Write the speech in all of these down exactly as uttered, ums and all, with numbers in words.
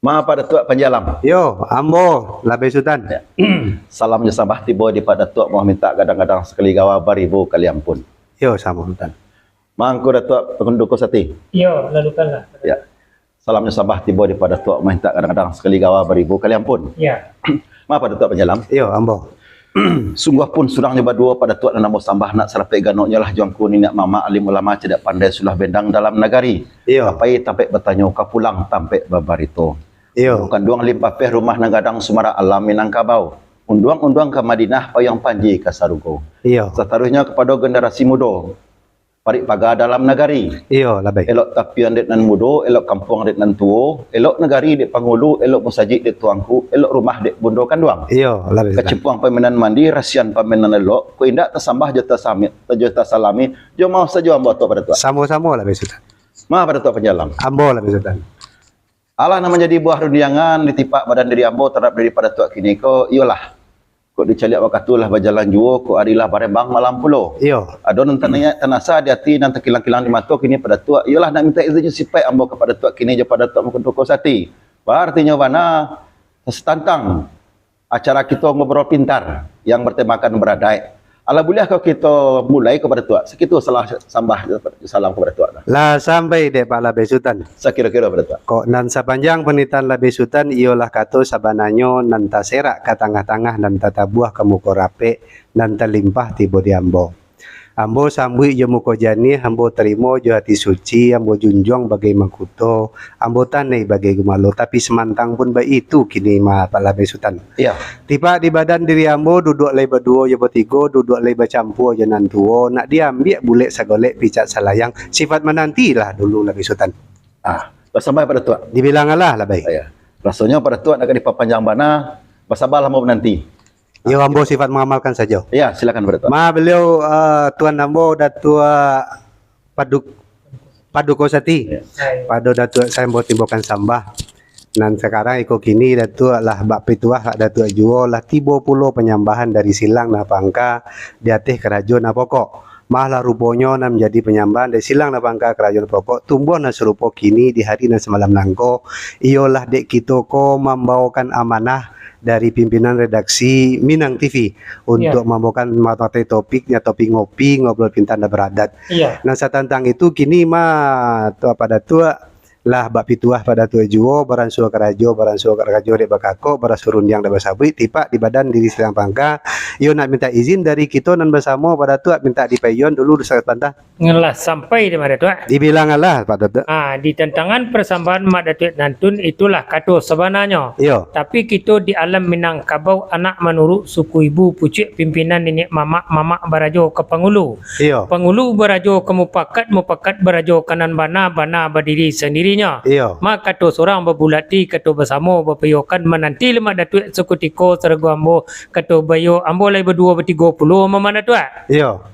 Ma Pak Datuak Panji Alam. Yo, ambo Labai Sutan. Ya. Salam jo sambah tibo di Pak Datuak, mamohon mintak gadang-gadang sakali gawa baribu kali ampun. Yo, samo Sutan. Ma Angku Datuak Pangundu Kosati. Yo, lalukanlah. Ya. Salam jo sambah tibo di Pak Datuak, mamohon mintak gadang-gadang sakali gawa baribu kali ampun. Ya. Ma Pak Datuak Panji Alam. Yo, ambo. Sungguah pun surang nyo baduo, Pak Datuak, nan ambo sambah, nak sarapek ganoknyo lah jo angku niniak mamak, alim ulama, cadiak pandai, sulah bendang dalam nagari. Iyo. Tapai tampek batanyo, ka pulang tampek babarito. Iyo. Kanduang limpapeh, rumah nan gadang, sumarak alam Minangkabau. Unduang-unduang ka Madinah, payuang panji ka sarugo. Iyo. Sataruihnyo kapado generasi mudo, parik paga dalam nagari. Iyo, Labai. Elok tapian dek nan mudo, elok kampuang dek nan tuo, elok nagari dek pangulu, elok musajik dek tuangku, elok rumah dek bundo kanduang. Iyo, Labai Sutan. Kacimpuang paminan mandi, rasian paminan elok, kok indak tasambah jo tasami-, jo tasalami, jo maoh sajo ambo tu Pak Datuak. Samo-samo Labai Sutan. Ma Pak Datuak Panji Alam. Ambo Labai Sutan. Alah nan manjadi buah rundiangan di tipak badan diri ambo tarhadap diri Pak Datuak kini ko, iyolah, kok dicaliak wakatu lah bajalan juo, kok ari lah barembang malam pulo. Iyo. Ado nan taniaik tanasa di ati, nan takilang-kilang di mato kini Pak Datuak, iyolah nak mintak izin jo sipaik ambo ka Pak Datuak kini jo Pak Datuak Mangkuto Kosati. Ba artinyo bana, satantang acara kito ngobrol pintar yang bertemakan beradaik. Alah buliah ko kito mulai ko Pak Datuak? Sakitu salah sambah salam ko Pak Datuak. Lah sampai dek Pak Labai Sutan. Sakiro-kiro Pak Datuak. Kok nan sapanjang panitahan Labai Sutan iyolah kato sabananyo nan taserak ka tangah-tangah, nan tatabuah ka muko rapek, nan talimpah tibo di ambo. Ambo sambuik jo muko janiah, ambo tarimo jo ati suci, ambo junjuang bagai mangkuto, ambo tanai bagai gumalo, tapi samantang pun baitu kini ma Pak Labai Sutan. Iyo. Tipak di badan diri ambo, duduak lai baduo jo batigo, duduak lai bacampua jo nan tuo, nak diambiak bulek sagolek picak salayang, sifat manantilah dulu Labai Sutan. Ah, basambai Pak Datuak. Dibilang alah Labai. Iyo. Rasonyo Pak Datuak nak ka dipapanjang bana, basabalah ambo mananti. Iyo, ambo sifat mangamalkan sajo. Iyo, silakan Pak Datuak. Ma baliau, eh, tuan ambo Datuak Paduk-, Paduko Sati. Iyo. Pado Datuak sai ambo timbokan sambah. Nan sakarang iko kini Datuak lah bak pituah Datuak juo, lah tibo pulo panyambahan dari silang nan bapangka di ateh karajo nan bapokok. Malah ruponyo nan manjadi panyambahan dari silang nan bapangka karajo nan bapokok, tumbuah nan sarupo kini di hari nan samalam nangko, iyolah dek kito ko mambaokan amanah dari pimpinan redaksi Minang T V untuak mambaokan mamatai topiknyo, topik ngopi, ngobrol pintar nan baradat. Iyo. Nan satantang itu kini ma tu Pak Datuak lah bak pituah Pak Datuak juo, baransua karajo, baransua karajo dek bakakok, baransua rundiang dek basabuik, tipak di badan diri silang nan bapangka, iyo nak mintak izin dari kito nan basamo Pak Datuak, mintak dipaiyoan dulu satantang. Lah sampai di ma Datuak? Dibilang alah Pak Datuak. Ah, di tantangan parsambahan Mak Datuak Nantun itulah kato sabananyo. Iyo. Tapi kito di alam Minangkabau, anak manurut suku ibu, pucuak pimpinan niniak mamak, mamak barajo ka pangulu. Iyo. Pangulu barajo ka mupakat, mupakat barajo ka nan bana, bana badiri sandirinyo. Iyo. Ma kato surang babulati, kato basamo bapaiyokan, mananti lah Mak Datuak sakutiko sarago ambo, kato baiyo ambo lai baduo batigo pulo ma Mak Datuak. Iyo. Ha.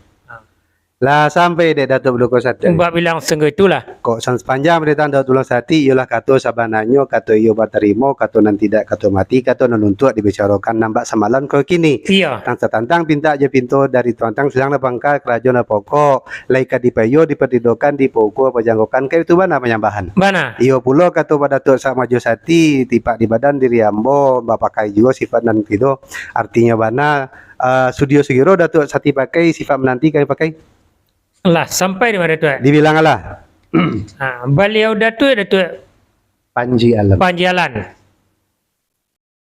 Lah sampai dek Datuak Paduko Sati. Bak bilang sangko itulah. Kok san-, sapanjang panitahan Datuak Tulung Sati iyolah kato sabananyo, kato iyo batarimo, kato nan tidak kato mati, kato nan untuak dibicarokan nan bak samalam ko kini. Iyo. Tang satantang pintak jo pinto dari tuantang silang nan bapangka karajo nan bapokok, lai ka dipaiyo, dipatidokan, dipaukur, pajanggokan, ka itu bana panyambahan. Bana. Iyo pulo kato Pak Datuak Sak Majo Sati, tipak di badan diri ambo, bapakai juo sifat nan kito, artinyo bana, ah, sudio sugiro Datuak Sati pakai, sifat mananti kami pakai. Lah sampai di ma Datuak? Dibilang alah. Ha, baliau Datuak, Datuak Panji Alam. Panji Alam.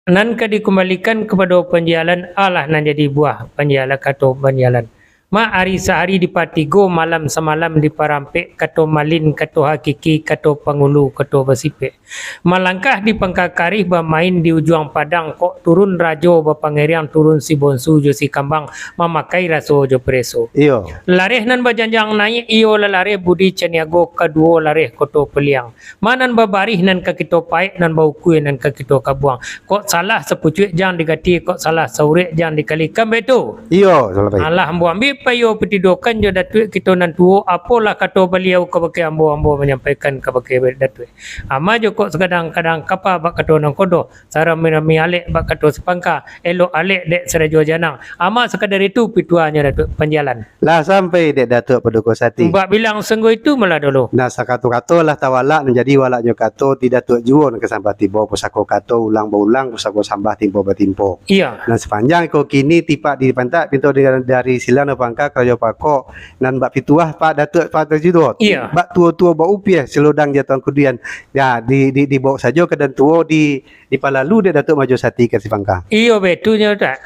Nan ka dikumbalikan kapado Panji Alam, alah nan jadi buah Panji Alam, kato Panji Alam. Ma ari sahari dipatigo, malam samalam diparampek, kato malin, kato hakiki, kato pangulu, kato basipek. Malangkah di pangka karih, bamain di ujuang padang, kok turun rajo bapangiriang, turun si bonsu jo si kambang, mamakai raso jo pareso. Iyo. Lareh nan bajanjang naiak, iyo lah lareh Budi Caniago, kaduo lareh Koto Piliang. Ma nan babarih nan ka kito paek, nan baukua nan ka kito kabuang. Kok salah sapucuak jan digati, kok salah saurek jan dikalikan, baitu. Iyo, salah baik. Alah ambo ambiak payo patidokan jo Datuak kito nan tuo, apolah kato baliau kabake ambo, ambo manyampaikan kabake Datuak. Ama jo kok sakadang-kadang kapa bak kato nangkodo, sarami-rami alek bak kato sapangka, elok alek dek sarajo janang. Ama sakadar itu pituahnyo Datuak, panjalan. Lah sampai dek Datuak Paduko Sati. Bak bilang sungguh itu malah dulu. Nah, sakato-kato lah tawalak, nan jadi walaknyo kato, ti Datuak juo nan ka sambah tibo, pusako kato ulang baulang, pusako sambah timpo batimpo. Iya. Nah, sapanjang iko kini tipak dipantak pinto di, dari silang nan pangka karajo pakok, nan bak pituah Pak Datuak Pak Tajudot. Iya. Bak tuo-tuo bak upiah, silodang jatuang kudian. Ya, di, di, dibaok sajo ka dan tuo di, dipalalu dek Datuak Majo Sati ka sipangka. Iyo, betunyo tak?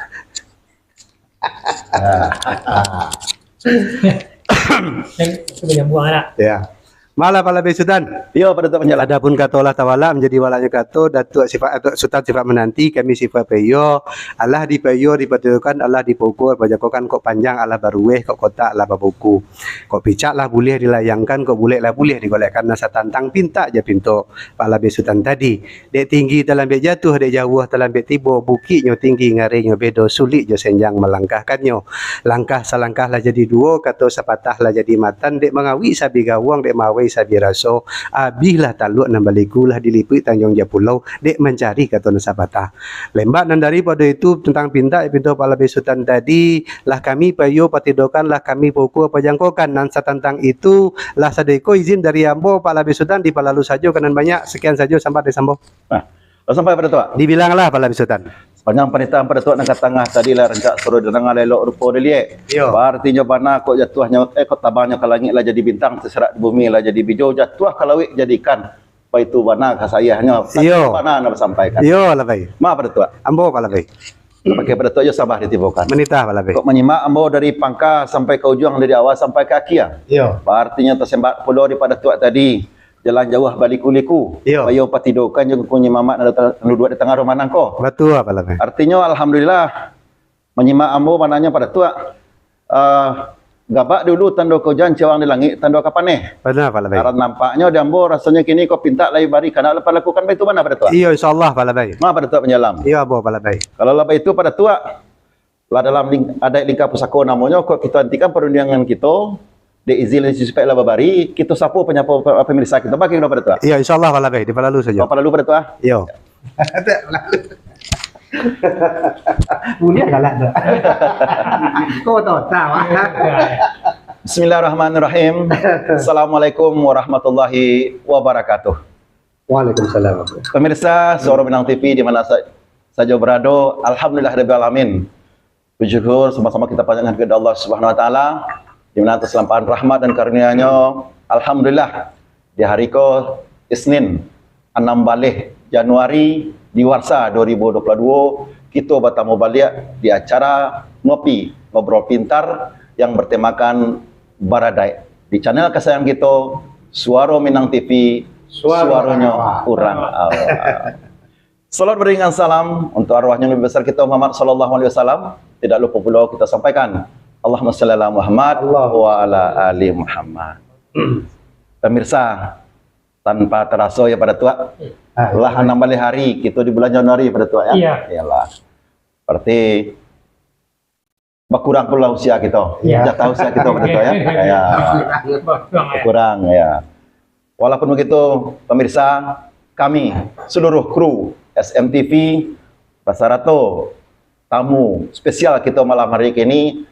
Itu nyambung lah. Ya. Malah Pak Labe Sutan. Iyo, Pak Datuak panjalan. Adapun kato lah tawalak manjadi walaknyo kato, Datuak sifat, Datuak Sutan sifat mananti, kami sifat payo, alah dipayo, dipatukan, alah dipaukur, pajakokan, kok panjang, alah baruweh, kok kotak, alah babuku. Kok picak lah buliah dilayangkan, kok bulek lah buliah digolekkan, nan satantang pintak ja pinto Pak Labe Sutan tadi. Dek tinggi talambek jatuah, dek jauah talambek tibo, bukiknyo tinggi, ngarinyo bedo, sulik jo senjang malangkahkannyo. Langkah salangkah lah jadi duo, kato sapatah lah jadi matan, dek mangawik sabih gawang, dek mawai sabih raso, abihlah taluak nan baliku, lah dilipuik tanjuang jo pulau, dek mancari kato nan sapatah. Lembak nan daripado itu, tantang pintak pinto Pak Labe Sutan tadi, lah kami payo patidokan, lah kami pukua pajangkokan, nan satantang itu, lah sadeko izin dari ambo, Pak Labe Sutan, dipalalu sajo ka nan banyak. Sekian sajo, sambah dari sambo. Nah, lah sampai Pak Datuak. Dibilanglah Pak Labe Sutan. Sapanjang panitahan Pak Datuak nan ka tangah tadi lah rancak suaro didanga, lah elok rupo diliek. Iyo. Baratinyo bana kok jatuahnyo, eh, kok tabangnyo ka langik lah jadi bintang, taserak di bumi lah jadi bijo, jatuah ka lauik jadi ikan. Baitu bana kasahiahnyo. Iyo. Bana nan basampaikan. Iyo, Labai. Ma Pak Datuak. Ambo Pak Labai. Pakai Pak Datuak jo sambah ditibokan. Manitah Pak Labai. Kok manyimak ambo dari pangka sampai ka ujuang, dari awal sampai ka akia. Iyo. Baratinyo tasembat pulo di Pak Datuak tadi. Jalan jauah baliku-liku. Iyo. Payo patidokan jo kunci mamak nan duduak di tangah rumah nangko. Batua Pak Labai. Artinyo, alhamdulillah, manyimak ambo mananyo Pak Datuak. Ah, gabak di ulu tando ka ujan, cawang di langik tando ka paneh. Bana Pak Labai. Aran nampaknyo di ambo rasonyo kini ko pintak lai bari, kana lah palakukan, baitu bana Pak Datuak? Iyo, insyaallah Pak Labai. Ma Pak Datuak panjalan. Iyo, ambo Pak Labai. Kalau lah baitu Pak Datuak, lah dalam ling-, adaik lingka pusako namonyo, kok kito antikan parundiangan kito, dek izin dari sipek lah babari, kito sapo panyapo pa-, pamirsa kito. Bagaimana Pak Datuak? Iyo, insyaallah Pak Labai, dipalalu sajo. Dipalalu Pak Datuak? Iyo. Buliah galak tu. Kau tahu, tahu. Bismillahirrahmanirrahim. Assalamualaikum warahmatullahi wabarakatuh. Waalaikumsalam. Pemirsa Suara Minang T V di mana sa-, saja berada, alhamdulillah rabbil alamin. Puji syukur sama-sama kita panjatkan kepada Allah Subhanahu wa Taala, di mana atas lampahan rahmat dan karunia-Nya, alhamdulillah, di hari ko Isnin, anam baleh Januari di warsa dua ribu dua puluh dua, kita bertemu balik di acara Ngopi Ngobrol Pintar yang bertemakan Baradaik di channel kesayangan kita, Suaro Minang T V, Suaro suaronyo urang awak. Awak. Salawat beriringan salam untuk arwahnya Nabi besar kita Muhammad sallallahu alaihi wasallam. Tidak lupa pula kita sampaikan, Allahumma shalli ala Muhammad wa ala ali Muhammad. Pemirsa, tanpa terasa ya Pak Datuak, ah, lah anam baleh hari kita di bulan Januari Pak Datuak ya. Iya. Iyalah. Berarti bakurang pula usia kita. Ya. Jatah usia kita Pak Datuak ya. Ya. Bakurang, ya. Bakurang, ya. Walaupun begitu, pemirsa, kami seluruh kru S M T V beserta tamu spesial kita malam hari ini,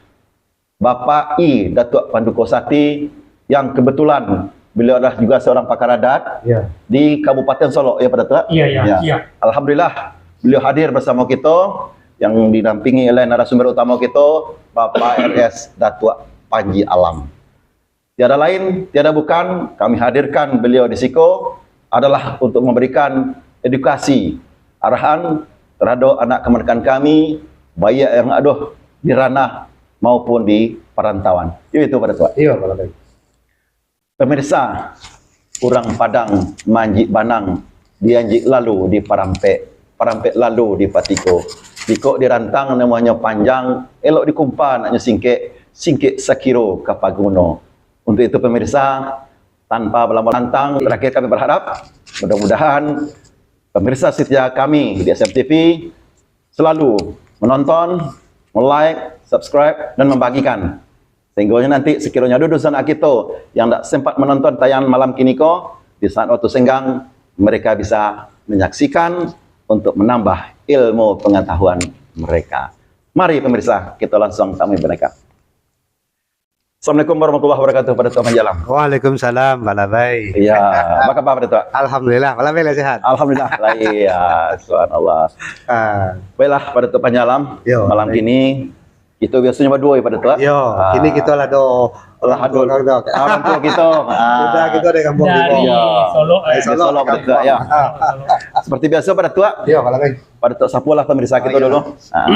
Bapak I Datuak Panduko Sati, yang kebetulan beliau adalah juga seorang pakar adat, ya, di Kabupaten Solok, ya Pak Datuak? Iya, iya, ya, iya. Alhamdulillah, beliau hadir bersama kita, yang didampingi oleh narasumber utama kita, Bapak R S Datuak Panji Alam. Tiada lain, tiada bukan, kami hadirkan beliau di siko adalah untuk memberikan edukasi, arahan terhadap anak kemerdekaan kami, baik yang ada di ranah maupun di perantauan. Iyo itu Pak Datuak. Iyo, Pak Datuak. Pemirsa, urang Padang manjik banang, dianjik lalu di parampek, parampek lalu di patiko. Jikok dirantang namonyo panjang, elok dikumpa naknyo singkek, singkek sakiro ka paguno. Untuk itu pemirsa, tanpa balamo lantang, terakhir kami berharap, mudah-mudahan pemirsa setia kami di S M T V selalu menonton, like, subscribe, dan membagikan. Sehingga nanti sekiranya ada dunsanak kito yang dak sempat menonton tayangan malam kini ko, di saat waktu senggang, mereka bisa menyaksikan untuk menambah ilmu pengetahuan mereka. Mari pemirsa, kita langsung temui mereka. Assalamualaikum warahmatullahi wabarakatuh, Pak Datuak Panji Alam. Waalaikumsalam, Pak Labai. Ya, apa kabar, Pak Datuak? Alhamdulillah, Pak Labai lah sehat. Alhamdulillah, lah, iya, subhanallah. Ah. Baiklah, Pak Datuak Panji Alam, yo, malam kini, kito biasonyo baduo, yo, Pak Datuak? Yo, ah, kini kito lah do, lah ado urang tuo kito. Ah, urang tuo kito. Ah. Sudah kito dari kampung dari Solok, dari Solok, Pak Datuak, ya. Ah. Seperti biaso, Pak Datuak. Yo, Pak Labai. Pak Datuak sapolah pemirsa kito dulu. Ah.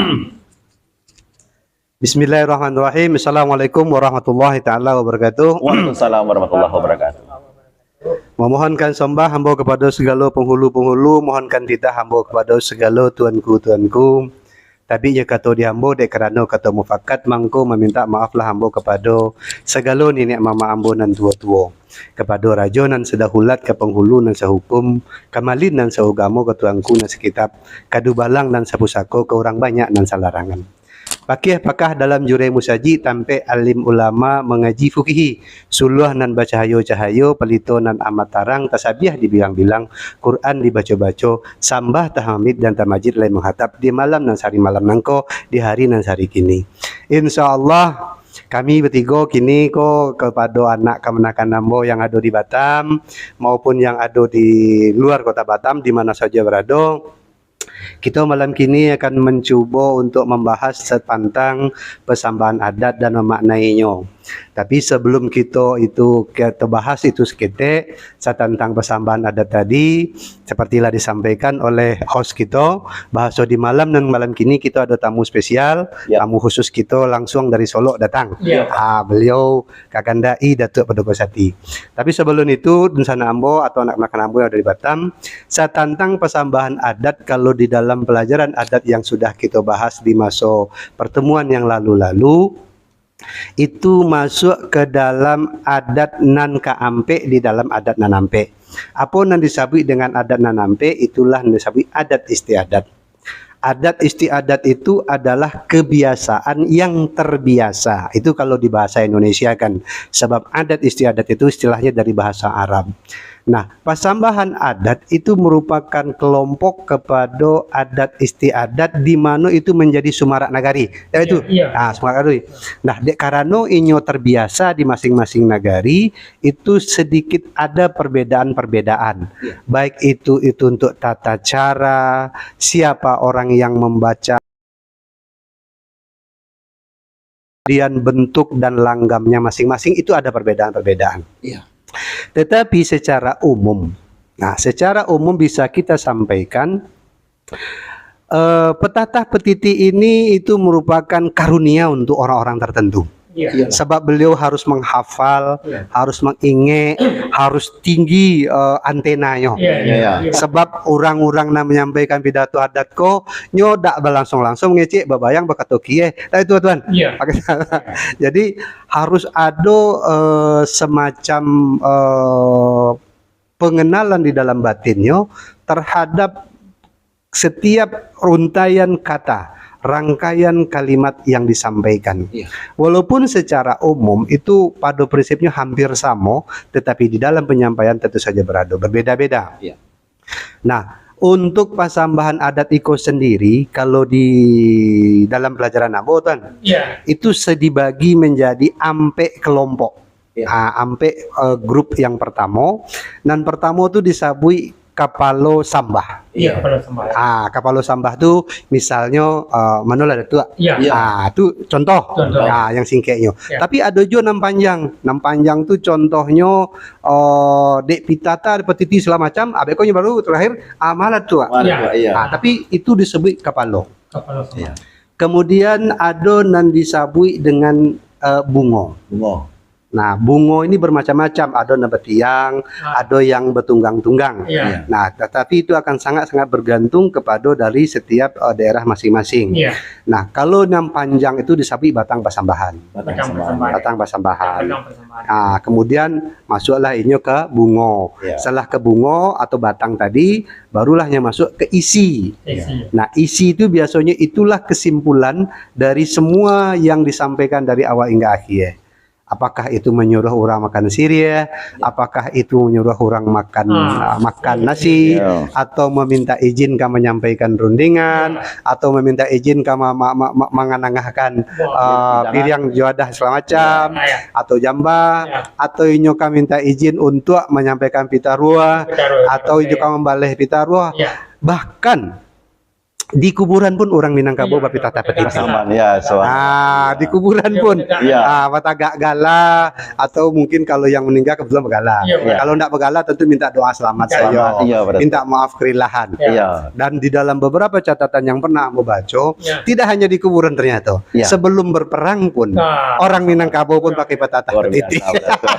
Bismillahirrahmanirrahim. Assalamualaikum warahmatullahi taala wabarakatuh. Waalaikumsalam warahmatullahi wabarakatuh. Mamohonkan sambah ambo kapado sagalo panghulu-panghulu, mohonkan titah ambo kapado sagalo tuanku-tuanku. Tabiknyo kato di ambo, dek karano kato mufakat, mangko mamintak maaflah ambo kapado sagalo niniak mamak ambo nan tuo-tuo, kapado rajo nan sadahulat, ka panghulu nan sahukum, ka malin nan saugamo, ka tuanku nan sakitab, ka dubalang nan sapusako, ka urang banyak nan salarangan. Pakiah pakah dalam jureh musajik, tampek alim ulama mangaji fukihi, suluah nan bacahayo-cahayo, palito nan amat tarang, tasabiah dibilang-bilang, Quran dibaco-baco, sambah tahamid dan tamajid lai manghatap di malam nan sahari malam nangko, di hari nan sahari kini. Insya Allah, kami batigo kini ko kapado anak kamanakan ambo yang ado di Batam maupun yang ado di luar kota Batam, di mano sajo barado, kito malam kini akan mancubo untuk mambahas satantang pasambahan adat dan mamaknainyo. Tapi, sabalum kito itu, kito bahas itu saketek, satantang pasambahan adat tadi, seperti lah disampaikan oleh host kito, bahaso di malam nan malam kini kito ado tamu spesial, ya, tamu khusus kito langsung dari Solok datang. Ya. Ah, beliau kakanda I Datuak Paduko Sati. Tapi sabalum itu, dunsanak ambo atau anak-anak ambo yang ada di Batam, satantang pasambahan adat, kalau di dalam pelajaran adat yang sudah kito bahas di maso pertemuan yang lalu-lalu, itu masuk ke dalam adat nan kaampek di dalam adat nan ampek. Apo nan disabuik dengan adat nan ampek, itulah nan disabuik adat istiadat. Adat istiadat itu adalah kebiasaan yang terbiasa. Itu kalau di bahasa Indonesia kan. Sebab adat istiadat itu istilahnya dari bahasa Arab. Nah, pasambahan adat itu merupakan kelompok kepada adat istiadat di mana itu menjadi sumarak nagari. Ya, itu. Iya, iya. Ah, sumarak nagari. Nah, dek karano inyo terbiasa di masing-masing nagari, itu sedikit ada perbedaan-perbedaan. Iya. Baik itu, itu untuk tata cara, siapa orang yang membaca, kemudian bentuk dan langgamnya masing-masing, itu ada perbedaan-perbedaan. Iya. Tetapi secara umum, nah, secara umum bisa kita sampaikan, eh, petatah petiti ini itu merupakan karunia untuk orang-orang tertentu. Iya. Iyalah. Sebab beliau harus menghafal, iya, harus mengingek, harus tinggi, eh, antenanyo. Iya, iya, iya. Sebab urang-urang nan menyampaikan pidato adat ko, nyo dak balangsung-langsung mangecek, babayang, bakato kieh. Dak itu, Tuan? Iya. Jadi, harus ado, eh, semacam, eh, pengenalan di dalam batinnyo terhadap setiap runtaian kata, rangkaian kalimat yang disampaikan. Iya. Walaupun secara umum itu pada prinsipnya hampir samo, tetapi di dalam penyampaian tentu saja berado, berbeda-beda. Iya. Nah, untuk pasambahan adat iko sendiri, kalau di dalam pelajaran ambo, Tuan, iya, itu se-, dibagi menjadi ampek kelompok. Iya. Ah, ampek, eh, grup yang pertamo. Nan pertamo tu disabuik kapalo sambah. Iya, kapalo sambah. Ah, kapalo sambah tu misalnyo, eh, mano lah, Datuak? Iya. Iya. Ah, tu contoh. Contoh. Ah, yang singkeknyo. Iya. Tapi ado juo nan panjang. Nan panjang tu contohnyo, eh, dek pitata, dek petiti, segala macam, abek ko nyo baru terakhir, ah, mano lah, Datuak? Mano lah, Datuak? Iya. Ah, tapi itu disabuik kapalo. Kapalo sambah. Iya. Kemudian ado nan disabuik dengan, eh, bungo. Bungo. Nah, bungo ini bermacam-macam, ado nan batiang, ah, ado yang batunggang-tunggang. Iya. Iya. Nah, tatapi itu akan sangat-sangat bergantung kepada dari setiap, eh, daerah masing-masing. Iya. Nah, kalau nan panjang itu disabuik batang pasambahan. Batang pasambahan. Batang pasambahan. Batang pasambahan. Nah, kemudian masuklah inyo ke bungo. Iya. Setelah ke bungo atau batang tadi, barulah nyo masuk ke isi. Isi. Nah, isi itu biasonyo itulah kesimpulan dari semua yang disampaikan dari awal hingga akhir. Apakah itu manyuruh urang makan siriah, apakah itu manyuruh urang makan, ah, makan nasi, atau maminta izin ka manyampaikan rundingan, atau maminta izin ka ma-, ma-, ma-, ma-, manganangahkan, ah, piriang, juadah, sagala macam, atau jamba, atau inyo ka minta izin untuak manyampaikan pitaruah, atau inyo ka mambaleh pitaruah. Bahkan, di kuburan pun urang Minangkabau bapitah tapatitih. Saman, ya, so. Ah, di kuburan pun. Ya. Ah, batagak gala, atau mungkin kalau yang meninggal kebetulan bagala. Ya. Kalau ndak bagala, tentu minta doa selamat sajo. Selamat, iya, betul. Minta maaf kerilahan. Ya. Dan di dalam beberapa catatan yang pernah ambo baco, tidak hanya di kuburan ternyata. Ya. Sebelum berperang pun, orang Minangkabau pun pakai patah tapatitih. Luar biasa, betul.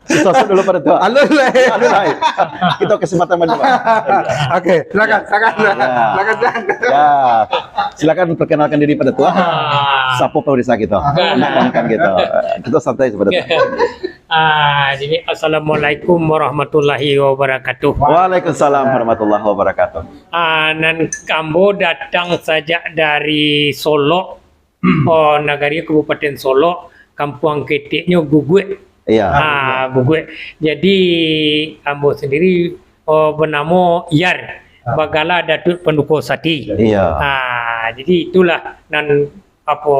Sosok dulu pada tuan. Halo, hai. Hai. Kita kesempatan kedua. Oke, silakan, silakan, silakan, silakan. Ya. Silakan perkenalkan diri pada tuan. Ah. Siapa pemirsa kita? Nak undang kita. Kita santai sajo pada tuan. Ah, jadi, assalamualaikum warahmatullahi wabarakatuh. Waalaikumsalam warahmatullahi wabarakatuh. Ah, nan ambo datang sajak dari Solok, oh, nagari Kabupaten Solok, kampuang keteknyo Guguak. Iya. Ah, Guguak. Jadi, ambo sendiri, oh, banamo Yar, bagala Datuak Panduko Sati. Iya. Ah, jadi itulah nan, apo,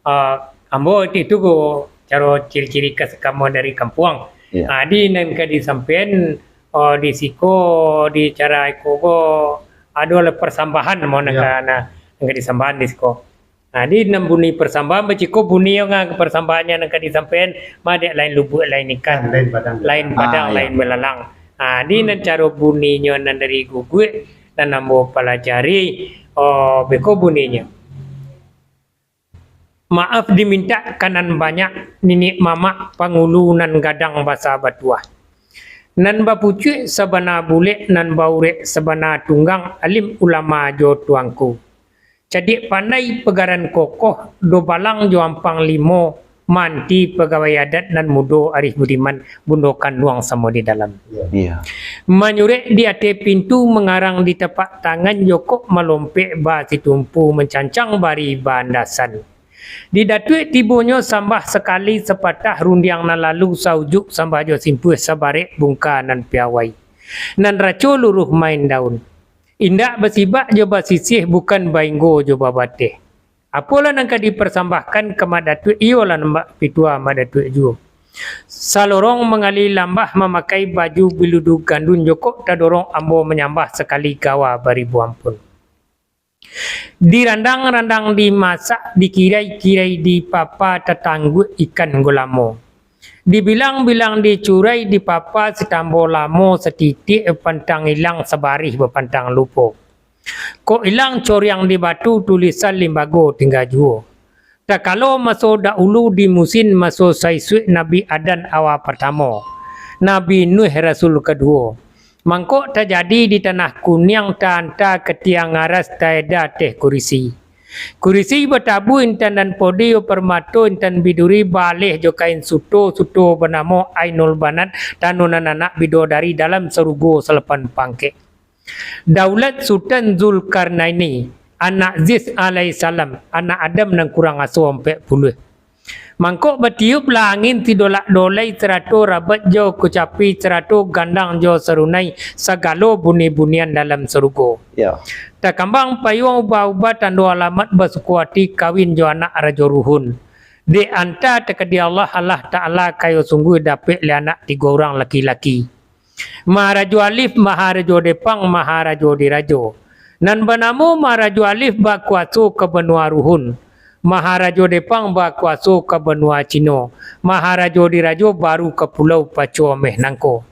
ah, ambo itu ko caro ciri-ciri khas kami dari kampuang. Iya. Ah, di nan ka disampaian, oh, di siko, di acara iko ko, ado lah persambahan mau nan ka, nah, nan ka disambahan di siko. Nah, di nan bunyi persambahan, baciko bunyi yo nga persambahannyo nan ka disampaian, ma dek lain lubuak, lain ikan, lain padang, lain padang, ah, iya, lain belalang. Ah, di nan caro bunyinyo nan dari Guguak, nan ambo palajari, oh, beko bunyinyo. Maaf dimintak ka nan banyak, niniak mamak pangulu nan gadang basa batuah. Nan bapucuak sabana bulek, nan baurek sabana tunggang, alim ulama jo tuangku. Cadiak pandai pagaran kokoh, duo balang jo ampang limo, manti pagawai adat nan mudo arih budiman, bundo kanduang samo di dalam. Iya. Manyurek di ateh pintu, mangarang di tapak tangan, jokok malompek basitumpu, mancancang bari baandasan. Di Datuak tibonyo sambah sakali, sapatah rundiang nan lalu, saujuk sambah jo simpuah, sabarek bungka nan piawai. Nan raco luruih main daun. Indak basibak jo basisiah, bukan bainggo jo babateh. Apolah nan ka dipersambahkan ka Mak Datuak, iyolah nan bak pituah Mak Datuak juo. Salorong mangali lambah, mamakai baju biludu gandun, jokok tadorong ambo manyambah, sakali gawa baribu ampun. Dirandang-randang dimasak, dikirai-kirai dipapa, tatangguak ikan gulamo. Dibilang-bilang dicurai, dipapa sitambo lamo, satitiak bapantang ilang, sabarih bapantang lupo. Kok ilang coriang di batu, tulisan limbago tingga juo. Takalo maso dahulu di musin, maso saisuak Nabi Adam awa partamo, Nabi Nuh rasul kaduo. Mangko tajadi di tanah kuniang, taanta ka tiang aras, taeda ateh kurisi. Kurisi batabuah intan nan podi, parmato intan biduri, baaleh jo kain suto, suto banamo Ainul Banat, tano nan anak bidodari dalam sarugo salapan pangkek. Daulat Sultan Zulkarnaini, anak Ziz alaihissalam, anak Adam nan kurang aso ampek puluah. Mangko batiuplah angin sidolak-dolai, sarato rabat jo kucapi, sarato gandang jo sarunai, sagalo buni-bunian dalam sarugo. Ya. Takambang payuang ubah-ubah, tando alamat basuko ati, kawin jo anak Rajo Ruhun. Dek anta takadi Allah, Allah Ta'ala kayo sungguah, dapek leh anak tigo urang laki-laki. Maharajo Alif, Maharajo Depang, Maharajo Dirajo. Nan banamo Maharajo Alif bakuaso ka banua Ruhun. Maharajo Depang bakuaso ka banua Cino. Maharajo Dirajo baru ka Pulau Paco ameh nangko.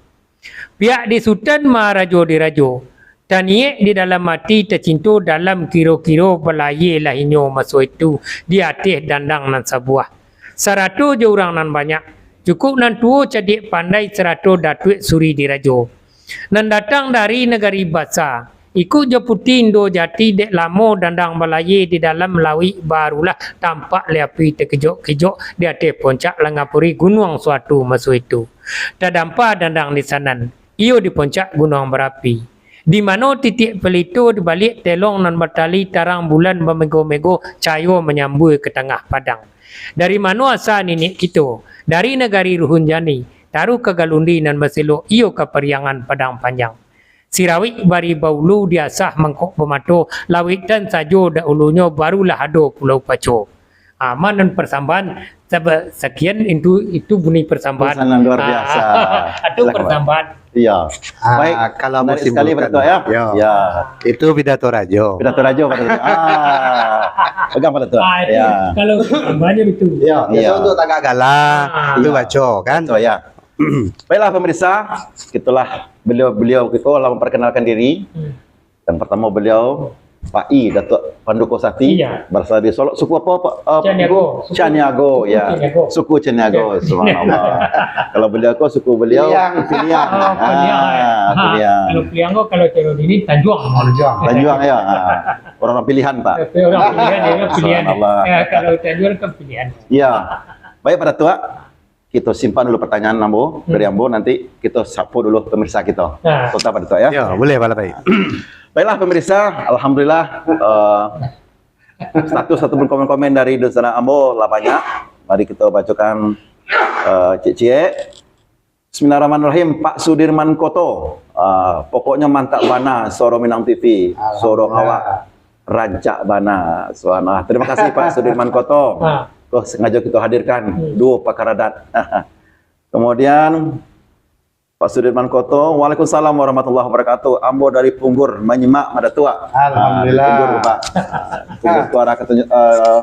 Pihak di Sutan Maharajo Dirajo, taniek di dalam ati, tacinto dalam kiro-kiro, balayielah inyo maso itu di ateh dandang nan sabuah. Sarato jo urang nan banyak, cukuik nan tuo cadiak pandai, sarato Datuak Suri Dirajo. Nan datang dari nagari basa, ikuik jo puti Indo Jati, dek lamo dandang balayie di dalam lauik, barulah tampak leh api takijok-kijok di ateh poncak Langapuri Gunuang Suatu maso itu. Tadampa dandang di sanan, iyo di poncak gunuang barapi. Di mano titiak palito, di baliak telong nan batali, tarang bulan bamego-mego, cayo manyambua ka tangah padang. Dari mano asa niniak kito? Dari nagari Ruhun Jani, taruh ka Galundi nan baselok, iyo ka Pariangan Padang Panjang. Sirawik bari baulu diasah mangkok bamato, lauik tan sajo daulunyo, barulah ado Pulau Paco. Ah, ma nan pasambahan, saba-, sakian itu, itu bunyi pasambahan. Pasambahan luar biasa. Ah, itu pasambahan. Iya. Ah, baik, kalau menarik sekali, Pak Datuk, ya. Ya. Itu pidato rajo. Pidato rajo, Pak Datuk. Ah, pegang, Pak Datuk. Ah, itu kalau pasambahannya itu. Ya, itu untuk tagak gala, itu baco, kan? Betul, ya. Baiklah, pemirsa, itulah beliau-beliau, kita lah memperkenalkan diri. Yang pertama beliau, Pak I, Datuk Pandu Kosati, iya, berasal dari Solok. Suku apa, Pak? Eh, Caniago. Suku Caniago, ya. Suku Caniago. Suku Caniago, ya. Subhanallah. Kalau beliau ko, suku beliau Piliang. Piliang. Oh, Piliang, ya. Ah, Piliang. Kalau Piliang ko, kalau cara dini, Tanjuang. Tanjuang. Tanjuang, ya. Ah. Orang pilihan, Pak. Tapi orang pilihan, dia kan pilihan. Subhanallah. Ya, kalau Tanjuang kan pilihan. Ya. Baik, Pak Datuk. Kito simpan dulu pertanyaan ambo, dari ambo, nanti kito sapu dulu pemirsa kito. Nah. Kota Pak Datuk, ya. Ya, boleh, Pak Labai. Baiklah, pemirsa, alhamdulillah, eh, status ataupun komen-komen dari dunsanak ambo lah banyak. Mari kito bacokan, eh, ciek-ciek. Bismillahirrahmanirrahim, Pak Sudirman Koto. Ah, pokoknyo mantap bana suaro Minang T V, suaro awak rancak bana. Subhanallah. Terima kasih, Pak Sudirman Koto. Ah. Ko sengajo kito hadirkan duo pakar adat. Kemudian, Pak Sudirman Koto, "Waalaikumsalam warahmatullahi wabarakatuh. Ambo dari Punggur, manyimak Pak Datuk." Alhamdulillah. Ah, Punggur, Pak. Punggur tu arah ka Tanju-, eh,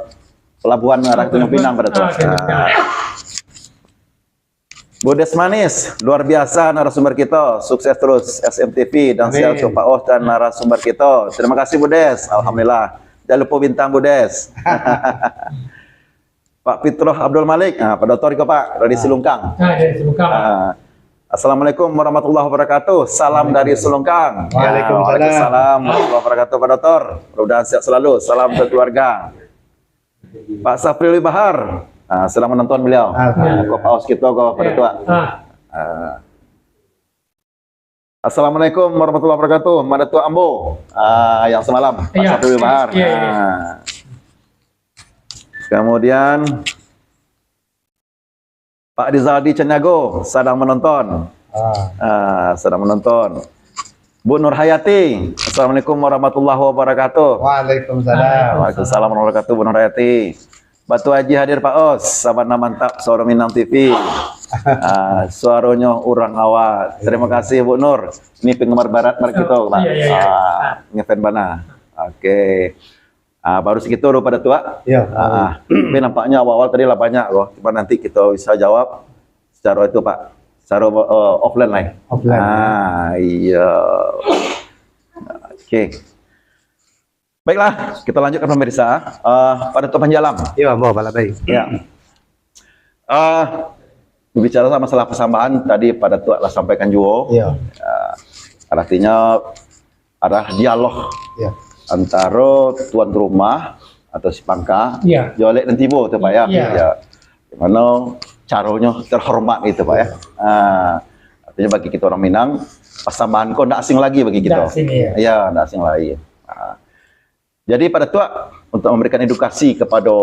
pelabuhan arah ka Tanjung Pinang, Pak Datuk. Ah, Tanjung Pinang. Ah. Budes Manis, luar biasa narasumber kito. Sukses terus S M T V dan sehat untuk Pak Os dan narasumber kito. Terima kasih, Budes. Alhamdulillah. Jangan lupa bintang, Budes. Pak Fitroh Abdul Malik, ah, Pak Doktor iko, Pak, dari Silungkang. Ah, dari Silungkang. Ah. "Assalamualaikum warahmatullahi wabarakatuh. Salam dari Silungkang." Waalaikumsalam. Ah, waalaikumsalam warahmatullahi wabarakatuh, Pak Doktor. Mudah-mudahan sehat selalu. Salam untuk keluarga. Pak Safril Bahar, ah, sedang menonton beliau. Ah. Ah, ko Pak Os kito ko, Pak Datuk. Ah. Ah. "Assalamualaikum warahmatullahi wabarakatuh. Mak Datuk ambo, ah, yang semalam, Pak Safril Bahar." Iya, iya. Ah. Kemudian, Pak Rizaldi Caniago sedang menonton. Ah. Ah, sedang menonton. Bu Nur Hayati, "Assalamualaikum warahmatullahi wabarakatuh." Waalaikumsalam. Waalaikumsalam warahmatullahi wabarakatuh, Bu Nur Hayati. "Batu Aji hadir, Pak Os. Sabana mantap suaro Minang T V." Ah, suaronyo urang awak. Terima kasih, Bu Nur. Ini penggemar barat, barat kito, Pak. Iya, iya, iya. Ah, ngefans bana. Oke. Ah, baru segitu dulu, Pak Datuk. Ya. Ah, tapi nampaknya awal-awal tadi lah banyak loh. Cuma nanti kita bisa jawab secara itu, Pak. Secara, eh, offline lah. Offline. Ah, iya. Oke. Baiklah, kita lanjutkan, pemirsa. Eh, Pak Datuk Panji Alam. Iya, ambo, Pak Labai. Ya. Eh, bicara masalah pasambahan tadi, Pak Datuk lah sampaikan juo. Iya. Eh, artinya adalah dialog antaro tuan rumah atau si pangka, jo alek nan tibo tu, Pak, ya. Iya. Ya. Di mano caronyo terhormat gitu, Pak, ya. Ah, artinya bagi kita orang Minang, pasambahan ko ndak asing lagi bagi kita. Ndak asing, iya. Ya, ndak asing lagi. Ah. Jadi, Pak Datuk, untuk memberikan edukasi kepada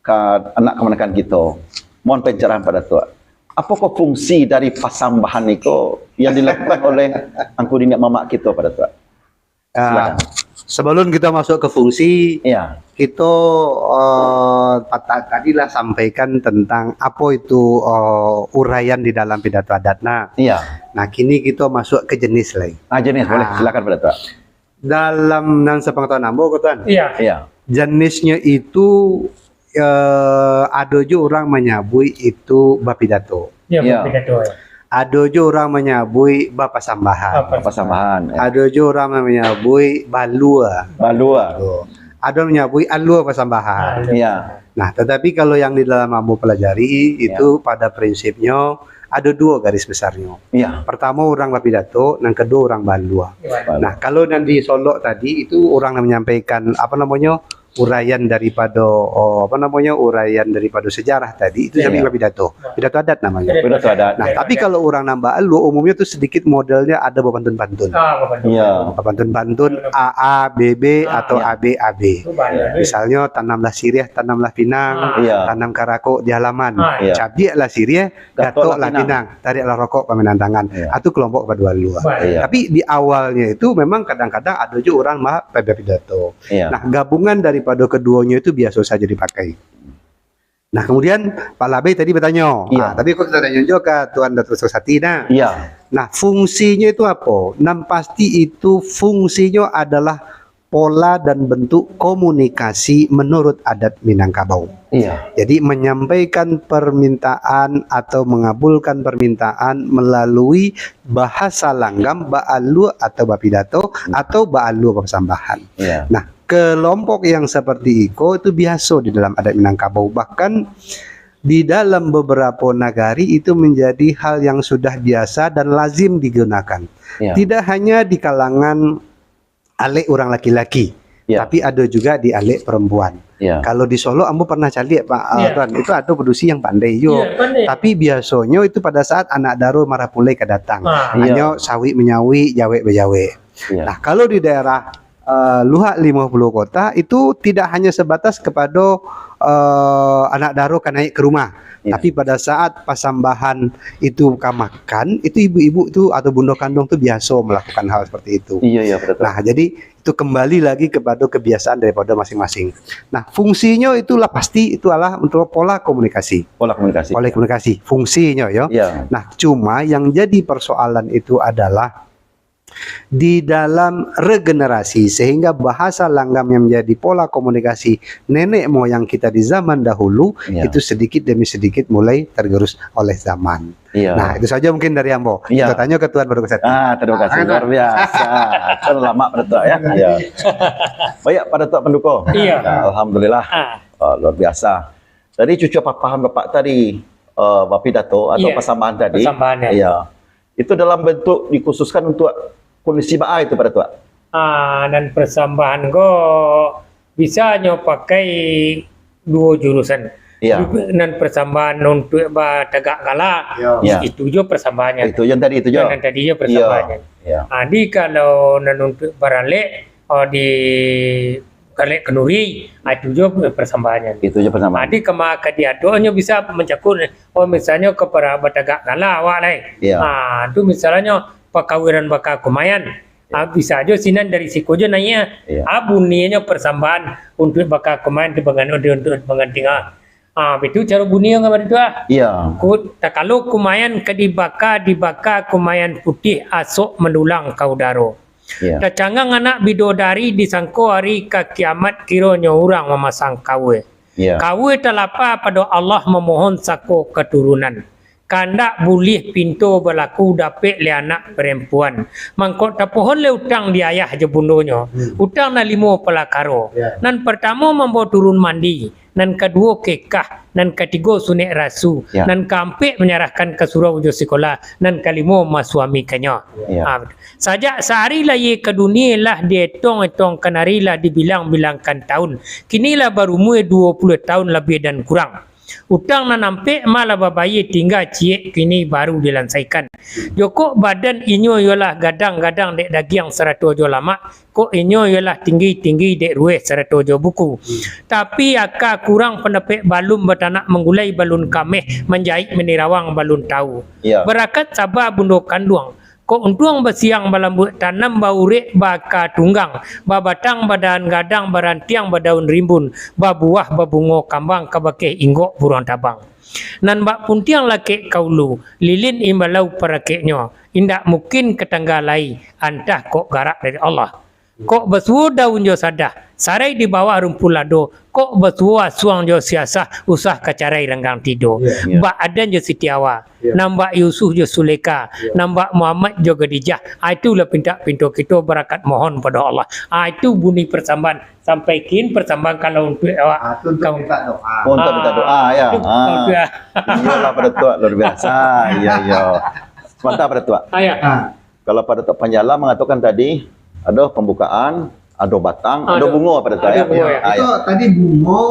ka-, anak kamanakan kita, mohon pencerahan, Pak Datuk. Apakah fungsi dari pasambahan itu yang dilakukan oleh angku niniak mamak kita, Pak Datuk? Ah, silakan. Sebelum kita masuk ke fungsi, iya, kita, eh, pata-, tadilah sampaikan tentang apa itu, eh, uraian di dalam pidato adat. Nah, iya. Nah, kini kita masuk ke jenis lain. Ah, jenis, boleh. Ah. Silakan, Pak Datuk. Dalam nan sepengetahuan ambo, ko, Tuan. Iya. Iya. Jenisnya itu, eh, ado jo urang manyabuik itu bapidato. Iya, iya, bapidato, ya. Ado jo urang manyabuik bapasambahan. Bapasambahan. Bapasambahan, ya. Ado jo urang manyabuik balua. Balua. Tuh. Ado manyabuik alua pasambahan. Alua. Iya. Nah, tetapi kalau yang di dalam ambo pelajari, iya, itu pada prinsipnya ada dua garis besarnya. Iya. Pertama urang bapidato, yang kedua urang balua. Balua. Nah, kalau nan di Solok tadi itu urang yang menyampaikan, apa namanya, uraian daripado, oh, apa namonyo, uraian daripado sejarah tadi, itu sambil bapidato. Pidato adat namonyo. Pidato adat. Nah, tapi kalau urang nan baalua, umumnyo tu sedikit modelnyo ada bapantun-pantun. Ah, bapantun. Iya. Bapantun-pantun A A B B atau A B A B. Misalnyo, tanamlah siriah, tanamlah pinang, tanam karakok di halaman, cabiaklah siriah, gatoklah pinang, tariaklah rokok pamenantangan. Atau kelompok baalua. Tapi di awalnya itu memang kadang-kadang ada juga orang ma-, pada pidato. Nah, gabungan daripada keduanya itu biasa saja dipakai. Nah, kemudian Pak Labai tadi bertanya. Ah, tapi kok kita tanya juga ke Tuan Datuk Sosati, nah. Nah, fungsinya itu apa? Nan pasti itu fungsinya adalah pola dan bentuk komunikasi menurut adat Minangkabau. Jadi, menyampaikan permintaan atau mengabulkan permintaan melalui bahasa langgam, baalua atau bapidato, atau baalua bapasambahan. Nah, kelompok yang seperti iko itu biasa di dalam adat Minangkabau. Bahkan di dalam beberapa nagari itu menjadi hal yang sudah biasa dan lazim digunakan. Tidak hanya di kalangan alek urang laki-laki, tapi ada juga di alek perempuan. Kalau di Solok, ambo pernah caliak, Pak, ah, Tuan, itu ada padusi yang pandai juo. Tapi biasonyo itu pada saat anak daro marapulai ka datang. Hanyo sawik manyawik, jawek bajawek. Nah, kalau di daerah, eh, Luhak Limo Puluh Kota, itu tidak hanya sebatas kepada, eh, anak daro ka naik ke rumah, tapi pada saat pasambahan itu ka makan, itu ibu-ibu tu atau bundo kanduang tu biasa melakukan hal seperti itu. Iya, iya, betul. Nah, jadi itu kembali lagi kepada kebiasaan daripada masing-masing. Nah, fungsinya itulah pasti itu adalah untuk pola komunikasi. Pola komunikasi. Pola komunikasi, fungsinya, ya. Nah, cuma yang jadi persoalan itu adalah di dalam regenerasi, sehingga bahasa langgam yang menjadi pola komunikasi nenek moyang kita di zaman dahulu, itu sedikit demi sedikit mulai tergerus oleh zaman. Nah, itu saja mungkin dari ambo. Kita tanya ke Tuan Paduka Sati. Ah, terima kasih. Luar biasa. Kan lama Pak Datuk, ya. Iya. Baik, Pak Datuk Panduko. Iya. Nah, alhamdulillah. Ah, luar biasa. Tadi cucua papahan Bapak tadi, eh, bapidato atau persambahan tadi. Persambahan, ya. Iya. Itu dalam bentuk dikhususkan untuk kondisi baa itu, Pak Datuk? Ah, nan persambahan ko bisa nyo pakai duo jurusan. Iya. Nan persambahan untuk batagak kala, itu jo persambahannyo. Itu yang tadi itu jo. Yang tadi jo persambahannyo. Iya. Ah, di kalau nan untuk baralek, oh, di Galek Kenduri, ah, itu jo persambahannyo. Itu jo persambahannyo. Ah, di kama ka diadoknyo bisa mancakup, oh, misalnyo ka para batagak kala awak lai. Iya. Ah, tu misalnyo pakawinan baka kumayan. Ah, bisa jo sinan dari siko jo naiak. Iya. Ah, bunianyo persambahan untuk baka kumayan tu bangan-, untuk bangantingan. Ah, itu caro bunyi yang apa tu, ah? Iya. Ku-, takalo kumayan ka dibaka, dibaka kumayan putih asok mandulang ka udaro. Iya. Tacangang anak bidodari disangko ari ka kiamat kironyo urang mamasang kawa. Iya. Kawa talapa pado Allah mamohon sako katurunan. Kandak buliah pinto balaku dapek leh anak parempuan. Mangko tapohon leh utang di ayah jo bundonyo. Hmm. Utang nan limo palakaro. Ya. Nan partamo mambawa turun mandi, nan kaduo kekah, nan katigo sunek rasu, ya, nan kaampek manyarahkan ka surau jo sikolah, nan kalimo masuamikannyo. Ya. Ha, sajak saari lahia ka dunia lah dietong-etongkan ari, lah dibilang-bilangkan taun. Kini lah barumua duo puluah taun labiah dan kurang. Utang nan ampek mah lah babayia, tingga ciek kini baru dilansaikan. Jokok badan inyo iyolah gadang-gadang dek dagiang sarato jo lamak, kok inyo iyolah tinggi-tinggi dek rueh sarato jo buku. Tapi aka kurang pandapek, balun batanak manggulai balun kameh, manjaik manirawang balun tau. Ya. Barakat saba bundo kanduang, kok untuang basiang balambuak tanam, baurek baka tunggang, babatang badahan gadang, barantiang badaun rimbun, babuah babungo kambang, kabakeh inggok buruang tabang. Nan bak puntiang lakek ka ulu, lilin imbalau parakeknyo, indak mungkin ka tangga lai, antah kok garak dari Allah. Kok basuo daun jo sadah, sarai di bawah rumpun lado, kok basuo asuang jo siasah, usah ka carai ranggang tido. Ya. Ya. Bak Adan jo Siti Hawa, ya, nan bak Yusuf jo Suleka, ya, nan bak Muhammad jo Khadijah, ah, itulah pintak pinto kito barakat mohon pado Allah. Ah, itu bunyi persambahan. Sampai kin persambahan kalau untuk awak. Ah, tu untuk minta doa. Oh, untuk minta doa, ya. Ah, itu, ah, untuk, ah. Iyalah, Pak Datuk, luar biasa. Iya, iya. Sebentar, Pak Datuk. Ah, ya. Ah. Kalau Pak Datuk Panjala mengatakan tadi, ada pembukaan, Ado batang, ado bungo Pak Datuk, ado bungo, ya. Ah, itu ya. Tadi bungo,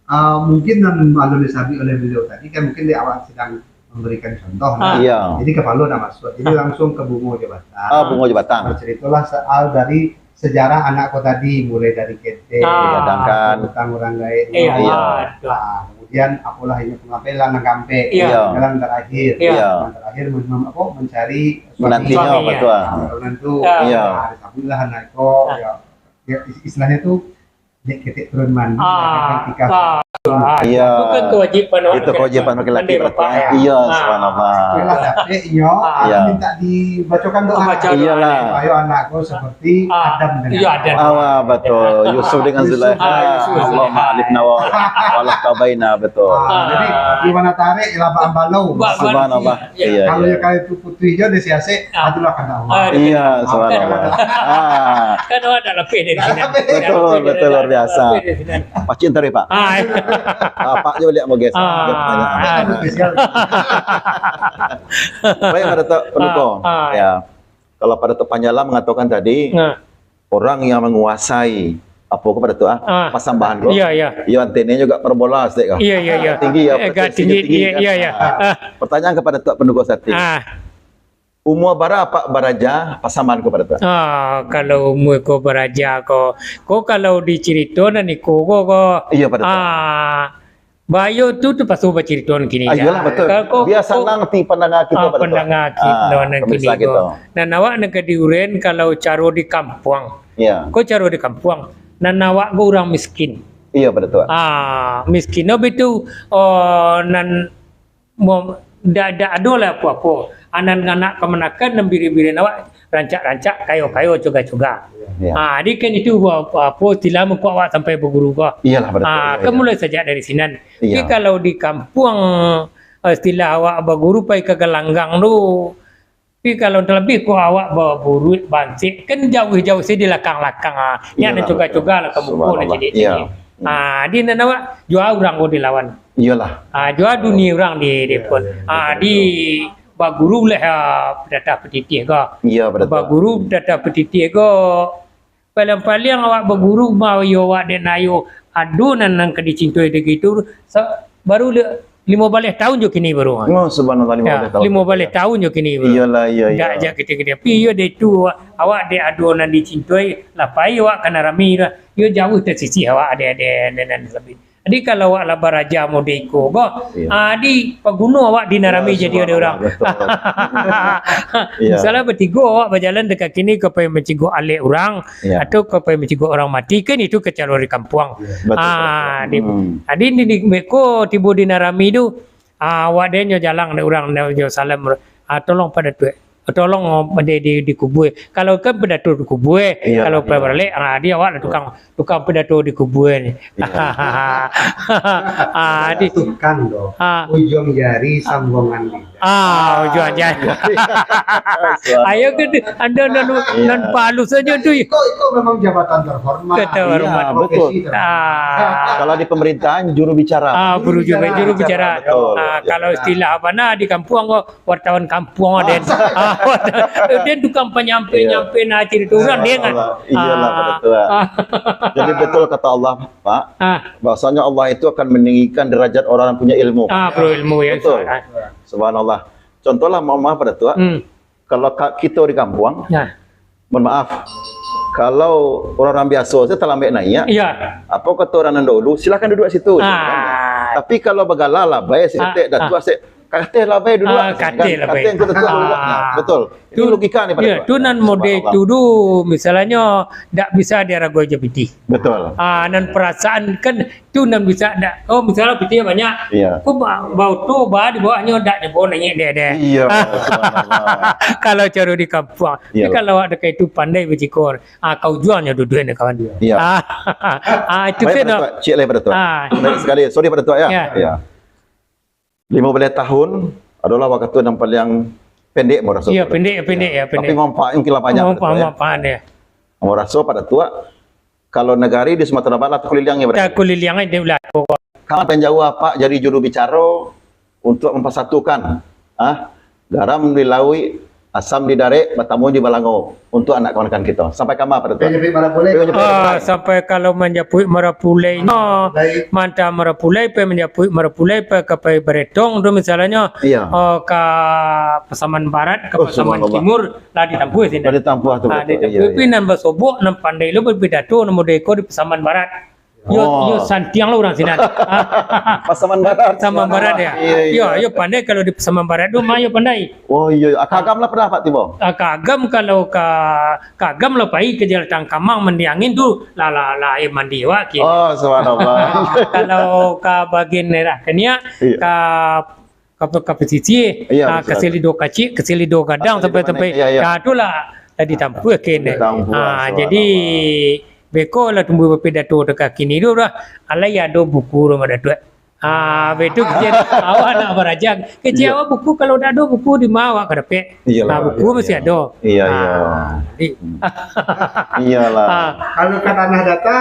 ah, mungkin nan alun disabik oleh beliau tadi kan, mungkin di awal sedang memberikan contoh, nah. Iya. Jadi kapalo dah masuk. Jadi langsung ke bungo jo batang. Ah, bungo jo batang. Berceritalah soal dari sejarah anak ko tadi, mulai dari ketek, digadangkan, utang urang gaek. Iya. Ah, kemudian apolah inyo pengampelan nan kampek. Iya. Jalan terakhir. Iya. Jalan terakhir men-, mem-, apa, mencari suami. Menantinyo, suami, betul. Ah, menantu. Iya. Ah, disabuiklah anak ko, ya. Ya, is-, istilahnya tu, dek ketek turun mandi, ah, ya, kan, ketika ah, ah, iya. Bukan kewajiban awak. Itu kewajiban laki-laki, pandai bapak, berarti, ya. Iya, ah. Subhanallah. Setelah dapek inyo, ah, iya. Minta dibacokan doa. Baca doa. Iyalah. Ayo anakku seperti ah, Adam dengan iya, Adam. Hawa. Ah, betul. Yusuf dengan Yusuf. Zulaikha. Ah, Yusuf. Allahumma alifna wa, wa alafta baina, betul. Ah, jadi, di mana tarik, di labakan balau. Ba-, ba-, subhanallah. Iya, iya. Kalau yang kayu itu putuih jo, disiasek, ah. Itulah kandak Allah. Ah, iya, subhanallah. Ah. Kan awak dah lapeh dari sinan. Dah lapeh. Betul, betul, luar biasa. Lapeh dari sinan. Pacik tarik, Pak. Ah, iya. Ah, Pak je baliak bagas. Ah. Dia tanya. Ah. Baik, Pak Datuk Paduko. Ah, ah. Ya. Kalau Pak Datuk Panjalam mengatakan tadi, nah. Orang yang menguasai, apa ko Pak Datuk, ah? Ah. Pasambahan ko. Iya, iya. Iyo, antenanya juga parabola saketek ko. Iya, iya, iya. Tinggi, ya, agak frekuensinya tinggi, tinggi, iya, kan? Iya, iya. Ah. Ah. Pertanyaan kepada Datuk Paduko Sati. Ah. Umua bara apak baraja pasambahan ko Pak Datuk? Ah, kalau umua ko baraja ko, ko kalau dicirito nan iko ko, ko. Iya, Pak Datuk. Ah, Bayo tu tapaso bacurito nan kini. Ah, iyolah, batua. Kalau ko, bia ko, sanang ati pandanga kito, ah, Pak Datuk. Pandanga kito, ah, nan kini ko. Nan awak nan ka diuren kalau caro di kampuang. Iya. Ko caro di kampuang. Nan awak ko urang miskin. Iya, Pak Datuk. Ah, miskin no bitu, oh, nan mo-, dak, dak ado lah apo-apo. Anan anak kamanakan nan biri-biri awak rancak-rancak, kayo-kayo, cuga-cuga. Iya. Ah, jadi kan itu apo, apo istilah muko awak sampai baguru ko. Iyalah, Pak Datuk. Ah, iya, kan iya. Mulai sajak dari sinan. Iya. Tapi kalau di kampuang, eh, istilah awak baguru pai ka galanggang tu, tapi kalau talabiah ko awak baburuik bansek, kan jauah-jauah se di lakang-lakang, ah. Nyo nan cuga-cuga lah ka muko nan cadiak-cadiak. Iya. Ah, di nan awak jua urang ko dilawan. Iyalah. Ah, jua dunia urang di, di pun. Iya, iya, betul, betul. Ah, di baguru lah, ah, padatah patitih ko. Iya, betul. Baguru padatah patitih ko, Paliang-paliang awak baguru, ma iyo awak dek nayo ado nan, nan ka dicintoi dek itu, sa-, baru li-, limo baleh taun jo kini baru. Oh, subhanallah, limo baleh taun. Limo baleh taun jo kini baru. Iyolah, iyo, iyo. Dak jak kito-kito. Tapi iyo dek itu, awak dek ado nan dicintoi, lah pai awak ka nan rami lah. Iyo jauah tasisih awak dek, dek, dek nan labiah. Jadi, kalau awak lah baraja model iko ko, iya. Ah, di paguno awak di nan rami jadi oleh urang. Iya, subhanallah, betul. Iya. Misalnya batigo awak bajalan dek kini ka pai mancigok alek urang, iya. Atau ka pai mancigok urang mati, kan itu ka caro di kampuang. Iya. Betul, betul. Ah, di, hmm. Jadi, di, di, beko tibo di nan rami tu, ah, awak dek nyo jalang dek urang, dek nyo salam, ah, tolong Pak Datuak. Tolong, oh, di, di, dikubua. Kalau kan pidato dikubua, iya, kalau iya. Baralek, ah, di awak lah tukang, tukang pidato dikubua ni. Iya. Ah, di tukang doh. Ah. Ujung jari sambungan lidah. Ah, ujung jari. Ayo ke tu, anda nan, iya. Nan palus saja tu. Iko, iko memang jabatan terhormat. Terhormat. Iya, betul. Profesi terhormat. Ah. Kalau di pemerintahan, juru bicara. Ah, juru bicara, juru bicara. Betul. Ah, iya. Kalau istilah apo nah di kampuang ko, wartawan kampuang, ah. Den. Ah, den tukang panyampai-nyampai, iya. Nah, carito urang, den kan. Iyalah, ah. Betul. Ah. Jadi betul kata Allah, Pak, ah. Bahwasanya Allah itu akan meninggikan derajat orang yang punya ilmu. Ah, berilmu, ya. Betul. Ah. Subhanallah. Contohlah, mohon maaf, Pak Datuak. Hmm. Kalau ka-, kito di kampuang, ya. Mohon maaf, kalau urang-urang biaso sajo talambek naiak, iya. Apo kato urang nan dahulu, silahkan duduk situ. Ah. Tapi kalau bagala labai, saketek, ah, Datuak, ah. Saketek labai duduk. Ah, kan? Katek labai. Katek tu Datuak duduk. Ah. Nah, betul. Ini tu, logika ni, Pak Datuak. Ya, tu nan model tu tu, misalnyo, dak bisa diaragoe jo pitih. Betul. Ah, nan perasaan kan Tu nan bisa dak, oh, misalnya pitih banyak. Iya. Ko ba-, baoto ba di bawahnyo dak nyo bawa naiak deh, deh. Iya, subhanallah. Kalau caro di kampuang. Tapi iyalah. Kalau awak dekat itu pandai baciko, ah, ka ujuangnyo duduak ni, kawan. Iya. Ah, ah, itu. Baik, Pak Datuak. Cik lai, Pak Datuak. Ah. Menarik sekali. Sorry, Pak Datuak, ya. Ya. Iya. Limo baleh tahun adalah wakatu nan paliang pendek, ambo raso. Iya, pendek, pendek, ya, pendek. Tapi manfaatnyo mungkin lah banyak, manfaat, Pak Datuak, ya. Manfaat, ya. Ambo raso, Pak Datuak, kalau nagari di Sumatera Barat lah takuliliang, ya, Pak Datuak? Takuliliang, ya, di ulah ko. Kalau panjauah Apak jadi juru bicara untuk mampasatukan, ah, garam di lauik, Asam di darek, batamu di balango. Untuk anak kamanakan kito. Sampai kama pado tu? Sampai manjapuik marapulai. Sampai kalau manjapuik marapulai nyo, mantah marapulai, pai manjapuik marapulai, pai ka pai baretong tu misalnyo, oh, ka Pasaman Barat, ka Pasaman Timur, lah ditampuah sinan. Lah ditampuah tu, ah, betul. Ditampuah. Iyo, iyo. Tapi nan basobok, nan pandai lo bapidato, nan model iko di Pasaman Barat. Yo, oh, yo santiang lah urang sinan. Pasaman Barat. Pasaman Barat, yo. Iyo, iyo. Yo, yo pandai kalau di Pasaman Barat tu, mah yo pandai. Oh, iyo, iyo. Ka Agam lah pernah, Pak, tibo? Ah, ka Agam kalau ka, ka Agam lah pai ka Jalan Tangkamang mandi angin tu, lah, lah, lah, eh, mandi awak kini. Oh, subhanallah. Ah, kalau ka bagian daerah Kaniak, iyo, ka ka, ka pasisia, iyo, ah, betul, ka Silido Kacik, ka Silido Gadang, sampai, sampai, iyo, iyo, ah, tu lah, lah ditampuah kini. Ditampuah, ah, jadi, subhanallah, beko lah tumbuah bapidato dek kini tu lah, alai ado buku rumah Datuak. Ah, betul kecil, awak nak baraja. Kecil, iyo, awak buku, kalau dak ado buku, di ma awak ka dapek? Iyolah, ah, buku iyo, masih ado. Iyo, iyo. Ah, jadi, hmm, iyolah. Ah. Kalau ka Tanah Data,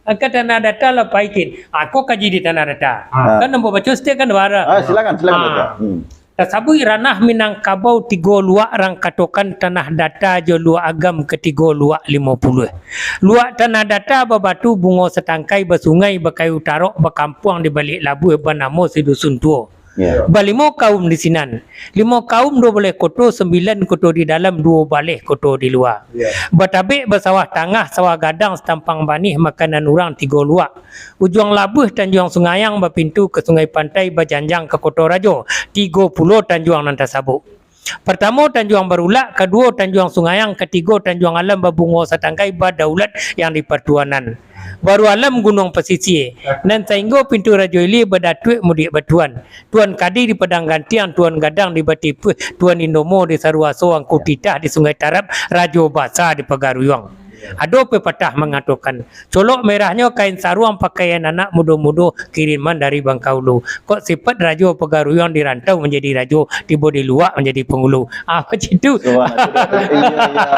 Ka Tanah Data lah pai kin. Ako kaji di Tanah Data. Ah. Kan ambo baco setiap kan wara. Ah, silakan, silakan, ah, baca. Hmm. Tasabuik ranah Minangkabau tigo luak, rang katokan Tanah Data jo Luak Agam katigo luak limo puluah. Luak Tanah Data babatu bungo satangkai, basungai, bakayu tarok, bakampuang di baliak labuah, banamo Sidusun Tuo. Ya. Balimo kaum di sinan. Limo kaum, duo baleh koto, sambilan koto di dalam, duo baleh koto di lua. Ya. Batabek basawah tangah, sawah gadang, satampang banih, makanan urang tigo luak. Ujuang labuah Tanjuang Sungayang, bapintu ka Sungai Pantai, bajanjang ka Koto Rajo. Tigo pulo tanjuang nan tasabuik. Partamo Tanjuang Barulak, kaduo Tanjuang Sungayang, katigo Tanjuang Alam babungo satangkai, badaulat yang di partuanan. Baru Alam Gunuang Pasisia, nan sainggo pintu Rajo Ilia badatuak mudiak batuan. Tuan Kadi di Padang Gantiang, Tuan Gadang di Batipuah, Tuan Indomo di Saruaso, Angku Titah di Sungai Tarab, Rajo Basa di Pagaruyuang. Ado pepatah mangatokan, colok merahnyo kain saruang pakaian anak mudo-mudo kiriman dari Bangkaulu. Kok sifat rajo Pagaruyuang di rantau manjadi rajo, tibo di luak manjadi pangulu. Ah, macam tu. Subhanallah. Iyo, iyo.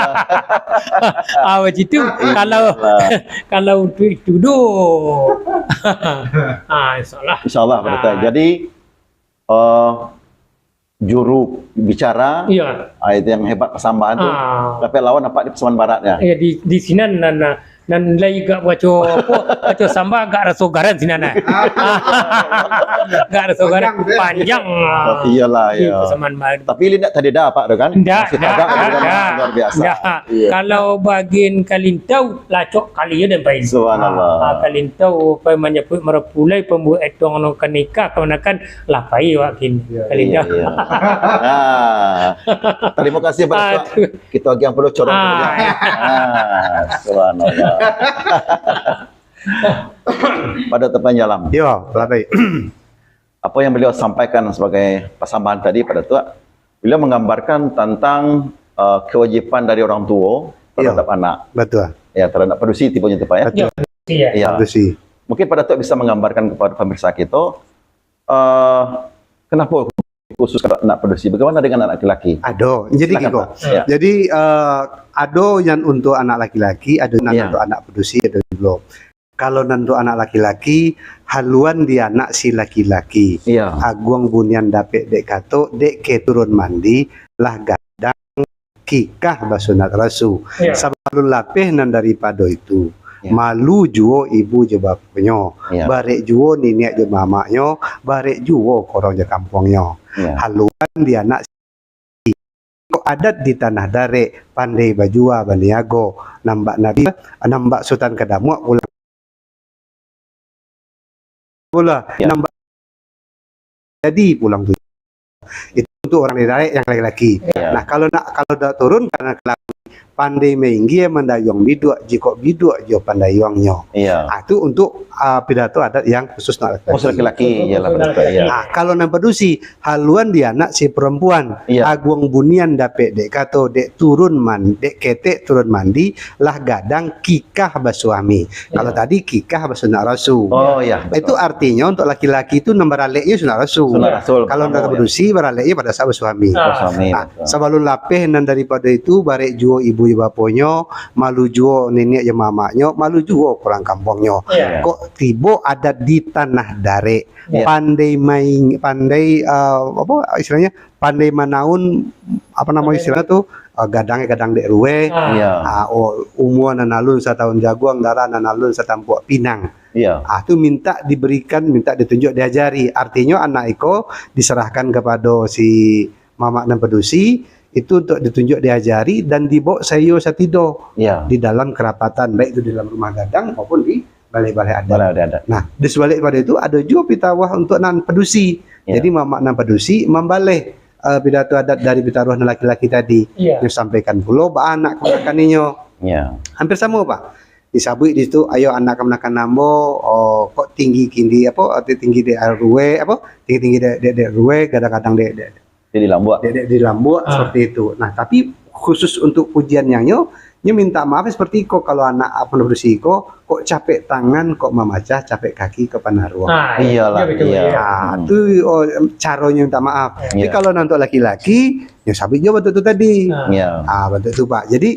Ah, macam tu. Kalau, iyolah, kalau untuk itu doh. Ah, insyaallah. Insyaallah, Pak Datuk. Ah. Jadi, eh, juru bicara, iya, ah, itu yang hebat pasambahan tu. Ah. Tapi lawan nampak di Pasaman Barat, ya. Iya, di, di sinan nan, nan, nan lai gak baco apo, baco samba gak raso garan sinan, nah. Gak raso garan, panjang, panjang, ah. Oh, iyalah, di, iya, Pasaman Barat. Tapi indak tadi dah, Pak, tu kan? Indak, masih indak, tagak, indak, gitu kan? Indak. Luar biasa. Indak. Iya. Kalau bagian Kalintau, lacok kali yo den pai. Subhanallah. Ah, Kalintau pai manjapuik marapulai, pambuek etong nan ka nikah, kamanakan lah pai awak kini. Iya, Kalintau. Iya, iya. Nah, terima kasih banyak, Pak. Aduh. Kita agiah pulo corong. Ah. Ah, subhanallah. Pada tepan jalan. Yo, lah baik. Apa yang beliau sampaikan sebagai pasambahan tadi, Pak Datuk, beliau menggambarkan tentang, eh, kewajiban dari orang tua terhadap anak. Iya, betul. Ya, terhadap padusi tipenya tu, Pak, ya? Betul. Iya. Iya. Padusi. Mungkin Pak Datuk bisa menggambarkan kepada pemirsa kita, eh, kenapa khusus anak padusi? Bagaimana dengan anak laki-laki? Ado. Jadi, silakan, Kiko. Pak. Iya. Jadi, eh, ado yang untuk anak laki-laki, ado yang, iya, untuk anak padusi, ado juo. Kalau nan tu anak laki-laki, haluan di anak si laki-laki. Iya. Aguang bunian dapek dek kato, dek keturun mandi, lah gadang kikah basunat rasu. Iya. Sabalun lapeh nan daripado itu, iya, malu juo ibu jo baponyo, iya, barek juo niniak jo mamaknyo, barek juo korong jo kampuangnyo. Iya. Haluan di anak Kok adat di tanah darek, pandai bajua baniago, nambak Nabi, nambak Sutan Kadamuak pulang. Pula, ya, nambak jadi pulang tu. Itu untuk orang di darek yang laki-laki. Ya. Nah, kalau nak, kalau dah turun, karena kelakuan pandai mainggia mandayuang biduak, jikok biduak jo pandayuangnyo. Iya. Ah, tu untuk, ah, pidato adat yang khusus nak laki-laki. Khusus laki-laki, iyalah, betul, iya. Ah, kalau nan padusi, haluan di anak si perempuan, iya, aguang bunian dapek dek kato, dek turun man-, dek ketek turun mandi, lah gadang kikah basuami. Kalau, iya, tadi kikah basunat rasu. Oh, iya, betul. Itu artinyo untuk laki-laki tu nan baraleknyo sunat rasu. Sunat rasu, kalau nan padusi, baraleknyo pada saat basuami. Ah. Basuami, ah, betul. Sabalun lapeh nan daripado itu, barek juo ibu jo baponyo, malu juo niniak jo mamaknyo, malu juo urang kampuangnyo. Iya. Kok tibo adat di tanah darek, iya, pandai main, pandai, ah, apa istilahnyo, pandai manaun, apa namo istilahnyo tu, ah, gadang gadang dek ruweh. Ah. Iyo. Ah, oh, umua nan alun satahun jaguang, darah nan alun satampuak pinang. Iyo. Ah, tu minta diberikan, minta ditunjuk, diajari. Artinyo anak iko diserahkan kapado si mamak nan padusi, itu untuk ditunjuk, diajari, dan dibaok saiyo satido. Iyo. Di dalam kerapatan, baik itu di dalam rumah gadang maupun di balai-balai adat. Balai adat. Nah, di sabalik pado itu, ado juo pitaruah untuk nan padusi. Iyo. Jadi, mamak nan padusi mambaleh, eh, pidato adat dari pitaruah nan laki-laki tadi. Iyo. Nyo sampaikan pulo baa anak kamanakan inyo. Iyo. Hampir samo, Pak. Disabuik di situ, "Ayo anak kamanakan ambo, oh, kok tinggi kindi, apo, tinggi-tinggi dek ruweh, apo, tinggi-tinggi dek, dek, dek ruweh, gadang-gadang dek, dek, Jadi lambuak. dek, dek di lambuak," Ah. seperti itu. Nah, tapi khusus untuk pujian yang nyo, nyo minta maaf seperti iko, kalau anak, apo, padusi iko, "Kok capek tangan, kok mamacah, capek kaki, kok panaruang." Ah, Iyolah, iyo, betul, iyo. iyo. Ah, Hmm. tu, oh, caronyo minta maaf. Tapi Iyo. kalau nan untuk laki-laki, nyo sabuik juo bantuak tu tadi. Ah. Iyo. Ah, bantuak tu, Pak. Jadi,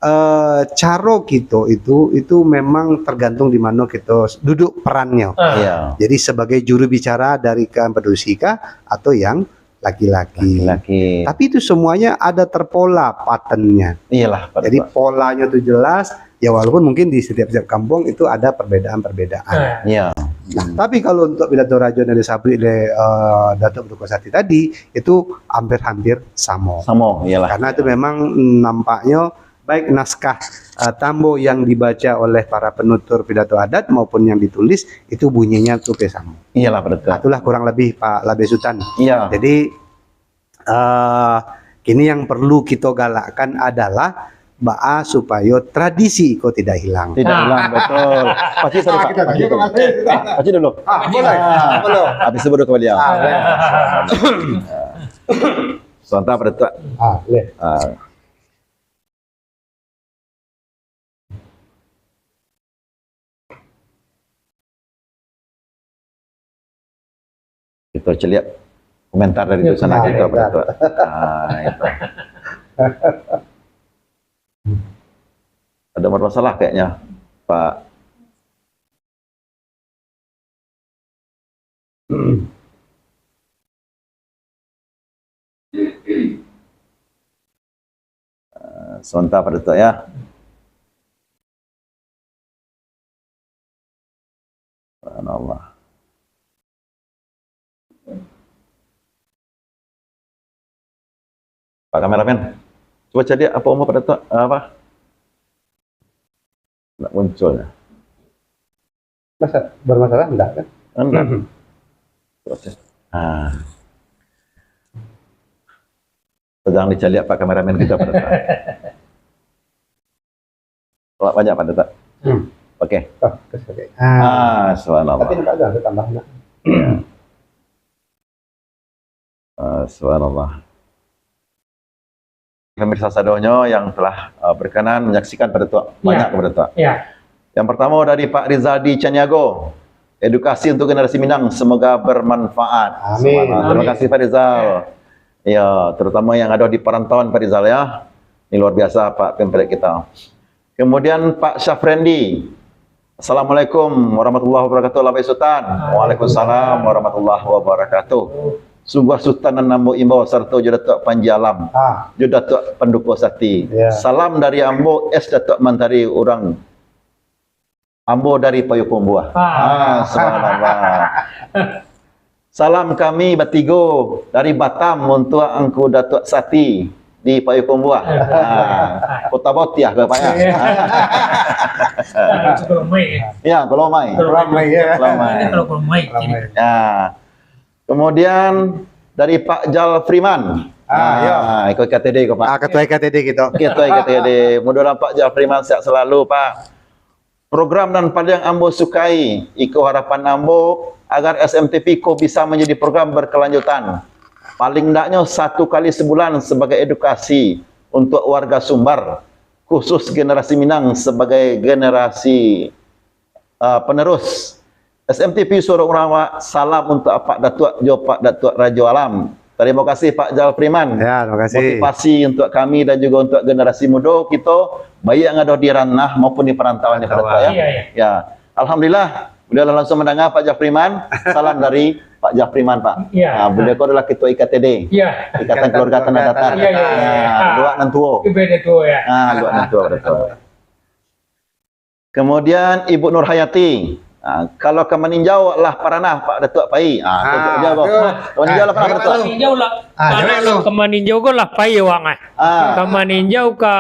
eh, caro kito itu, itu memang tergantung di mano kito duduk perannyo. Ah. Iyo. Jadi, sebagai juru bicara dari kaum padusi kah, atau yang laki-laki. Laki-laki. Tapi itu semuanya ada terpola patternnya. Iyolah, Pak Jadi, Ketua. polanyo tu jelas, ya, walaupun mungkin di setiap-setiap kampung itu ada perbedaan-perbedaan. Ah. Iyo. Nah, Hmm. tapi kalau untuk pidato rajo nan disabuik oleh, eh, Datuk Paduko Sati tadi, itu hampir-hampir samo. Samo, iyolah. Karena itu memang nampaknyo baik naskah, eh, tambo yang dibaca oleh para penutur pidato adat maupun yang ditulis, itu bunyinya tu hampir samo. Iyolah, Pak Datuk. Nah, itulah kurang lebih, Pak Labe Sutan. Iyo. Jadi, eh, kini yang perlu kito galakkan adalah baa supayo tradisi iko tidak hilang. Tidak Ah. hilang, betul. Pasti tadi, Ah, Pak. kita Pasti tadi dulu. kembali. Pasti dulu. Ah, boleh. Ah. Boleh. Habis itu baru kembali. Ah, boleh. Sebentar, Pak Datuk. Ah, boleh. Ah. Kito caliak komentar dari Ya, tu sana komentar, kita komentar. berdebat. Ah, itu. Ada bermasalah kayaknya, Pak. Eh, sebentar, Pak Datuk, ya. Subhanallah. Pak kameramen, cuba caliak apa umur Pak Datuk, apa? Ndak muncul, ya. Masa bermasalah, enggak, kan? Enggak. Proses. Ah. Sedang dicaliak Pak kameramen kita, Pak Datuk. Banyak, Pak Datuk. Hmm. Oke. Oh, oke, oke. Ah. Ah, subhanallah. Tapi nampak dah, ada tambah nak. Ah, subhanallah. Pemirsa sadonyo yang telah, uh, berkenan menyaksikan Pak Datuk. Ya. Banyak Pak Datuk. Ya. Yang pertama dari Pak Rizaldi Caniago. Edukasi untuk generasi Minang, semoga bermanfaat. Amin. Subhanallah. Terima Amin. kasih, Pak Rizal. Ya. Ya, terutama yang ada di perantauan, Pak Rizal, ya. Ini luar biasa, Pak, pamflet kita. Kemudian Pak Syafrendi. "Assalamualaikum warahmatullahi wabarakatuh, Labai Sutan." "Waalaikumsalam warahmatullahi wabarakatuh. Sungguah Sutan nan ambo imbau sarato jo Datuk Panji Alam, Ah. jo Datuk Panduko Sati. Ya. Salam dari ambo, S Datuk Mantari, urang ambo dari Payokumbuah." Ah. Ah, subhanallah. "Salam kami batigo dari Batam untuak Angku Datuk Sati di Payokumbuah." Ah, Kota Botiah ke, Pak, ya? Ya. Kalau Kolomai. Ya, Kolomai. Kolomai, ya. Kolomai. Kalau Kolomai. Kolomai. Ya. Kemudian dari Pak Jal Freeman. Ah, ya. Ah, iko I K T D ko, Pak. Ah, Ketua I K T D kito. Ketua I K T D. Mudah-mudahan Pak Jal Freeman sehat selalu, Pak. Program nan paling ambo sukai, iko harapan ambo, agar S M T V ko bisa manjadi program berkelanjutan. Paling ndaknyo satu kali sebulan sebagai edukasi untuk warga Sumbar, khusus generasi Minang sebagai generasi, uh, penerus. S M T V Suara Urang Awak, salam untuk Apak Datuak jo Pak Datuak Rajo Alam. Tarimo kasih, Pak Jal Freeman. Ya, terima kasih. Motivasi untuk kami dan juga untuk generasi mudo kito, baik yang ado di ranah maupun di perantauan, Pak Datuak, ya. Iya, iya. Ya. Alhamdulillah, bolehlah langsung mandanga Pak Jal Freeman. Salam dari Pak Jafriman, Pak. Iya. Ah, beliau ko adalah ketua I K T D. Iya. Ikatan Keluarga Tanah Datar. Iya, iya, iya. Ah, luak nan tuo. Itu beda tuo, ya. Ah, luak nan tuo, betul. Kemudian Ibu Nurhayati. Ah, kalau ka maninjau lah paranah Pak Datuak pai. Ah, tu, tu, jawab. Ka maninjau lah paranah Pak Datuak. Ka maninjau lah. Ah, jawab lu. Ka maninjau ko lah pai awak, eh. Ah. Ka maninjau ka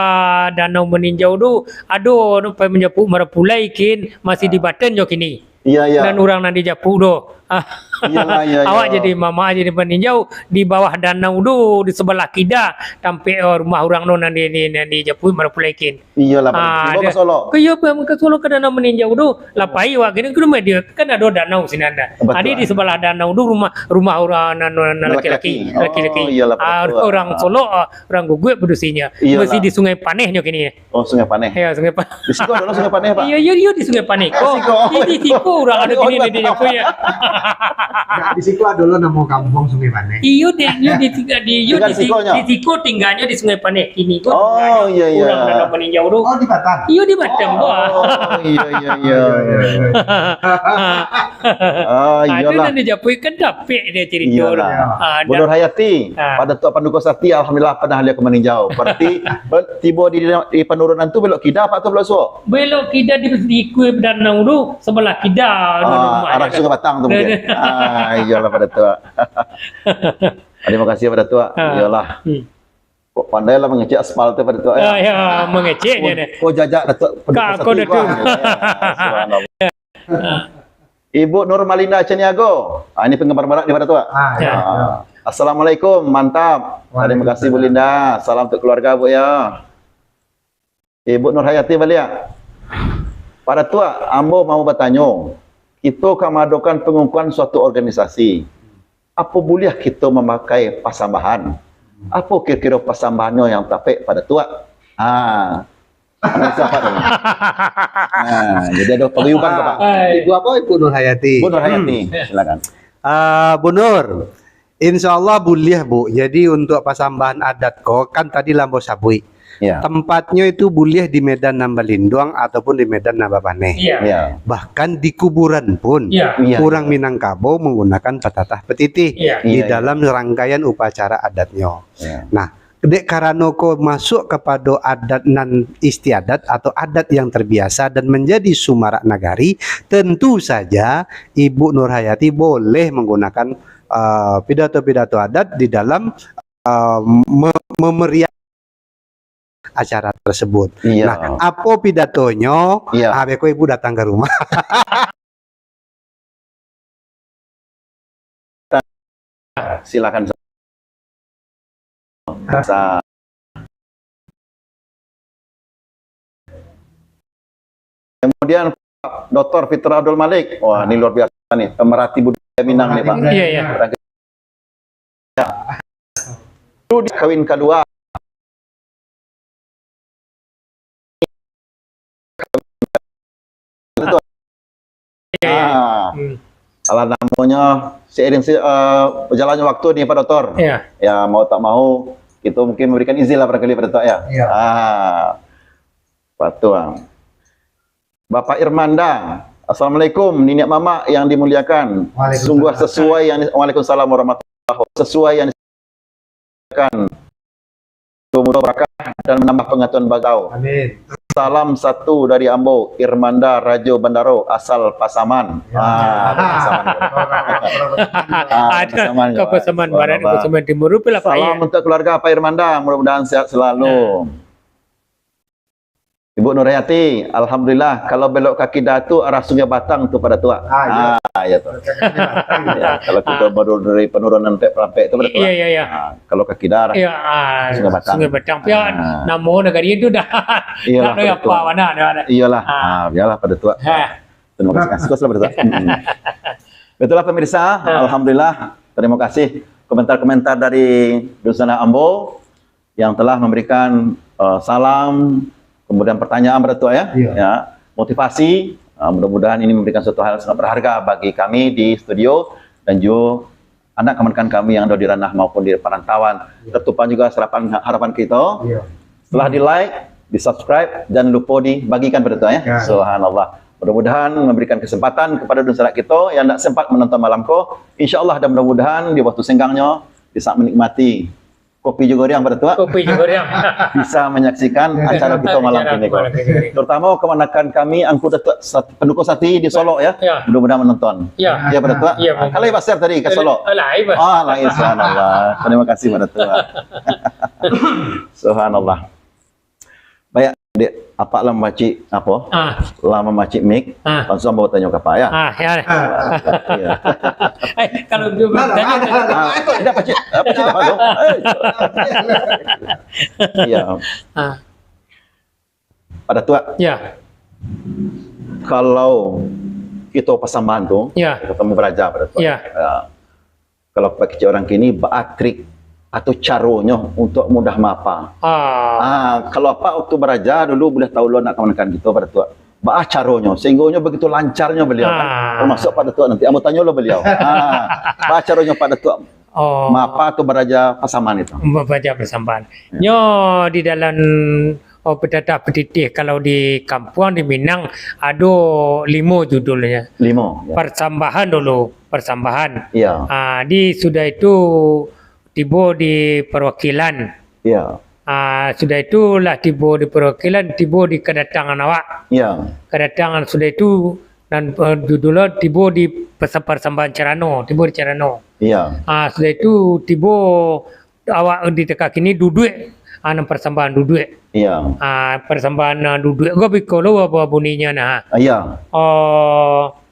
Danau Maninjau tu, ado pai manjapuik marapulai kin, masih dibaten jo kini. Iya, iya. Nan urang nan dijapuik tu. Ah. Iyalah, iya, iya. Awak jadi mamak jadi maninjau di bawah danau tu, di sabalah kida, tampek, oh, rumah urang tu nan di, di, nan dijapuik marapulai kin. Iyolah, Pak. Ah, tibo ka Solok. Iyo, ka Solok ka Danau Maninjau tu. Lah pai awak kini ka rumah dia. Kan ado danau sinan dah. Betul. Jadi di sabalah danau tu rumah, rumah urang nan, nan laki-laki. Laki-laki. Oh, iyolah, betul. Ah, urang Solok, ah, urang Guguak padusinyo. Iyolah. Masih di Sungai Paneh nyo kini. Oh, Sungai Paneh. Iyo, Sungai Paneh. Di siko ado Sungai Paneh, Pak? Iyo, iyo, iyo, di Sungai Paneh. Di siko. Di, di siko urang ado kini di Japuik, yo. Nah, di siko ado lo namo kampuang Sungai Paneh. Iyo, di, iyo, di, di, iyo, di, di siko tingganyo di Sungai Paneh. Kini ko tingganyo urang Danau Maninjau tu. Oh, iya, iya. Oh, di Batam. Iyo, di Batam, Pak. Oh, iya, iya, iya. Iya, iya, iya. Ah, ah, itu iyolah. Nan di Japuik kan dapek dia cerita. Iyolah. Ah, Bu Nurhayati, ah, Pak Datuak Panduko Sati, alhamdulillah pernah liau ka Maninjau. Berarti, be-, tibo di, di panurunan tu belok kida, Pak, atau belok suok? Belok kida di, di kue danau tu, sebelah kida. Ah, rumah arah dia. Sungai Batang tu mungkin. Ah, iyolah, Pak Datuak. Terima kasih, Pak Datuak. Ah. Iyolah. Hmm. Kok pandai lah mangecek aspal tu, Pak Datuak, ya? Ah, ya, mangecek je deh. Kok jajak Datuak Panduko Sati, Datuak. Ya, subhanallah. Ibu Nurmalinda Caniago. Ah, ini penggemar barat ni, Pak Datuak. Ah, ya, ya. Assalamualaikum, mantap. Terima kasih, Bu Linda. Salam untuk keluarga, Bu, ya. Ibu Nurhayati baliak. Pak Datuak, ambo mau batanyo, kito ka maadokan pangukuhan suatu organisasi. Apo buliah kito mamakai pasambahan? Apo kiro-kiro pasambahannyo yang tapek, Pak Datuak? Ha. Anu siapa tu? Ha, jadi ado paguyuban ko, Pak? Ibu apo? Ibu Nurhayati. Bu Nurhayati, silakan. Ah, Bu Nur, insya Allah buliah, Bu. Jadi, untuk pasambahan adat ko, kan tadi lah ambo sabuik. Ya. Tempatnyo itu buliah di medan nan balinduang ataupun di medan nan bapaneh. Ya. Ya. Bahkan di kuburan pun, ya, ya, urang Minangkabau manggunakan patatah patitih, ya, di, ya, ya, dalam rangkaian upacara adatnyo. Ya. Nah, dek karano ko masuak kapado adat nan istiadat atau adat yang terbiasa dan menjadi sumarak nagari, tentu saja Ibu Nurhayati boleh menggunakan, eh, pidato-pidato adat di dalam, eh, me-, memeriah acara tersebut. Iya. Nah, apo pidatonyo? Iya. Ah, beko ibu datang ka rumah. Silakan. Sa-, kemudian Pak Doktor Fitra Abdul Malik. Wah, ini luar biasa nih, pemerhati budaya Minang nih, Pak. Iya, iya. Itu di kawin kedua. Betul. Iya, iya. Ah. Hmm. Alah, namonyo seiring si-, eh, berjalannya waktu nih, Pak Doktor. Iya. Ya, mau tak mau, kita mungkin memberikan izin lah barangkali, Pak Doktor, ya. Iya. Ah. Betul. Bapak Irmanda, assalamualaikum, niniak mamak yang dimuliakan. Waalaikumsalam. Sungguh sesuai yang di-, waalaikumsalam warahmatullahi wabarakatuh. Sesuai yang disediakan, mudah-mudahan berkah dan menambah pengetahuan bagi. Amin. Salam satu dari ambo, Irmanda Rajo Bandaro, asal Pasaman. Ya. Ah, Pasaman. Ah, ada Pasaman, ke Pasaman Barat, Pasaman Timur, rupiah lah, Pak, ya. Salam untuk keluarga Pak Irmanda, mudah-mudahan sehat selalu. Ya. Ibu Nurhayati, alhamdulillah, kalau belok ka kida tu arah Sungai Batang tu, Pak Datuak. Ah, iya. Ah, iya tu. Belok ka Sungai Batang. Ya, kalau kita baru dari penurunan Pek Perampek tu, Pak Datuak. Iya, iya, iya. Ah, kalau ka kida arah, iya, ah, Sungai Batang. Sungai Batang. Pihak, ah, namo nagari tu dah. Iyalah, tak tahu Pak Datuak. Apa mana, dah, dah. Iyalah. Ah. Ah, biarlah, Pak Datuak. Ha. Terima kasih. Sukses lah, Pak Datuak. Hmm. Betullah, pemirsa, ah, alhamdulillah. Terima kasih komentar-komentar dari Dunsanak ambo yang telah memberikan, eh, salam, kemudian pertanyaan, Pak Datuak, ya. Iya. Ya, motivasi. Eh, mudah-mudahan ini memberikan suatu hal yang sangat berharga bagi kami di studio dan juga anak kemenakan kami yang ada di ranah maupun di perantauan. Iya. Tertumpang juga harapan, harapan kita. Iya. Setelah di-like, di-subscribe, jangan lupa dibagikan, Pak Datuak, ya. Ya. Subhanallah. Mudah-mudahan memberikan kesempatan kepada dunsanak kito yang ndak sempat menonton malam ko. Insya Allah, dan mudah-mudahan di waktu senggangnyo bisa menikmati kopi jo goreang, Pak Datuak. Kopi jo goreang. Bisa menyaksikan acara kito malam kini ko. Acara malam kini. Terutama kamanakan kami, Angku Datuak Sat-, Pendukung Sati di Solok, ya. Ya. Mudah-mudahan menonton. Ya. Ya, Pak Datuak. Ya, ah, kalau Basir tadi ka Solok. Alah, iya, Pak. Ah, lain, subhanallah. Terima kasih, Pak Datuak. Subhanallah. Baik, Dek, Apak lah mamacik, apo? Ah. Lah mamacik mic, ah, langsung ambo tanyo ka Apak, ya? Ah, ya. Ah, ya. Eh, kalau dia bertanya, ah, tidak pacik, ah, pacik apa tu? Eh. Iya. Ah. Pak Datuak. Ya. Kalau kito pasambahan tu, ya, kito temu baraja, Pak Datuak. Ya. Ya. Kalau pakecek urang kini, baa trik atau caronyo untuak mudah maapa? Ah. Ah, kalau Apak waktu baraja dulu, buliah tahu lo nak kamanakan kito, Pak Datuak. Baa caronyo, sehinggonyo begitu lancarnyo baliau, kan? Ah. Termasuk Pak Datuak nanti, ambo tanyo lo baliau. Ah, baa caronyo Pak Datuak, oh, maapa atau baraja pasambahan itu? Baraja pasambahan. Ya. Nyo di dalam, oh, petatah petitih, kalau di kampuang, di Minang, ado limo judulnyo. Limo, ya. Persambahan dulu. Persambahan. Iya. Ah, di sudah itu tibo di perwakilan. Iya. Ah, sudah itu lah tibo di perwakilan, tibo di kedatangan awak. Iya. Kedatangan sudah itu, nan, eh, judulnyo tibo di pesa-, persambahan carano, tibo di carano. Iya. Ah, sudah itu tibo awak di teka kini duduak, ah, nan persambahan duduak. Iya. Ah, persambahan, ah, duduak ko biko lo apa buninyo nah. Iya. Oh,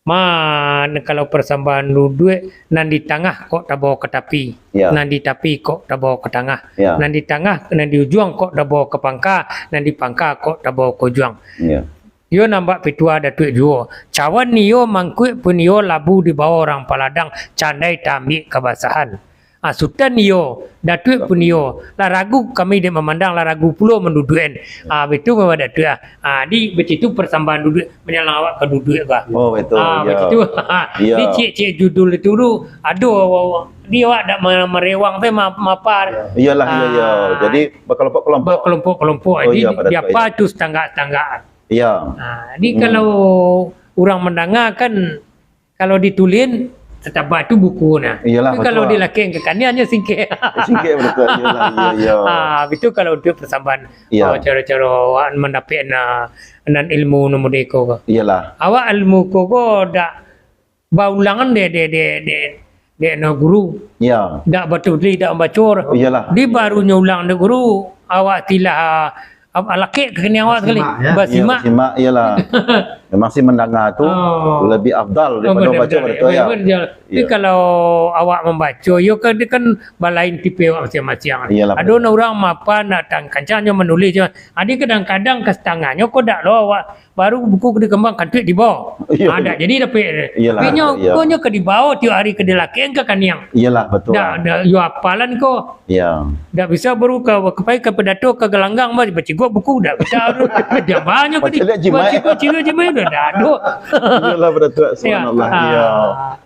Man, kalau persambahan duduak, nan di tangah kok tabao ka tapi, ya, nan di tapi kok tabao ka tangah, ya, nan di tangah, nan di ujuang kok tabao ka pangka, nan di pangka kok tabao ka ujuang. Ya. Iyo nan bak pituah Datuak juo. Cawan iyo, mangkuik pun iyo, labu dibao urang paladang, candai taambiak kabasahan. Ah, Sutan iyo, Datuak pun iyo, lah ragu kami dek mamandang, lah ragu pulo manduduakan. Ah, baitu mah Datuak ah. Ah, di baitu persambahan duduak, manyalang awak ka duduak ka. Oh, baitu, ah, iyo. Baitu. Iyo. Di ciek-ciek judul itu tu, ado, di awak dak ma-, marewang teh ma-, mapar. Iyolah, iyo, iyo. Ah. Jadi, bakelompok-kelompok. Bakelompok-kelompok. Oh, jadi, iyo, pada diapa tu, iyo, itu setangga-setangga. Iyo. Ah, jadi, hmm, kalau urang mandanga kan, kalau ditulin, tatambah tu buku nah. Iyolah, tapi kalau betul lah, dilakek ka kaniang, nyo singkek. Singkek, betul. Iyolah, iyo, iyo. Ah, itu kalau untuak persambahan, iyo, ah, caro-caro awak mandapek na-, nan ilmu nan model iko ko. Iyolah. Awak ilmu ko, ko dak baulangan dek, dek, dek, dek, dek na guru. Iyo. Dak batul, dak baco. Iyolah. Di barunyo ulang dek guru, awak tilah, ah, Ap-, lakek ka kaniang awak sakali. Basimak, ya? Basimak. Iyo, basimak, iyolah. Memang sih mandanga tu, oh, lebih afdal daripado mambaco, betul, ya? Memang afdal. Tapi, iyo, kalau awak mambaco, iyo kan, dia kan balain tipe awak masiang-masiang. Iyolah, betul. Ado nan urang mapa nak tang-, kancang nyo manulis nyo. Adi kadang-kadang ka satangahnyo ko dak lo awak, baru buku ka dikambang kantuak dibao. Iyo, ah, iyo. Dak jadi dapek. Iyolah, tapi nyo, iyo, ko nyo ka dibao tiok hari ka dilakek ka kaniang. Iyolah, betul. Dak, dak, iyo apalan ko. Iyo. Dak bisa baru ka, ka pai ka pidato ka galanggang, ba-, bacigok buku, dak bisa. Diam banyo ka di-, bacigok, cigok jimat, dak ado. Iyolah, Pak Datuak, iyo, subhanallah. Ah. Iyo.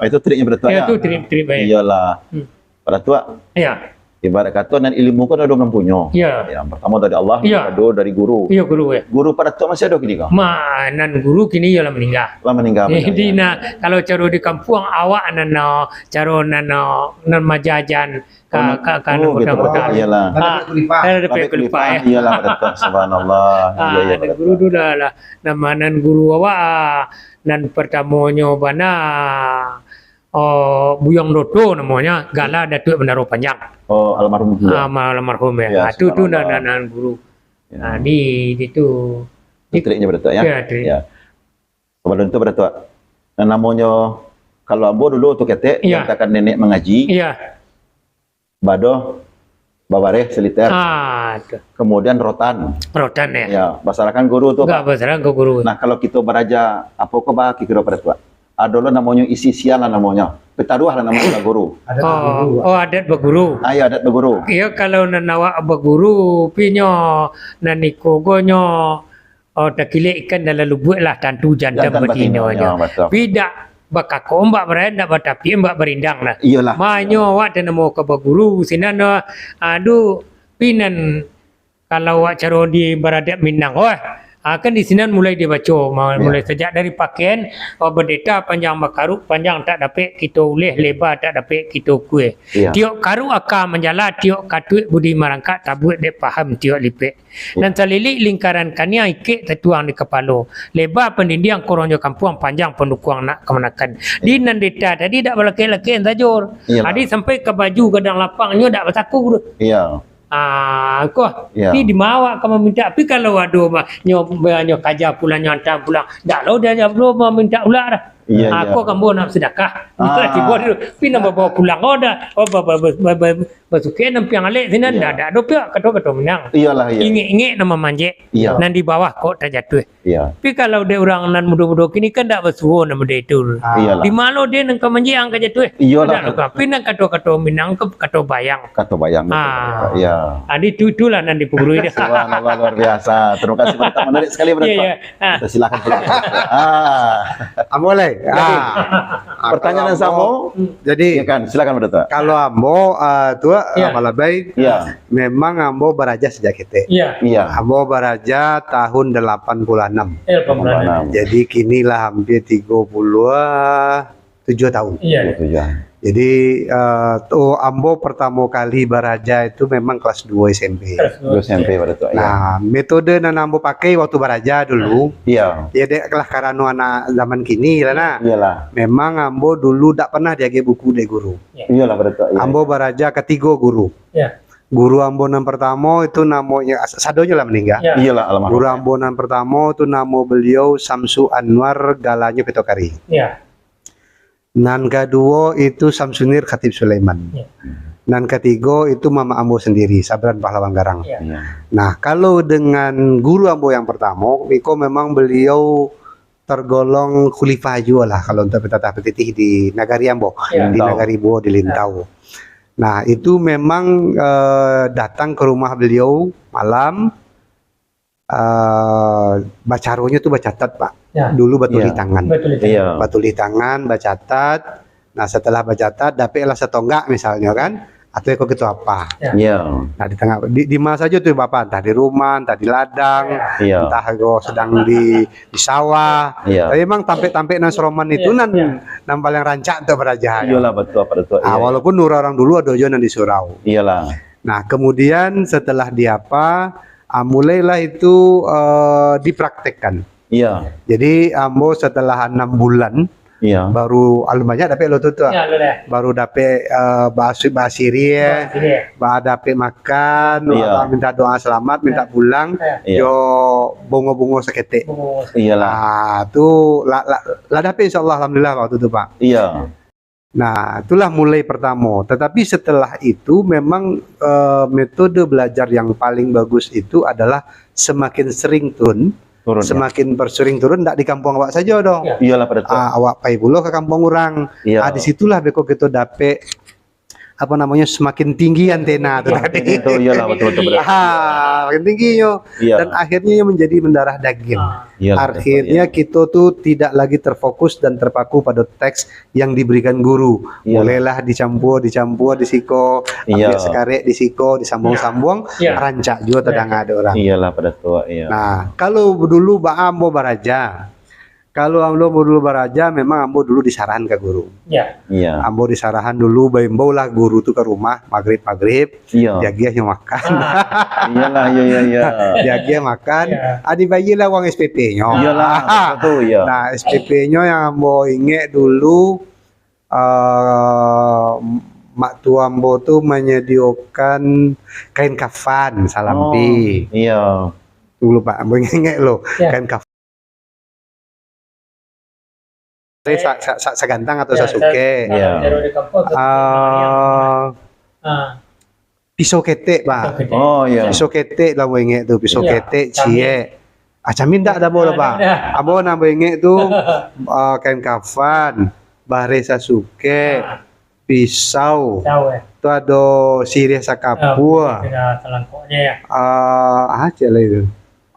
Ah, itu triknyo, Pak Datuak, ya? Itu trik, trik baik. Iyolah. Hmm. Pak Datuak. Iyo. Ibarat kato, nan ilmu kan ado nan punyo. Iyo. Yang pertamo dari Allah, iyo, yang kedua dari guru. Iyo, guru, ya. Guru Pak Datuak masih ado kini ko? Ma, nan guru kini iyo lah maningga. Lah maningga, jadi, maningga, nah, kalau caro di kampuang awak nan, no, caro nan, no, nan majajan, Ka, oh, ka, ka, oh, gitu, kota-kota. Iyalah. Ah, ada kulipah. Ada kulipah, ya. Iyalah, Pak Datuak, subhanallah. Ah, iya, iya, ada Pak Datuak. Guru dulu lah, lah. Nama nan guru awak, ah, nan pertamonyo bana, oh, Buyuang Doto namonyo, gala Datuak Bandaro Panjang. Oh, almarhum juga. Ah, ma-, almarhum, ya. Ya, ah, tu, tu nan, subhanallah, nan, nan guru. Ya. Ah, di, di tu. Itu triknyo, Pak Datuak, ya? Ya, trik. Ya. Sabalun tu, Pak Datuak, nan namonyo, kalau ambo dulu tu ketek, iya, diantakan nenek mangaji, iya, badoh, babareh saliter, ah, tu, kemudian rotan. Rotan, ya. Ya, basarahkan guru tu, Pak. Basarahkan ka guru. Nah, kalau kito baraja, apo ko ba kiro-kiro, Pak Datuak? Ado lo namonyo isi siang lah namonyo. Pitaruah lah namonyo baguru. Adat baguru. Oh, adat baguru. Ah, ya, adat baguru. Iyo, kalau nan awak baguru, pinyo, nan iko gonyo, Oh, takilek ikan dalam lubuak lah, tantu jantan batinonyo. Jantan batinonyo, betul. Tapi dak bakakok ombak barayan, dak batapi ombak barindang lah. Iyolah. Manyo awak tanamo ka baguru, sinan, aduh, pinan kalau awak caro di baradat Minang, wah, Ah, kan di sinan mulai dibaco, ma-, Ya. mulai sajak dari pakaian, oh, bendeta panjang bakaruik, panjang tak dapek kito uleh, leba tak dapek kito kueh. Ya. Tiok karuik aka manjala, tiok katuak budi marangkak, tabuek dek paham tiok lipek. Ya. Nan salilik lingkaran kaniang, ikek tatuang di kapalo. Leba pandindiang korong jo kampuang, panjang pandukuang nak kamanakan. Di Ya. nan deta tadi dak balakek-lakek sajo. Iyalah. Adi sampai ka baju gadang lapangnyo dak basaku tu. Ya. Ah, ko, Ya. pi di ma awak ka mamintak. Pi kalau ado ma-, nyo, nyo kaja pulang, nyo anta pulang. Dak lo dia lo mamintak ulak dah. Iya, Ah, iya. ko kambo nak sedekah. Ah. Tibo tu, pi nak bawa pulang ko dah. Oh, ba-, ba-, ba-, ba-, ba-, basuke nan piang alek sinan, Iya. dah, dah ado pihak kato-kato Minang. Iyalah, iya. Ingek-ingek nan mamanjek, Iya. nan di bawah kok tajatuah. Iya. Tapi kalau dek urang nan mudo-mudo kini kan dak basuo nan model itu. Ah. Iyalah. Di malo dia nan ka manjek ang ka jatuah. Iyalah. Dak, tapi nan kato-kato Minang ke kato bayang. Kato bayang, betul, Ah. betul. Iya. Ah, di tu, itulah nan dipagurui dia. Subhanallah, luar biasa. Terima kasih pada Pak. Menarik sekali, Pak. Iya, iya. Ah. Kita silakan pulang. Ah. Ambo lai. Jadi, Ah. Ah, pertanyaan kalau yang sama. ambo, jadi, Ya kan, silakan, Pak Datuk. kalau ambo, ah, tu, ah, Ya. Malabai, Ya. memang ambo baraja sajak ketek. Ya. Ya. Ambo baraja tahun delapan puluh enam. Eh, delapan puluh enam. Jadi, kini lah hampir tiga puluh tujuh tahun. Iya. Tiga puluh tujuh. Jadi, eh, tu ambo pertamo kali baraja itu memang kelas dua S M P. Kelas dua S M P pada tu, ya. Nah, metode nan ambo pakai waktu baraja dulu, Iya. ya, dek lah karano anak zaman kini lah, nah. Iyalah. Memang ambo dulu dak pernah diagih buku dek guru. Iya. Iyalah, pada tu, iya. Ambo baraja katigo guru. Iya. Guru ambo nan pertamo itu namonyo, sadonyo lah meninggal. Iya. Iyalah, almarhum. Guru ambo nan pertamo tu namo beliau Samsu Anwar, galanyo Petokari. Iya. Nan kaduo itu Samsunir Khatib Sulaiman. Ya. Nan katigo itu mamak ambo sendiri, Sabran Pahlawan Garang. Ya. Ya. Nah, kalau dengan guru ambo yang pertamo, iko memang beliau tergolong khalifah juo lah kalau untuk petatah petitih di nagari ambo, Ya. di Lintau. nagari Buo di Ya. Lintau. Nah, itu memang, eh, datang ke rumah beliau malam, ah, bacaronyo tu bacatat, Pak. Ya. Dulu batulih Iya. tangan. Batulih tangan. Iya. Batulih tangan, bacatat. Nah, setelah bacatat, dapeklah satonggak misalnyo kan, atau iko kito apa. Ya. Iya. Nah, di tangah, di, di ma sajo tu, Bapak, entah di rumah, entah di ladang, Iya. entah ko sedang di, di sawah. Iya. Tapi memang tampek-tampek nan saroman itu Iya, nan, iya. nan paling rancak untuk baraja. Iyalah, betul, Pak Datuk. Ah, Iya. walaupun urang-urang dulu ado juo nan di surau. Iyalah. Nah, kemudian setelah diapa, ah, mulailah itu, eh, dipraktekkan. Iya. Jadi, ambo setelah enam bulan, Iya. baru, alun banyak dapek lo tu, tu, ah. Ya, lo deh. Baru dapek, eh, basu-, basiriah, Basiriah. ba-, dapek makan, Iya. atau minta doa selamat, minta Iya. pulang, Iya. jo bungo-bungo saketek. Bungo. Iyalah. Ah, tu lah, lah, lah dapek, insyaallah, alhamdulillah, waktu tu, Pak. Iya. Nah, itulah mulai pertamo. Tetapi setelah itu memang, eh, metode belajar yang paling bagus itu adalah semakin sering turun, Turun, ya. semakin bersering turun, ndak di kampuang awak sajo doh. Ya. Iyalah, pada tu. Ah, awak pai pulo ka kampuang urang. Iya. Ah, di situlah beko kito dapek, apa namonyo, semakin tinggi antena tu Iya, tadi. tinggi tu, iyalah, betul, betul, betul. Ah, makin tingginyo. Iya. Dan akhirnya menjadi mendarah daging. Ah. Iyalah, Akhirnya betul, iya. kito tu tidak lagi terfokus dan terpaku pada teks yang diberikan guru. Iya. Mulailah dicampur, dicampur di siko, Iya. ambiak sakarek di siko, disambung-sambung, Iya. rancak juo Iya. tadanga dek urang. Iyalah, pada tu, iya. Nah, kalau dulu ba-, ambo baraja, kalau ambo dulu baraja, memang ambo dulu disarahan ka guru. Iya. Iya. Ambo disarahan dulu, baimbaulah guru tu ka rumah, magrib-magrib, Iya. diagiahnyo makan. Ah. Iyalah, iya, iya, iya. Diagiah makan, Iya. ah, dibayarlah uang S P P-nyo. Iyalah, betul tu, iya. Nah, S P P-nyo yang ambo ingek dulu, eh, mak tuo ambo tu manyadiokan kain kafan, salampi. Oh, iya. Dulu, Pak, ambo ingek lo, Iya. kain kafan. Eh, sa-, sa-, sa-, sagantang atau Ya, sasuke. sa-, Iya. kalau di kampung, sasuke Ah, Ah. pisau ketek, Pak. Pisau ketek. Oh, iya. Pisau ketek lah, ambo ingek tu. Pisau Iya, ketek, camin. ciek. Ah, camin dak ada, ambo lah, Ah, Pak. dak ada. Ambo nan ambo ingek tu, ah, kain kafan, bareh sasuke, Ah. pisau. Pisau, eh. Tu ado siriah Ah, sakapua. Kena salangkoknya, ya. Ah, ah, cek lah itu.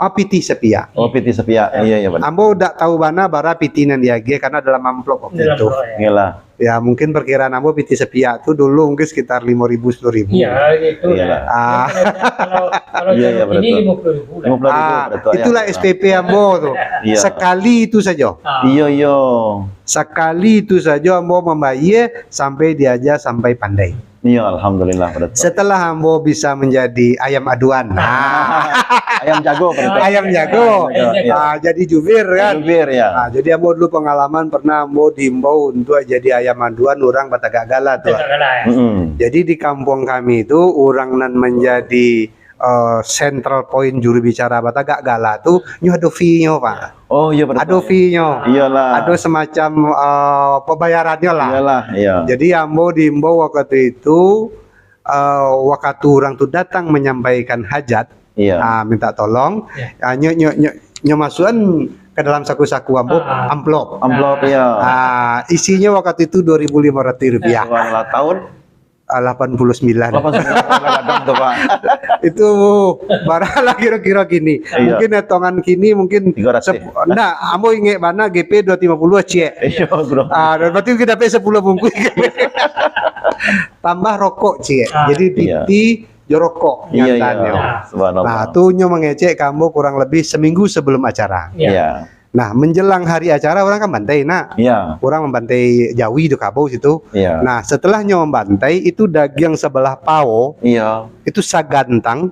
Ah, pitih sapiak. Oh, pitih sapiak. Iyo, iyo, bana. Ambo dak tahu bana bara pitih nan diagiah karena dalam amplop waktu itu. Dalam amplop, ya. Iyolah. Ya, mungkin perkiraan ambo pitih sapiak tu dulu mungkin sekitar limo ribu, sepuluh ribu. Iya, gitu. Iyolah. Ah. Kalau, kalau, kalau Iya, iya, jalur ini betul. lima puluh ribu lah. Lima puluh ribu, Ah, betul, ya. itulah S P P ambo tu. Iya. Sekali itu saja. Ah. Iyo, iyo. Sekali itu saja ambo mambayar sampai diajar sampai pandai. Iyo, alhamdulillah, pada tu. Setelah ambo bisa menjadi ayam aduan. Nah. Ayam jago, pada tu. Ayam jago. Ayam jago, iya. Ah, jadi jubir, kan? Jubir, ya. Ah, jadi ambo dulu pengalaman pernah ambo diimbau untuk jadi ayam aduan urang batagak gala tu. Batagak gala, ya. Mm-mm. Jadi di kampung kami tu, urang nan menjadi, eh, central point juru bicara batagak gala tu, nyo ado fee-nyo, Pak. Oh, iya, pada tu. Ado fee-nyo. Iyolah. Ado semacam, eh, pembayarannya lah. Iyolah, iya. Jadi, ambo diimbau waktu itu, eh, waktu urang tu datang menyampaikan hajat, Iya. ah, minta tolong, Iya. ah, nyo, nyo, nyo, nyo masukan ke dalam saku-saku ambo, Ah, ah. amplop. Amplop, iya. Ah, isinya waktu itu dua ribu lima ratus rupiah. Subhanallah, tahun? Ah, lapan puluh sembilan. Lapan puluh sembilan, kadang tu, Pak. Itu baralah kira-kira kini. Iya. Mungkin hitungan kini mungkin Tiga ratus. sep-, ndak, ambo ingat bana G P dua ratus lima puluh ciek. Iya, bro. Ah, dan berarti kita dapat sepuluh bungkus. Tambah rokok, ciek. Ah. Jadi Iya. pitih jo rokok Iya, iya. nyantanyo. Subhanallah. Nah, tu nyo mangecek ka ambo kurang lebih seminggu sebelum acara. Iya. Iya. Nah, menjelang hari acara, urang kan bantai, nak. Iya. Urang mambantai jawi tu kabau situ. Iya. Nah, setelah nyo mambantai, itu dagiang sabalah pao, Iya. itu sagantang,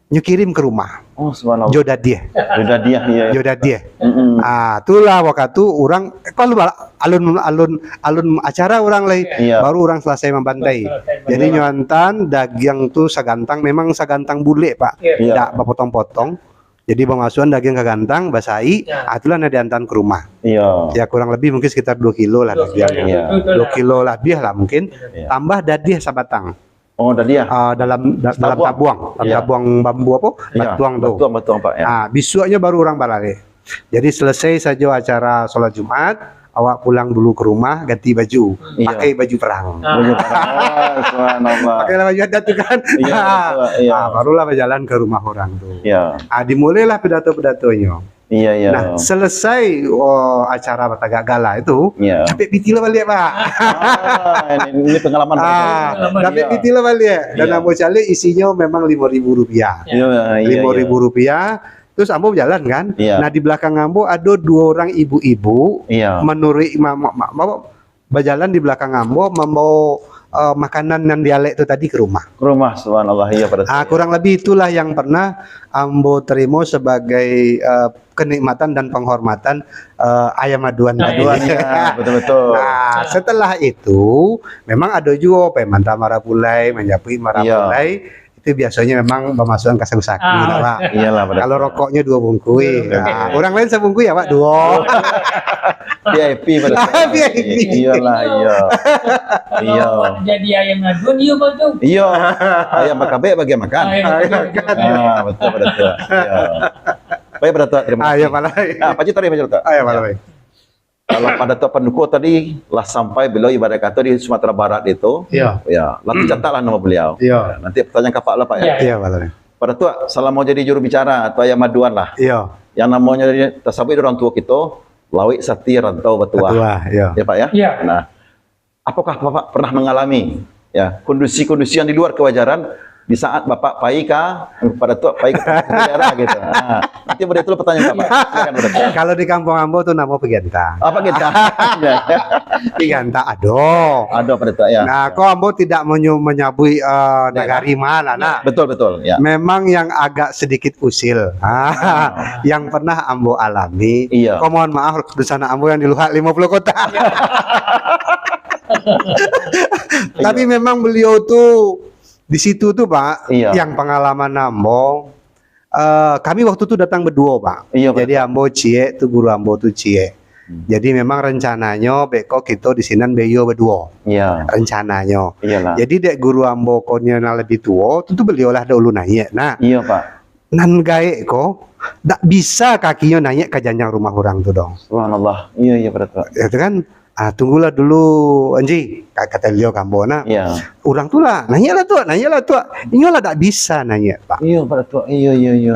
nyo kirim ke rumah. Oh, subhanallah. Jo dadiah. Jo dadiah, iya. Jo dadiah. Mm-mm. Ah, itulah waktu urang, kalau bala-, alun, alun, alun acara urang lai, Iya. baru urang selesai mambantai. Selesai mambantai. Jadi, Iya. nyo antan dagiang tu sagantang, memang sagantang bulek, Pak. Iya. Iya. Dak bapotong-potong. Jadi, bamasuakan dagiang ka gantang, basai, Ya. ah, itulah nan diantaan ka rumah. Iya. Ya, kurang lebih mungkin sekitar dua kilo lah Dua kilo, dagiang. ya. Iya. Betul, betul Dua lah. kilo labiah lah mungkin. Iya. Tambah dadiah sabatang. Oh, dadiah. Ah, dalam, da-, dalam Tabuang. tabuang, dalam Iya. tabuang bambu apa? Iya, Batuang tu. batuang, batuang, Pak, ya. Ah, bisuaknyo baru urang baralek. Jadi, selesai sajo acara solat Jumat, awak pulang dulu ka rumah, ganti baju, Iya. pakai baju perang. Ah. Baju perang. Oh, subhanallah. Pakailah baju adat tu kan. Iya, betul, iya. Ah, barulah bajalan ka rumah urang tu. Iya. Ah, dimulailah pidato-pidatonyo. Iya, iya. Nah, selesai, oh, acara batagak gala itu, Iya. capek pitih lah baliak, Pak. Ah, ini, ini pengalaman Ah, baru. Pengalaman, capek iya. pitih lah baliak. Dan Iya. ambo caliak isinyo memang limo ribu rupiah. Iya, iya, iya. Limo ribu rupiah. Terus ambo bajalan kan. Iya. Nah, di belakang ambo ado duo urang ibu-ibu. Iya. Manuruik ma-, ma-, ma-, apa, bajalan di belakang ambo, mambawa, eh, makanan nan dialek tu tadi ka rumah. Ka rumah, subhanallah, iya, pada Ah, saya. kurang lebih itulah yang pernah ambo terima sebagai, eh, kenikmatan dan penghormatan, eh, ayam aduan tadi. Aduan, ya, betul-betul. Nah, setelah itu, memang ado juo pai manta marapulai, manjapuik Iya. marapulai, itu biasanya memang bamasuakan ka saku-saku, Ah, nah, Pak. Iyalah, pada Kalau saya. rokoknya dua bungkui, Dua bungkui. nah, orang lain sabungkui, awak duo. V I P pada Ah, saya. V I P. Iyalah, iya. Kalau Iya. awak jadi ayam aduan, iya, Pak, tu. Iya. Ayam bakabek bagi makan. Ah, ayam bakabek. Ah, betul, pada saya. Iya. Baik, pada Tuan, terima Ah, iya, kasih. Pak Lai. Ah, Pak Cik, tarik, Pak Cik, Tuan. Ah, iya, Pak Lai. Kalau pada Tuan Panduko tadi, lah sampai beliau ibarat kata di Sumatera Barat itu, Iya. ya, lah tercatatlah nama beliau. Iya. Ya, nanti pertanyaan ka Pak lah, Pak, ya. Iya. Iya, Pak Lai. Pada Tuan, selama jadi juru bicara atau ayam aduan lah. Iya. Yang namanya tasabuik orang tua kita, lawik sati rantau batuah. Batuah, iya. Ya, Pak, ya? Iya. Nah, apakah Bapak pernah mengalami, ya, kondisi-kondisi yang di luar kewajaran di saat Bapak pai ka, pada tu pai ka daerah gitu? Nah, nanti pada itu pertanyaan Bapak. Silakan, pada tu. Kalau di kampung ambo tu namo piganta. Apa kita? Piganta ado. Ado pada tu, ya. Nah, kok ambo tidak menyu-, menyabui, eh, Daerah. nagari mana, nah. Betul, betul, ya. Memang yang agak sedikit usil. Ah, Ah. yang pernah ambo alami. Iya. Kok mohon maaf, dunsanak ambo yang di luar limo puluh kota. Tapi Iya. memang beliau tu di situ tu, Pak, Iya. yang pengalaman ambo, eh, kami waktu tu datang baduo, Pak. Iya, Jadi, betul. ambo ciek tu, guru ambo tu ciek. Hmm. Jadi, memang rencananyo beko kito di sinan bayo baduo. Iya. Rencananyo. Iyalah. Jadi, dek guru ambo ko nyo nan lebih tuo, tentu beliau lah dahulu naiak. Nah, Iya, Pak. nan gaek ko, dak bisa kakinyo naiak ka janjang rumah urang tu doh. Subhanallah. Iya, iya, pada tu. Ya, tu kan? Ah, tunggulah dulu, Anji. Ka-, kato baliau ka ambo, nah. Iyo. Urang tu lah, "Naiaklah, Tuak, naiaklah, Tuak." Inyo lah dak bisa naiak, Pak. Iyo, Pak Datuak. Iyo, iyo, iyo.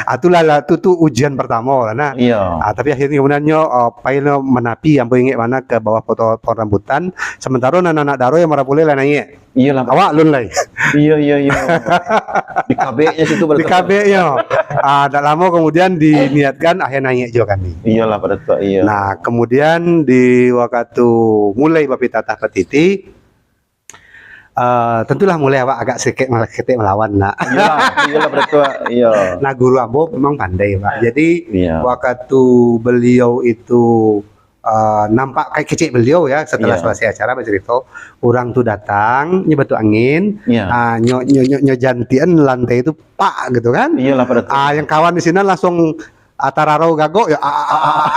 Ah, itulah lah, tu, tu ujian partamo lah, nah. Iyo. Ah, tapi akhirnyo kemudiannyo, ah, pai lo manapi, ambo ingek bana ka bawah poto-, pohon rambutan. Samantaro nan anak daro nan marapulai lah naiak. Iyolah, Pak. Awak alun lai. Iyo, iyo, iyo. Dikabeknyo situ, Pak Datuak. Dikabeknyo. Ah, dak lamo kemudian diniatkan, akhirnyo naiak juo kami. Iyolah, Pak Datuak, iyo. Nah, kemudian di wakatu mulai bapitatah patiti, ah, tentulah mulai awak agak sedikit mal-, ketek malawan, nak. Iyolah, iyolah, Pak Datuak, iyo. Nah, guru ambo memang pandai, Pak. Jadi, Iyo. wakatu beliau itu ah, nampak ka-, kecek beliau ya, setelah Iya. selesai acara bacarito, urang tu datang, nyo batuak angin, Iya. ah, nyo, nyo, nyo, nyo jantian lantai tu, pak, gitu kan. Iyolah, Pak Datuak. Ah, yang kawan di sinan langsung, ah, tararau gagok, ya, ah, ah, ah, ah.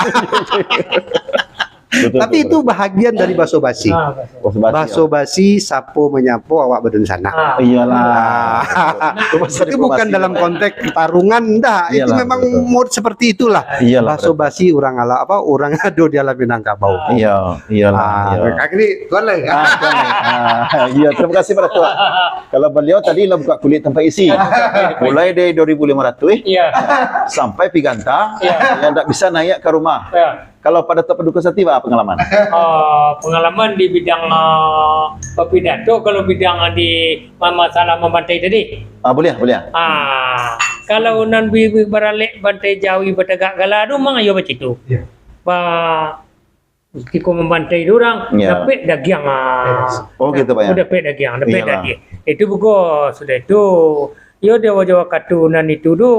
Betul, Tapi betul, itu betul. bahagian dari baso basi. Ah, baso. Baso basi, Baso basi, sapo manyapo, awak badunsanak. Ah. Iyalah. Ah. Itu bahasa Itu bukan diplomasi, dalam Pak. konteks tarungan, ndak. Itu Iyalah, memang betul. mode seperti itulah. Iyalah, Baso betul. basi urang ala-, apa, urang ado di alam Minangkabau. Iya, iyalah, Ah, iya. kaki ni, tuan lah. Ah, tuan lah. Ah, iya, terima kasih, Pak Datuak. Kalau beliau tadi lah buka kulik tanpa isi. Mulai dari dua ribu lima ratus, eh, Iya. sampai Piganta, Iya. yang ndak bisa naik ke rumah. Iya. Kalau Pak Datuak Paduka Sati, apa pengalaman? Ah, pengalaman di bidang, ah, berpidato, kalau bidang di ma-, masalah membantai tadi. Ah, boleh, boleh. Ah, kalau nan bi-, bi-, baralek bantai jawi batagak gala tu, mang iyo bacito. Ya. Ba-, kiko membantai tu urang, Ya. dapek dagiang, ah. Oh, gitu, Pak, ya? Oh, dapek dagiang, dapek Iyalah. dagiang. Itu buko, sudah itu, yo, dia wajah wakatu nan itu tu,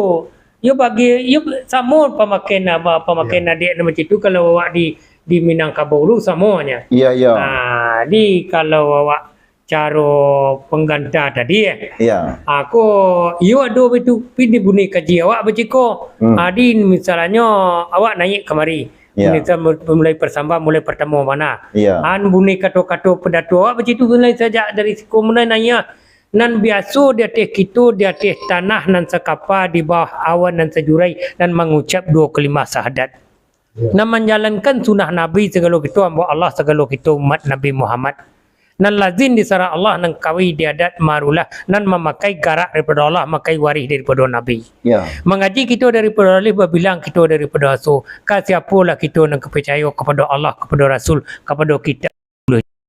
Yo bagi, yo samo pamakai nama, pamakai Iya. nadek nan macam tu, kalau awak di, di Minangkabau tu samonyo. Iya, iya. Ah, di kalau awak caro pengganta tadi, eh. Iya. Ah, ko, iyo ado itu, pi dibunyi kaji awak baciko. Hmm. Ah, di misalnyo awak naik kamari. Iya. Misal mu-, mulai persambah, mulai pertama mana. Iya. An bunyi kato-kato pidato awak bacito mulai sajak dari siko mulai naiak. Nan biaso di ateh kito, di ateh tanah nan sakapa, di bawah awan nan sajurai, nan mangucap duo kalimah syahadat. Ya. Nan manjalankan sunnah Nabi sagalo kito, hamba Allah sagalo kito, umat Nabi Muhammad. Nan lazim di sara Allah, nan kawi di adat marulah, nan mamakai garak daripado Allah, mamakai warih daripado Nabi. Ya. Mangaji kito daripado alif, babilang kito daripado aso. Ka siapolah kito nan ka picayo kapado Allah, kapado Rasul, kapado kitab?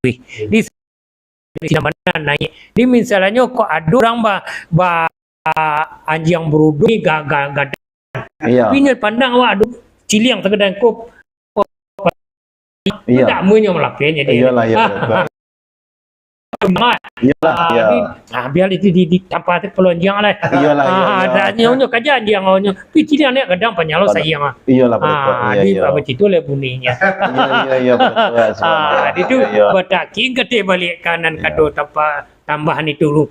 Di Di sinan bana naiak. Di misalnyo kok ado urang ba, ba anjiang barudo ni ga-, ga-, gadang. Iya. Tapi nyo pandang awak ado ciliang sakadar ko. Iya. Ndak amuahnyo malapeh jadi. Iyalah, iya, betul. Iyalah, Ah, iya. di, ah, biar itu di, di tampa tu kalau anjiang lah. Iyalah, iya, Ah, iya. dak nyo, nyo kaja anjiang nyo. Pi ciliang ni gadang panyalo Pada sayang ah. Iyalah, betul. Ah, Iya, di iya. apa situ lah buninyo. Iya, iya, iya, betul. Ah, di tu Iya, iya. bataking kateh balik kanan Iya. kato tampa-, tambahan itu lu.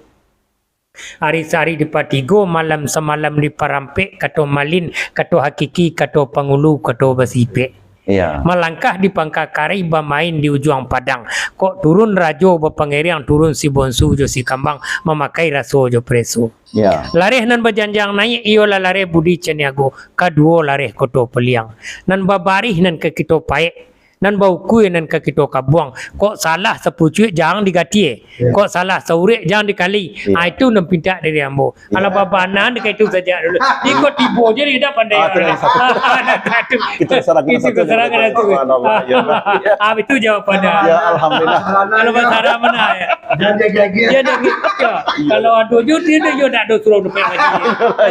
Ari sahari dipatigo, malam samalam diparampek, kato malin, kato hakiki, kato pangulu, kato basipek. Iya. Malangkah di pangka karih, bamain di ujuang padang. Kok turun rajo bapangiriang, turun si bonsu jo si kambang, mamakai raso jo preso. Ya. Lareh nan bajanjang naiak, iyolah lareh Budi Caniago, kaduo lareh Koto Piliang. Nan babarih nan ka kito paek, nan baukua nan ka kito kabuang. Kok salah sapucuik, jangan digatie. Ya. Kok salah saurek, jangan dikali. Ya. Ah, itu nan pintak dari ambo. Ya. Alah, babanan ka itu saja dulu. Iko tibo je, dia dah pandai Ah, orang. Tenang, satu. Nah, satu. Kita serahkan Kita satu serahkan kepada satu. Tuhan Allah. Ya. Ah, itu jawabannya. Ya, alhamdulillah. Kalau bahasa Arab mana ya? Jangan jaga-jaga. Dia dah gitu. Ya. Iya. Kalau ado je, dia dah, dia dah ada suruh dompet lagi.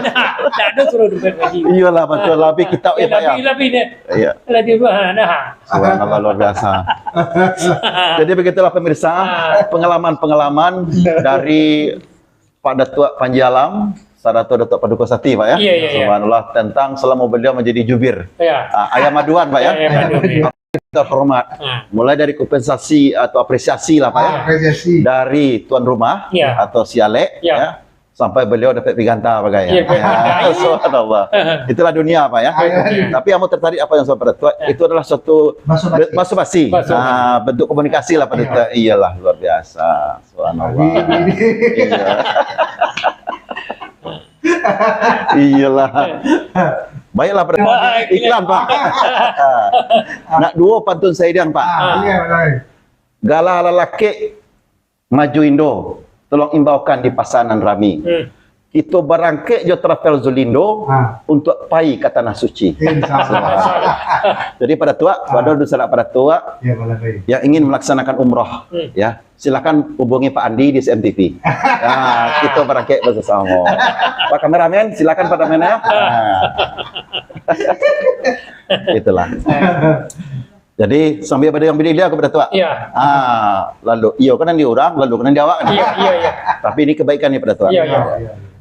Dah, dah ada suruh dompet lagi. Iyalah, betul. Lebih kita, Ya, ya, Pak, ya. lebih, lebih deh. Iya. Lebih, nah. Subhanallah, luar biasa. Jadi begitulah pemirsa, Ah. pengalaman-pengalaman dari Pak Datuak Panji Alam, sarato Datuak Paduka Sati, Pak, ya? Iya, iya, iya. Subhanallah, tentang selama beliau menjadi jubir. Iya. Ah, ayah maduan, Pak, ya? Iya, ayah maduan, iya. Terhormat. Ah. Mulai dari kompensasi atau apresiasi lah, Pak, ya? Ah, apresiasi. Dari tuan rumah Iya. atau si Alek, Iya. ya, sampai beliau dapat piganta bagai, ya. Iya, betul. Ya, subhanallah. Itulah dunia, Pak, ya. Iya, iya. Tapi yang mau tertarik apa yang saya Pak Datuak, Iya. itu adalah suatu Basa-basi. be-, basa-basi. Basa-basi. Ah, bentuk komunikasi lah, Pak Iya. Datuak. Iyalah, luar biasa. Subhanallah. Iya. Iyalah. Baiklah, Pak. Ah, iklan. Iklan, Pak. Nak duo pantun sairing, Pak. Ah, iya, baik. Gala lalakek maju indo, tolong imbaukan di pasa nan rami. Hmm. Kito barangkek jo travel Zulindo Ha. untuak pai ka Tanah Suci. Insya Allah. Jadi Pak Datuak, Ah. pada dusanak Pak Datuak Ya, Pak Labai. yang ingin melaksanakan umroh, Hmm. ya, silakan hubungi Pak Andi di S M T V. Ah, kito barangkek basamo-samo. Pak kameramen, silakan Pak kameramen, ya. Ah. Itulah. Jadi, sambil pada yang bilik dia kepada Tuak. Iya. Ah, lalu, iyo kan di orang, lalu kan di awak kan? Iya, iya, iya. Tapi ini kebaikan ni pada Tuak. Iya, iya.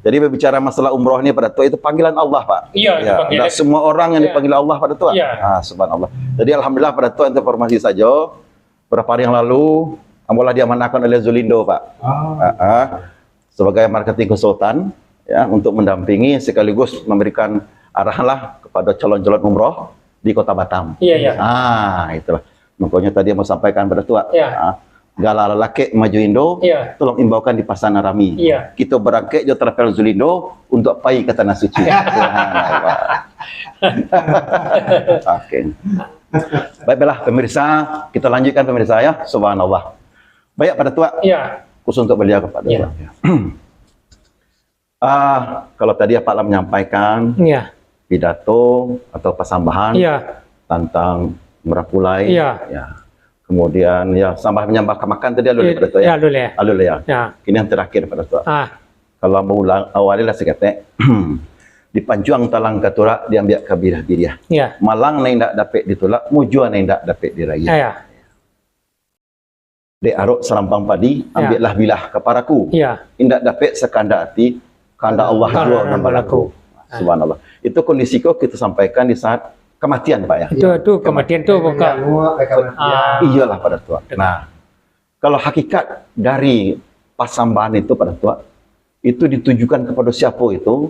Jadi, berbicara masalah umroh ni pada Tuak, itu panggilan Allah, Pak. Iya, itu Ya, panggilan. tidak semua orang yang Iya. dipanggil Allah pada Tuak. Iya. Ah, subhanallah. Jadi, alhamdulillah pada Tuak, untuk informasi saja. Beberapa hari yang lalu, ambo lah diamanahkan oleh Zulindo, Pak. Ah. Ah, ah. Sebagai marketing consultant, ya, untuk mendampingi sekaligus memberikan arahan lah kepada calon-calon umroh di Kota Batam. Iya, iya. Ah, itulah. Makanya tadi yang mau sampaikan pada Tuak, Iya. ah, gala lalakek maju indo, Iya. tolong imbaukan di pasa nan rami. Iya. Kito barangkek jo travel Zulindo untuk pai ka Tanah Suci. Subhanallah. Oke. Baiklah, pemirsa, kita lanjutkan, pemirsa, ya. Subhanallah. Baik, pada Tuak. Iya. Khusus untuk beliau, kepada Iya. Tuak. Ah, kalau tadi Apak lah menyampaikan Iya. pidato atau pasambahan Iya. tentang murah pulai, Iya. ya. Kemudian, ya, sambah menyambah ka makan tadi alun Iya, pada Tuak, ya? ya, alun, ya. Alun, ya. Ya. Kini yang terakhir pada Tuak. Ah. Kalau ambo ulang, awali lah saketek. Dipanjuang talang ka turak, diambiak ka biriah-biriah. Iya. Malang nan indak dapek ditulak, mujua nan indak dapek diraih. Iya. Dek arok sarampang padi, Ya. ambiaklah bilah ka paraku. Ya. Indak dapek sakandak ati, kandak Allah Kandak juo Allah nan balaku. balaku. Ah. Subhanallah. Itu kondisi ko kita sampaikan di saat kematian, Pak, ya. Itu, Ya. itu kematian tu Kematian. bukan. Menjanguk, kematian. Ah. Iyalah pada Tuak. Betul. Nah, kalau hakikat dari pasambahan itu pada Tuak, itu ditujukan kepada siapa itu?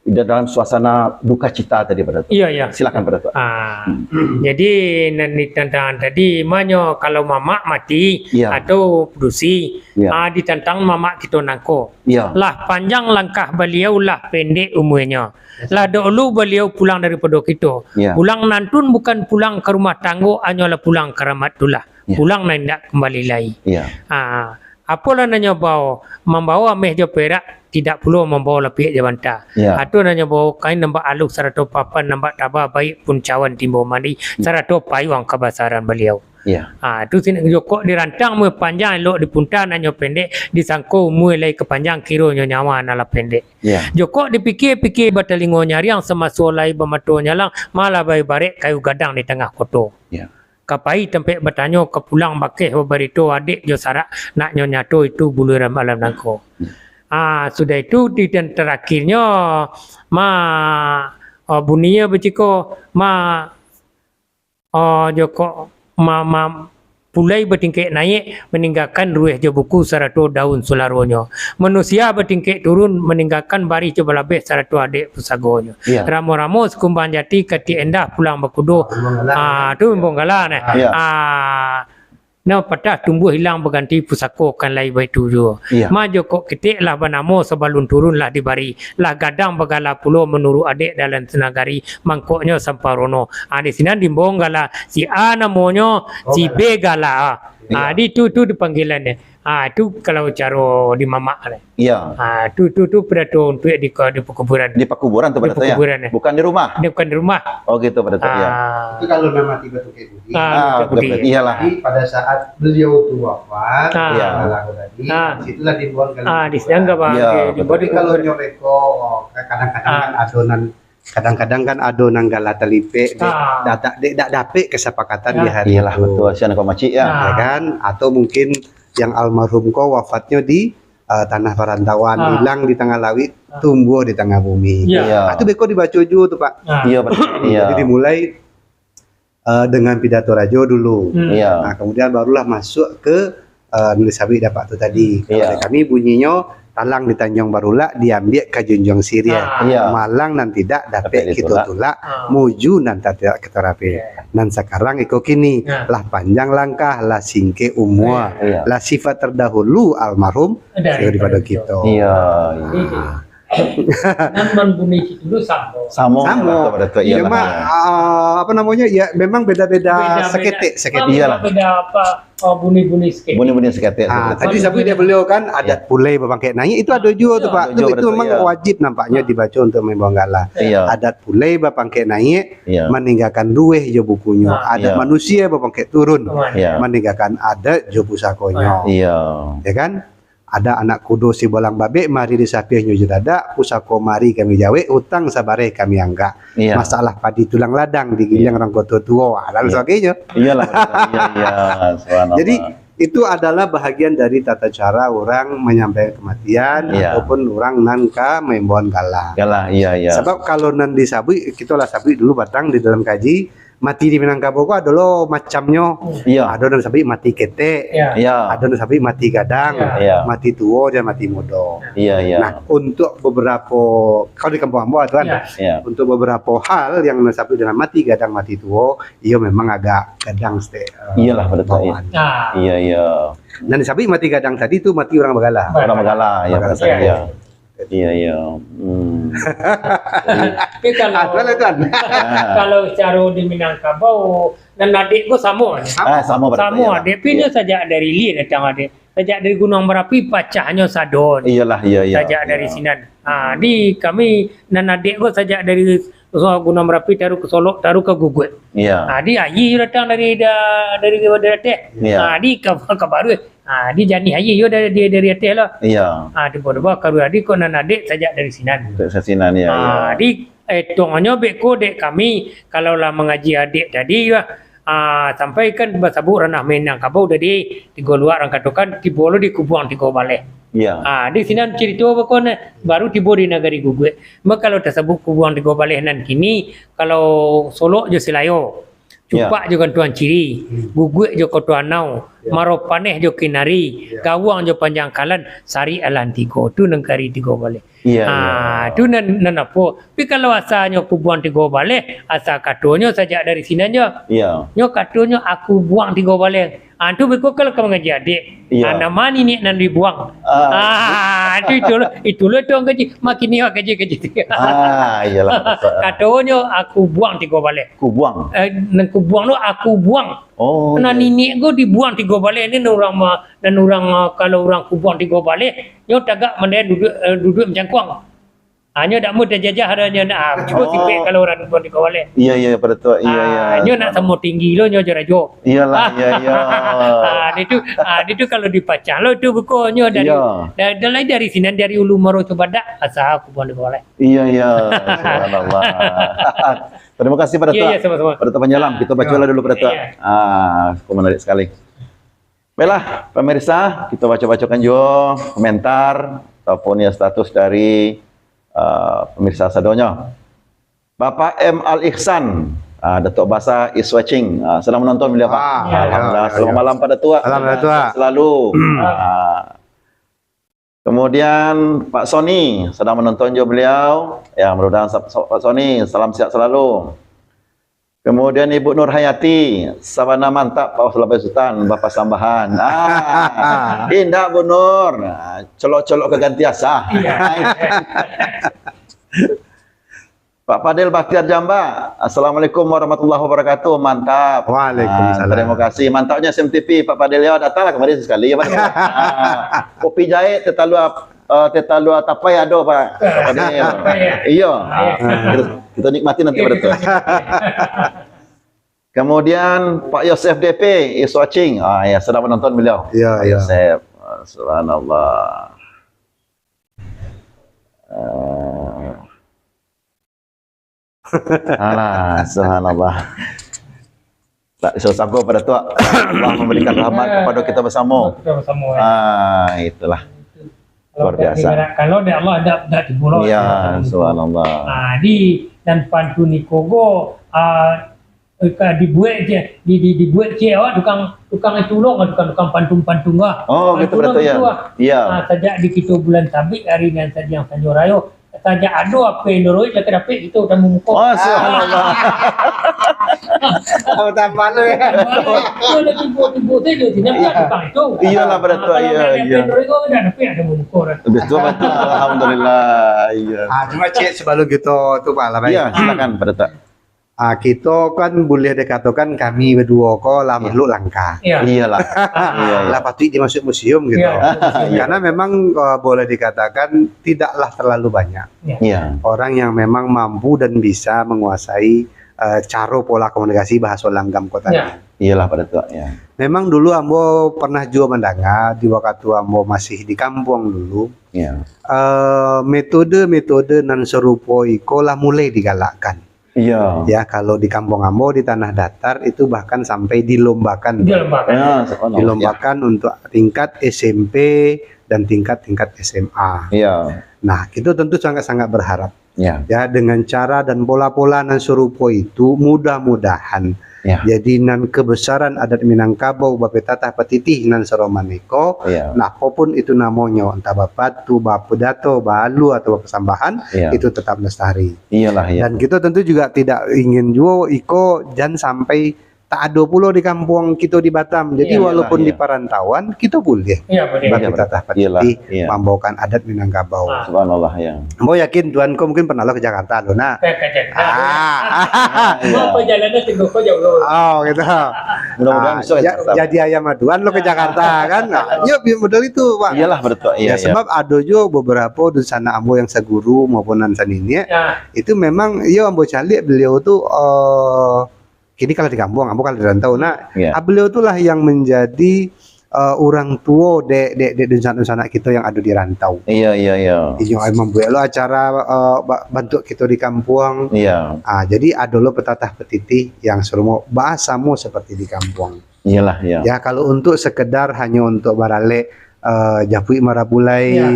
Di dalam suasana duka cita tadi pada Tuak. Iya, iya. Silakan pada Tuak. Ah, Hmm. jadi nan ditantang tadi, manyo kalau mamak mati Iya. atau padusi, Iya. ah, ditantang mamak kito nangko. Iya. Lah panjang langkah baliau, lah pendek umuanyo. Lah dahulu baliau pulang daripado kito. Iya. Pulang nantun bukan pulang ka rumah tanggo, hanyolah pulang karamat tulah. Iya. Pulang nan indak kambali lai. Iya. Ah, apolah nan nyo bao, mambao ameh jo perak, tidak pulo mambao lapiak jo banta. Iya. Atau nan nyo bao kain nan bak aluih sarato papan nan bak taba, baik pun cawan timbo mandi, Hmm. sarato payuang kabasaran baliau. Iya. Ah, tu sinan jokok dirantang umua panjang, elok dipunta nan nyo pendek, disangko umua lai ka panjang, kironyo nyawa nan lah pendek. Iya. Jokok dipikia-pikia batalingo nyariang, samaso lai bamato nyalang, malah baibarek kayu gadang di tangah koto. Iya. Ka pai tampek batanyo, ka pulang bakeh babarito, adek jo sarak, naknyo nyato itu buluran malam nangko. Ah, sudah itu di dan tarakhirnyo, ma, ah, buninyo baciko, ma, ah, jokok, ma, ma, pulai batingkek naiak, maninggakan rueh jo buku sarato daun sularonyo. Manusia batingkek turun, maninggakan barih jo balabeh sarato adek pusagonyo. Iya. Ramo-ramo sakumbang jati, katik endah pulang bakudo. Bumbung galah. Ah, tu bumbung galah, nah. Iya. Ah, nah, patah tumbuah hilang baganti, pusako kan lai baitu juo. Iya. Ma jokok ketek lah banamo, sabalun turun lah dibari. Lah gadang bagala pulo, manuruik adek dalam sanagari, mangkoknyo samparono. Ah, di sinan dimbong gala, si A namonyo, Oh, si gala. B gala. Ah, Iya. di tu, tu dipanggilannyo. Ah, tu kalau caro di mamak lah. Iya. Ah, tu, tu, tu pidato untuk di, di pakuburan. Di pakuburan tu Di pada Tuak, ya? pakuburan, ya. Bukan di rumah? Dia bukan di rumah. Oh, gitu pada Tuak, ya. Ah. Itu kalau nama tiba tu kayak budi. Ah, Ah, betul, betul. Iyalah. Jadi pada saat beliau tu wafat, Ah. Iya. Gala tadi, Ah. di situlah dibuang gala Ah, di kuburan. situ enggak, Bang. Iya, Oke, betul. dibuang Tapi kalau kuburan. nyo beko, kadang-kadang Ah. kan ado nan, kadang-kadang kan ado nan gala talipek, dek, Ah. dak, dak, dek, dak dapek kesepakatan di Ya. hari Iyalah, itu. betul. Sian kau macik, ya. Ah. Ya kan? Atau mungkin yang almarhum ko wafatnyo di, eh, tanah parantauan, Ah. hilang di tangah lauik, Ah. tumbuah di tangah bumi. Ya. Iya. Ah, tu beko dibaco juo tu, Pak. Ah. Iya, betul. Iya. Jadi dimulai, eh, dengan pidato rajo dulu. Hmm. Iya. Nah, kemudian barulah masuk ke, eh, nulis sabik dapat tu tadi. Kalau Iya. dari kami bunyinyo, talang di Tanjuang Barulak, diambiak ka junjuang siriah. Ah. Iya. Malang nan tidak dapek Dapek kito ditulak. tulak, Ah. muju nan tak tidak kito rapek. Iya. Nan sakarang iko kini, Ya. lah panjang langkah, lah singkek umua, Iya. lah sifat terdahulu almarhum Dari daripada pada kito. kito. Iya, iya. Itu. Ah. Nan, nan bunyi situ tu samo. Samo, Samo. Betul, betul. Iyalah, Cuma, iya. ah, apa namanya, ya, memang beda-beda Beda-beda. seketek, seketek. Iyalah. Beda apa, oh, bunyi-bunyi seketek. Bunyi-bunyi seketek, Ah, betul. tadi Bunyi-bunyi. sabuik dek beliau kan, adat Ya. pulai bapangkek naiak, itu ado juo tu, Ah, Pak. Ado Tu, juo, itu betul, memang iya. wajib nampaknya Ah. dibaco untuk maimbau gala. Iya. Adat pulai bapangkek naiak, Iya. maninggakan lueh jo bukunyo. Ah. Adat Iya. manusia bapangkek turun, Turun. Iya. maninggakan adat jo pusakonyo. Iya. Ya kan? Ada anak kudo sibalang babek, mari disapiahnyo jo dadak, pusako mari kami jawek, utang sabareh kami anggak. Iya. Masalah padi tulang ladang digiliang Iya. urang koto tuo, ah, dan Iya. sebagainya. Iyalah, iya, iya, subhanallah. Jadi, itu adalah bahagian dari tata cara urang manyampaikan kamatian Iya. ataupun urang nan ka maimbauan gala. Gala, iya, iya. Sabab kalau nan disabuik, kito lah sabuik dulu batang di dalam kaji, mati di Minangkabau ko ado lo macamnyo. Iya. Ado nan sabuik mati ketek, Iya. Iya. ado nan sabuik mati gadang, Iya. Iya. mati tuo, jan mati mudo. Iya, iya. Nah, untuk beberapo, kalau di kampuang ambo tu kan, Iya. Iya. untuk beberapo hal yang nan sabuik dengan mati gadang, mati tuo, iyo memang agak gadang stek, eh, Iyalah, pada tak, iya. bawaan. Nah. Iya, iya. Nan sabuik mati gadang tadi tu mati urang bagala. Urang bagala, ya, Bagala. pada tak, Iya. iya. Iya, iya. Hmm. Tapi kalau, Ah, tuan, tuan. Ah. kalau secara di Minangkabau, nan adik ko samo. Ah, sama pada Samo saya. adik, tapi inyo Iya. sajak dari ilia datang adik. Sajak dari Gunuang Marapi, pacahnyo sadon. Iyalah, iya, iya. Sajak dari Iya. sinan. Ah, di kami nan adik ko sajak dari Gunuang Marapi taruh ka Solok, taruh ka Guguak. Iya. Ah, di aia datang dari da-, dari, dari ateh. Iya. Ah, di ka, ka baruih. Ah, di janih aia yo dari, dari, dari ateh lah. Iya. Ah, tibo-tibo karuah di ko nan adik sajak dari sinan. Dari sinan, iya, Ah, iya. di, eh, etongnyo beko dek kami, kalau lah mangaji adik tadi, ah, sampai kan basabuik ranah Minangkabau tadi, tigo luak urang katokan, tibo lo di Kubuang Tigo Baleh. Iya. Ah, di sinan carito beko ne, baru tibo di Nagari Guguak. Ma kalau tasabuik Kubuang Tigo Baleh nan kini, kalau Solok jo Silayo, Ya. Cupak jo Gantuang Ciri, Hmm. Guguak jo Koto Anau, Ya. Maropaneh jo Kinari, Ya. Gawang jo Panjangkalan, Sarik Alan Tigo, tu Nagari Tigo Baleh. Iya, Ah, iya. tu nan, nan apo? Tapi kalau asanyo Kubuang Tigo Baleh, asa katonyo sajak dari sinan jo. Iya. Nyo katonyo Aku Buang Tigo Baleh. Ah, tu beko kalau ka mangaji adik. Iya. Ah, nama niniak nan dibuang? Ah. Ah, tu itulah, itulah tu kaji. Makin ni kaji, kaji. Ah, iyalah. Katonyo Aku Buang Tigo Baleh. Kubuang. Eh, nan Kubuang tu Aku Buang. Oh, Nah, iya. niniak ko dibuang Tigo Baleh ni, nan urang ma-, nan urang, ah, kalau urang Kubuang Tigo Baleh, nyo tagak mandai duduak, eh, duduak mancangkuang. Ah, nyo dak mau tajajah ado nyo, ah, cubo Oh. sipek kalau urang Kubuang Tigo Baleh. Iya, iya, pada tu. Iya, Ah, iya. nyo nak samo tinggi lo, nyo jo rajo. Iyalah, iya, iya. Ah, dia tu, ah, dia tu kalau dipacah lo tu buko nyo dari, Iya. dari, dari, dari sinan, dari Ulu Maro Cubadak, asa Kubuang Tigo Baleh. Iya, iya. Subhanallah. Terima kasih, Pak Datuk. Iya, iya, sama-sama. Pak Datuk Panjalam, kita bacolah Ah, dulu, Pak Datuk. iya. Ah, cukup menarik sekali. Baiklah, pemirsa, kita baco-bacokan juga komentar ataupun ya status dari, uh, pemirsa sadonyo. Bapak M Al Ihsan, uh, Datuk Basa is watching. Uh, sedang menonton beliau, Pak. Ah, Alhamdulillah. ya, ya, Selamat ya. malam, Pak Datuk. Malam, Pak Datuk. Selalu. Ah. Kemudian Pak Sony sedang menonton juga beliau. Ya, mudah-mudahan sa-, sa-, Pak Sony, salam sehat selalu. Kemudian Ibu Nurhayati, sabana mantap Pak Ustaz Labai Sutan, Bapak Sambahan. Ah, indak Bu Nur. Ah, colok-colok ka ganti asa. Iya. Pak Fadil Bahtiar Jamba, Assalamualaikum warahmatullahi wabarakatuh. Mantap. Waalaikumsalam. Ah, terima kasih. Mantapnya S M T V, Pak Fadil, ya, datanglah kemari sekali, ya, Pak. Ah, kopi jahe, teh talua, eh, teh talua tapai ado, Pak. Pak Fadil. Tapai, ya? Iya. Ah, kita, kita nikmati nanti pada tu. Kemudian Pak Yosef D P is watching. Ah, ya, sedang menonton beliau. Iya, Pak iya. Yosef. Ah, subhanallah. Ah. Alah, subhanallah. Tak bisa sanggup pada tu. Allah memberikan rahmat kepada kita bersama. Kita bersama, ya. Ah, itulah. Kalau Luar tak biasa. digerakkan, kalau dari Allah, tak, tak timbul. Ya, subhanallah. Ah, di, dan pantun ni kogo, ah, ka dibuek je, di, di, dibuek je awak tukang, tukang itu lo, tukang, tukang pantun-pantun ah. Oh, gitu, Pantun betul, ya. gitu ah. Ya. Ah, sajak di kito bulan Sabit, hari nan sajak sanjo rayo, sajak ado apo yang dioroi, lah ka dapek kito tamu muko. Oh, subhanallah. Tambah-tambah lo, ya. Tambah lo. Itu ada timbul-timbul saja, tidak ada tukang itu. Iyalah, pada tu, Ah, kalau iya, ada iya. vendor itu, ada, tapi ada muka dah. Betul, betul. Alhamdulillah, iya. Ah, cuma cek sebelum kita tu, Pak, lah, baik. Iya, silakan, pada tu. Ah, kita kan boleh dikatakan kami berdua ko lah Iya. makhluk langka. Iya. Iyalah. Iya, iya. Lah patut dimasuk museum gitu. Iya. Iya. Karena memang, eh, boleh dikatakan tidaklah terlalu banyak Iya. Iya. orang yang memang mampu dan bisa menguasai, eh, caro pola komunikasi bahaso langgam ko tadi. Iya. Iyalah, pada tu, ya. Memang dulu ambo pernah juo mandanga di wakatu ambo masih di kampuang dulu, Iya. eh, metode-metode nan sarupo iko lah mulai digalakkan. Iya. Ya, kalau di kampuang ambo di Tanah Datar itu bahkan sampai dilombakan. Dilombakan. Ya, subhanallah. Dilombakan untuk tingkat S M P dan tingkat-tingkat S M A. Iya. Nah, kita tentu sangat-sangat berharap. Ya. Ya, dengan cara dan pola-pola nan sarupo itu, mudah-mudahan Ya. jadi nan kebesaran adat Minangkabau bapatatah patitih nan saroman iko, Ya. nah, apapun itu namonyo, entah bapatu, bapidato, baalua, atau bapasambahan, Ya. itu tetap lestari. Iyalah, iya. Dan kita tentu juga tidak ingin juo iko jan sampai tak ado pulo di kampuang kito di Batam. Jadi, Iya, walaupun iyalah, di iya. parantauan, kito boleh Iya, boleh. Iya, bapatatah patitih, iyalah, iya. mambaokan adat Minangkabau. Ah. Subhanallah, ya. Ambo yakin Tuan ko mungkin pernah lo ke Jakarta lo, nah. Ke, ke Jakarta. Ah. Iya. Mau perjalanan tunggu ko jauh lo. Oh, gitu. Mudah-mudahan Ah, bisa ja-, kita. jadi ayam aduan lo ke Ah. Jakarta, kan? Nah, yo, biar model itu, Pak. Iyalah, betul. Iya, Ya, iya. sebab ado juo beberapa dunsanak ambo yang saguru maupun nan saniniak, Ya. itu memang, yo, ambo caliak beliau tu, eh, kini kalau di kampuang, ambo kalau di rantau, nak. Ya. Ah, beliau tu lah yang menjadi, eh, urang tuo dek, dek, dek dunsanak-dunsanak kito yang ado di rantau. Iya, iya, iya. Inyo ai mambuek lo acara, eh, ba-, bantuak kito di kampuang. Iya. Ah, jadi ado lo patatah patitih yang sarupo, basamo seperti di kampuang. Iyalah, iya. Ya, kalau untuk sekedar hanya untuk baralek, eh, japuik marapulai, Iya.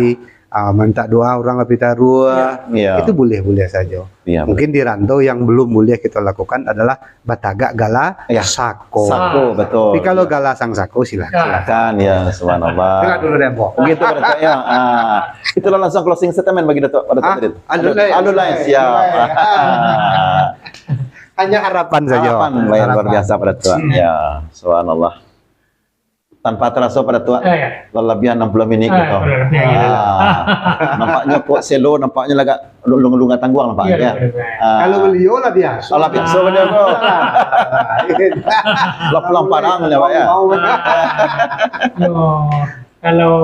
ah, mintak doa urang ka pitaruah, Iya. Iya. itu boleh-boleh saja. Iya, Mungkin di rantau yang belum boleh kita lakukan adalah batagak gala Iya. sako. Sako, betul. Tapi kalau Iya. gala sang sako, silakan. Silakan, ya, subhanallah. Silakan dulu deh, Mbok. Begitu, pada tu, ya. Ah, itulah langsung closing statement bagi Datuk, pada Ah, Datuk. Alun Lain. Alun Lain, siap. Alun Lain. Ah. Hanya harapan saja. Harapan, luar Harapan. biasa, pada tu. Hmm. Ya, subhanallah. Tanpa terasa, pada tu, Ah, ya. lalabiah enam puluh minit Ah, gitu. lalabiah, ya. Ah, nampaknya kok selo, nampaknya lagak lu-, lu-, lunga tangguang nampaknya, Iya, ya. betul, betul. Ah. Kalau beliau lah biasa. Oh, lah biasa beliau tu. Ah. Lah pulang parang ya, Pak, ya. Mau, mau. Yo, kalau,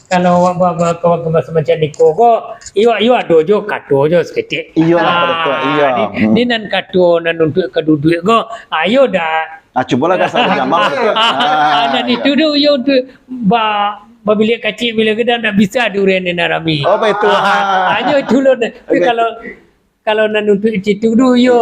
kalau awak ba-, ba-, ka-, ka-, macam niko ko, iyo, iyo ado jo kato jo saketek. Iyo lah, Ah, betul, iyo. di, Hmm. di nan kato nan untuak ka duduak ko, ayo dah. Ah, cubolah agak salah jamak. Ah, Ah, nan iya. itu tu, yo, tu, ba-, babiliak kacik, bila gadang ndak bisa diurai nan rami. Oh, betul. Ah, hanya itu lo. Tapi Betul. kalau, kalau nan untuak situ tu, yo,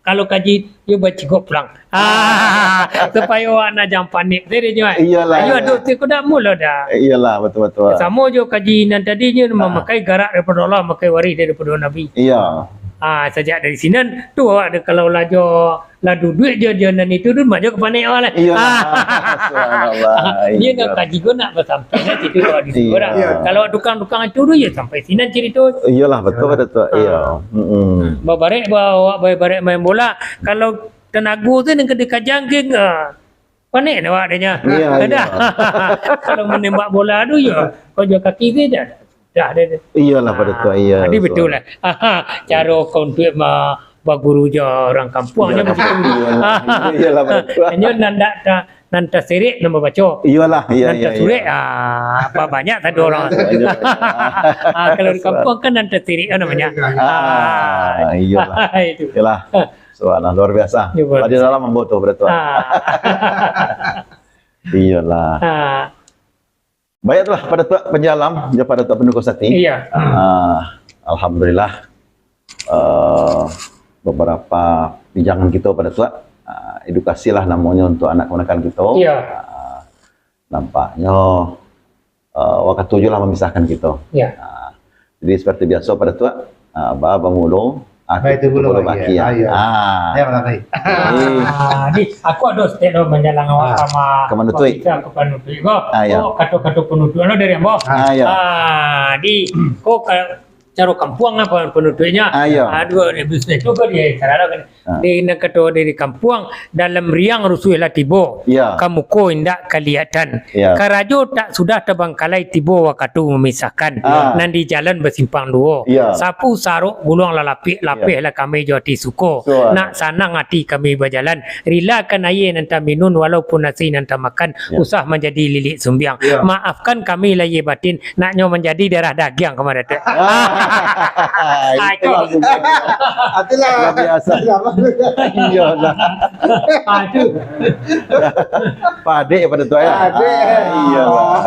kalau kaji, yo bacigok pulang. Ah, supaya awak nak jangan panik. Tadi nyo, eh. Iyalah, Ayo, iyalah. aduk tu, kau dah mula dah. Iyalah, betul, betul. Sama jo kaji nan tadi nyo, Ah. mamakai garak daripada Allah, mamakai waris daripada Nabi. Iya. Ah, sajak dari sinan, tu awak dah kalau lah jo lah duduak jo, jo nan itu tu, mak jo ka panek awak lah. Iyalah. Ah. Subhanallah. Dia nak Iya. kaji ko nak basampai lah situ kalau di Iya. surau. Kalau tukang-tukang itu tu, ya sampai sinan cerita. Iyalah, betul, Iyalah. betul. Iya. Ah. Mm-mm. Babarek ba-, awak babarek main bola. Kalau tanago tu nan ka dikajang, geng, ah, panek awak adanya. Iya, Ada. iya. Kalau menembak bola tu, ya, kau jo kaki ke dah. Dah, dah, dah. Iyalah, pada tu, Ah, iya, jadi so. betul lah. Caro kau untuk ma-, baguru jo orang kampuang, Iyalah. je begitu. Iyalah, iyalah, pada tu. Hanya nan dak ta-, nan tasirek, nan babaco. Iyalah, iya, Nan iya, iya. tasurek, ah, apa banyak tadi orang. Banyak. Ah, kalau di kampuang kan nan tasirek kan namanya. Ah, Ah. iyalah. Itu. Iyalah. Subhanallah, luar biasa. Ya, luar Tadi biasa. dalam mambuat tu, pada tu. Ah. Iyalah. Ah. Baiklah, pada tu penjalam, ya, pada tu pendukung sati. Iya. Ah, alhamdulillah, eh, beberapa pinjangan kita pada tu, ah, edukasi lah namanya untuk anak keponakan kita. Iya. Ah, nampaknya, eh, waktu je lah memisahkan kita. Iya. Ah, jadi seperti biasa pada tu, ah, ba bangulu, ah, Baik, kita itu dulu, perlu iya. baki, ya. Ah, iya. Ah. Ya, Bang Taufik. Jadi, Ah, ni, aku ada sedikit lo menjalang awak Ah. sama Ka manutuik. Bang Isa, aku penutup ko. Ah, ya. Oh, kata-kata penutup lo dari ambo. Ah, ya. Ah, di, ko ka-, caro kampuang apa panutuiknyo. Ah, iyo. Ah, duo, eh, bisnis tu kan di, Ah. di nan kato dari kampuang, dalam riang rusuah lah tibo. Iyo. Ka muko indak kalihatan. Iyo. Karajo tak sudah tabangkalai tibo wakatu mamisahkan. Ah. Nan di jalan basimpang duo. Iyo. Sapu sarok guluang lah lapik, lapeh Iyo. lah kami jo ati suko. Suko. Nak sanang ati kami bajalan. Rilakan aia nan taminun, walaupun nasi nan tamakan, Ya. usah manjadi lilik sumbiang. Ya. Maafkan kami lahia batin, naknyo manjadi darah dagiang kama Datuak. Ah, Ah, itu itu. Luar biasa. Luar biasa. Iyalah. Ah, itu. Padek pado tu, ya? Padek. Ah, iyalah.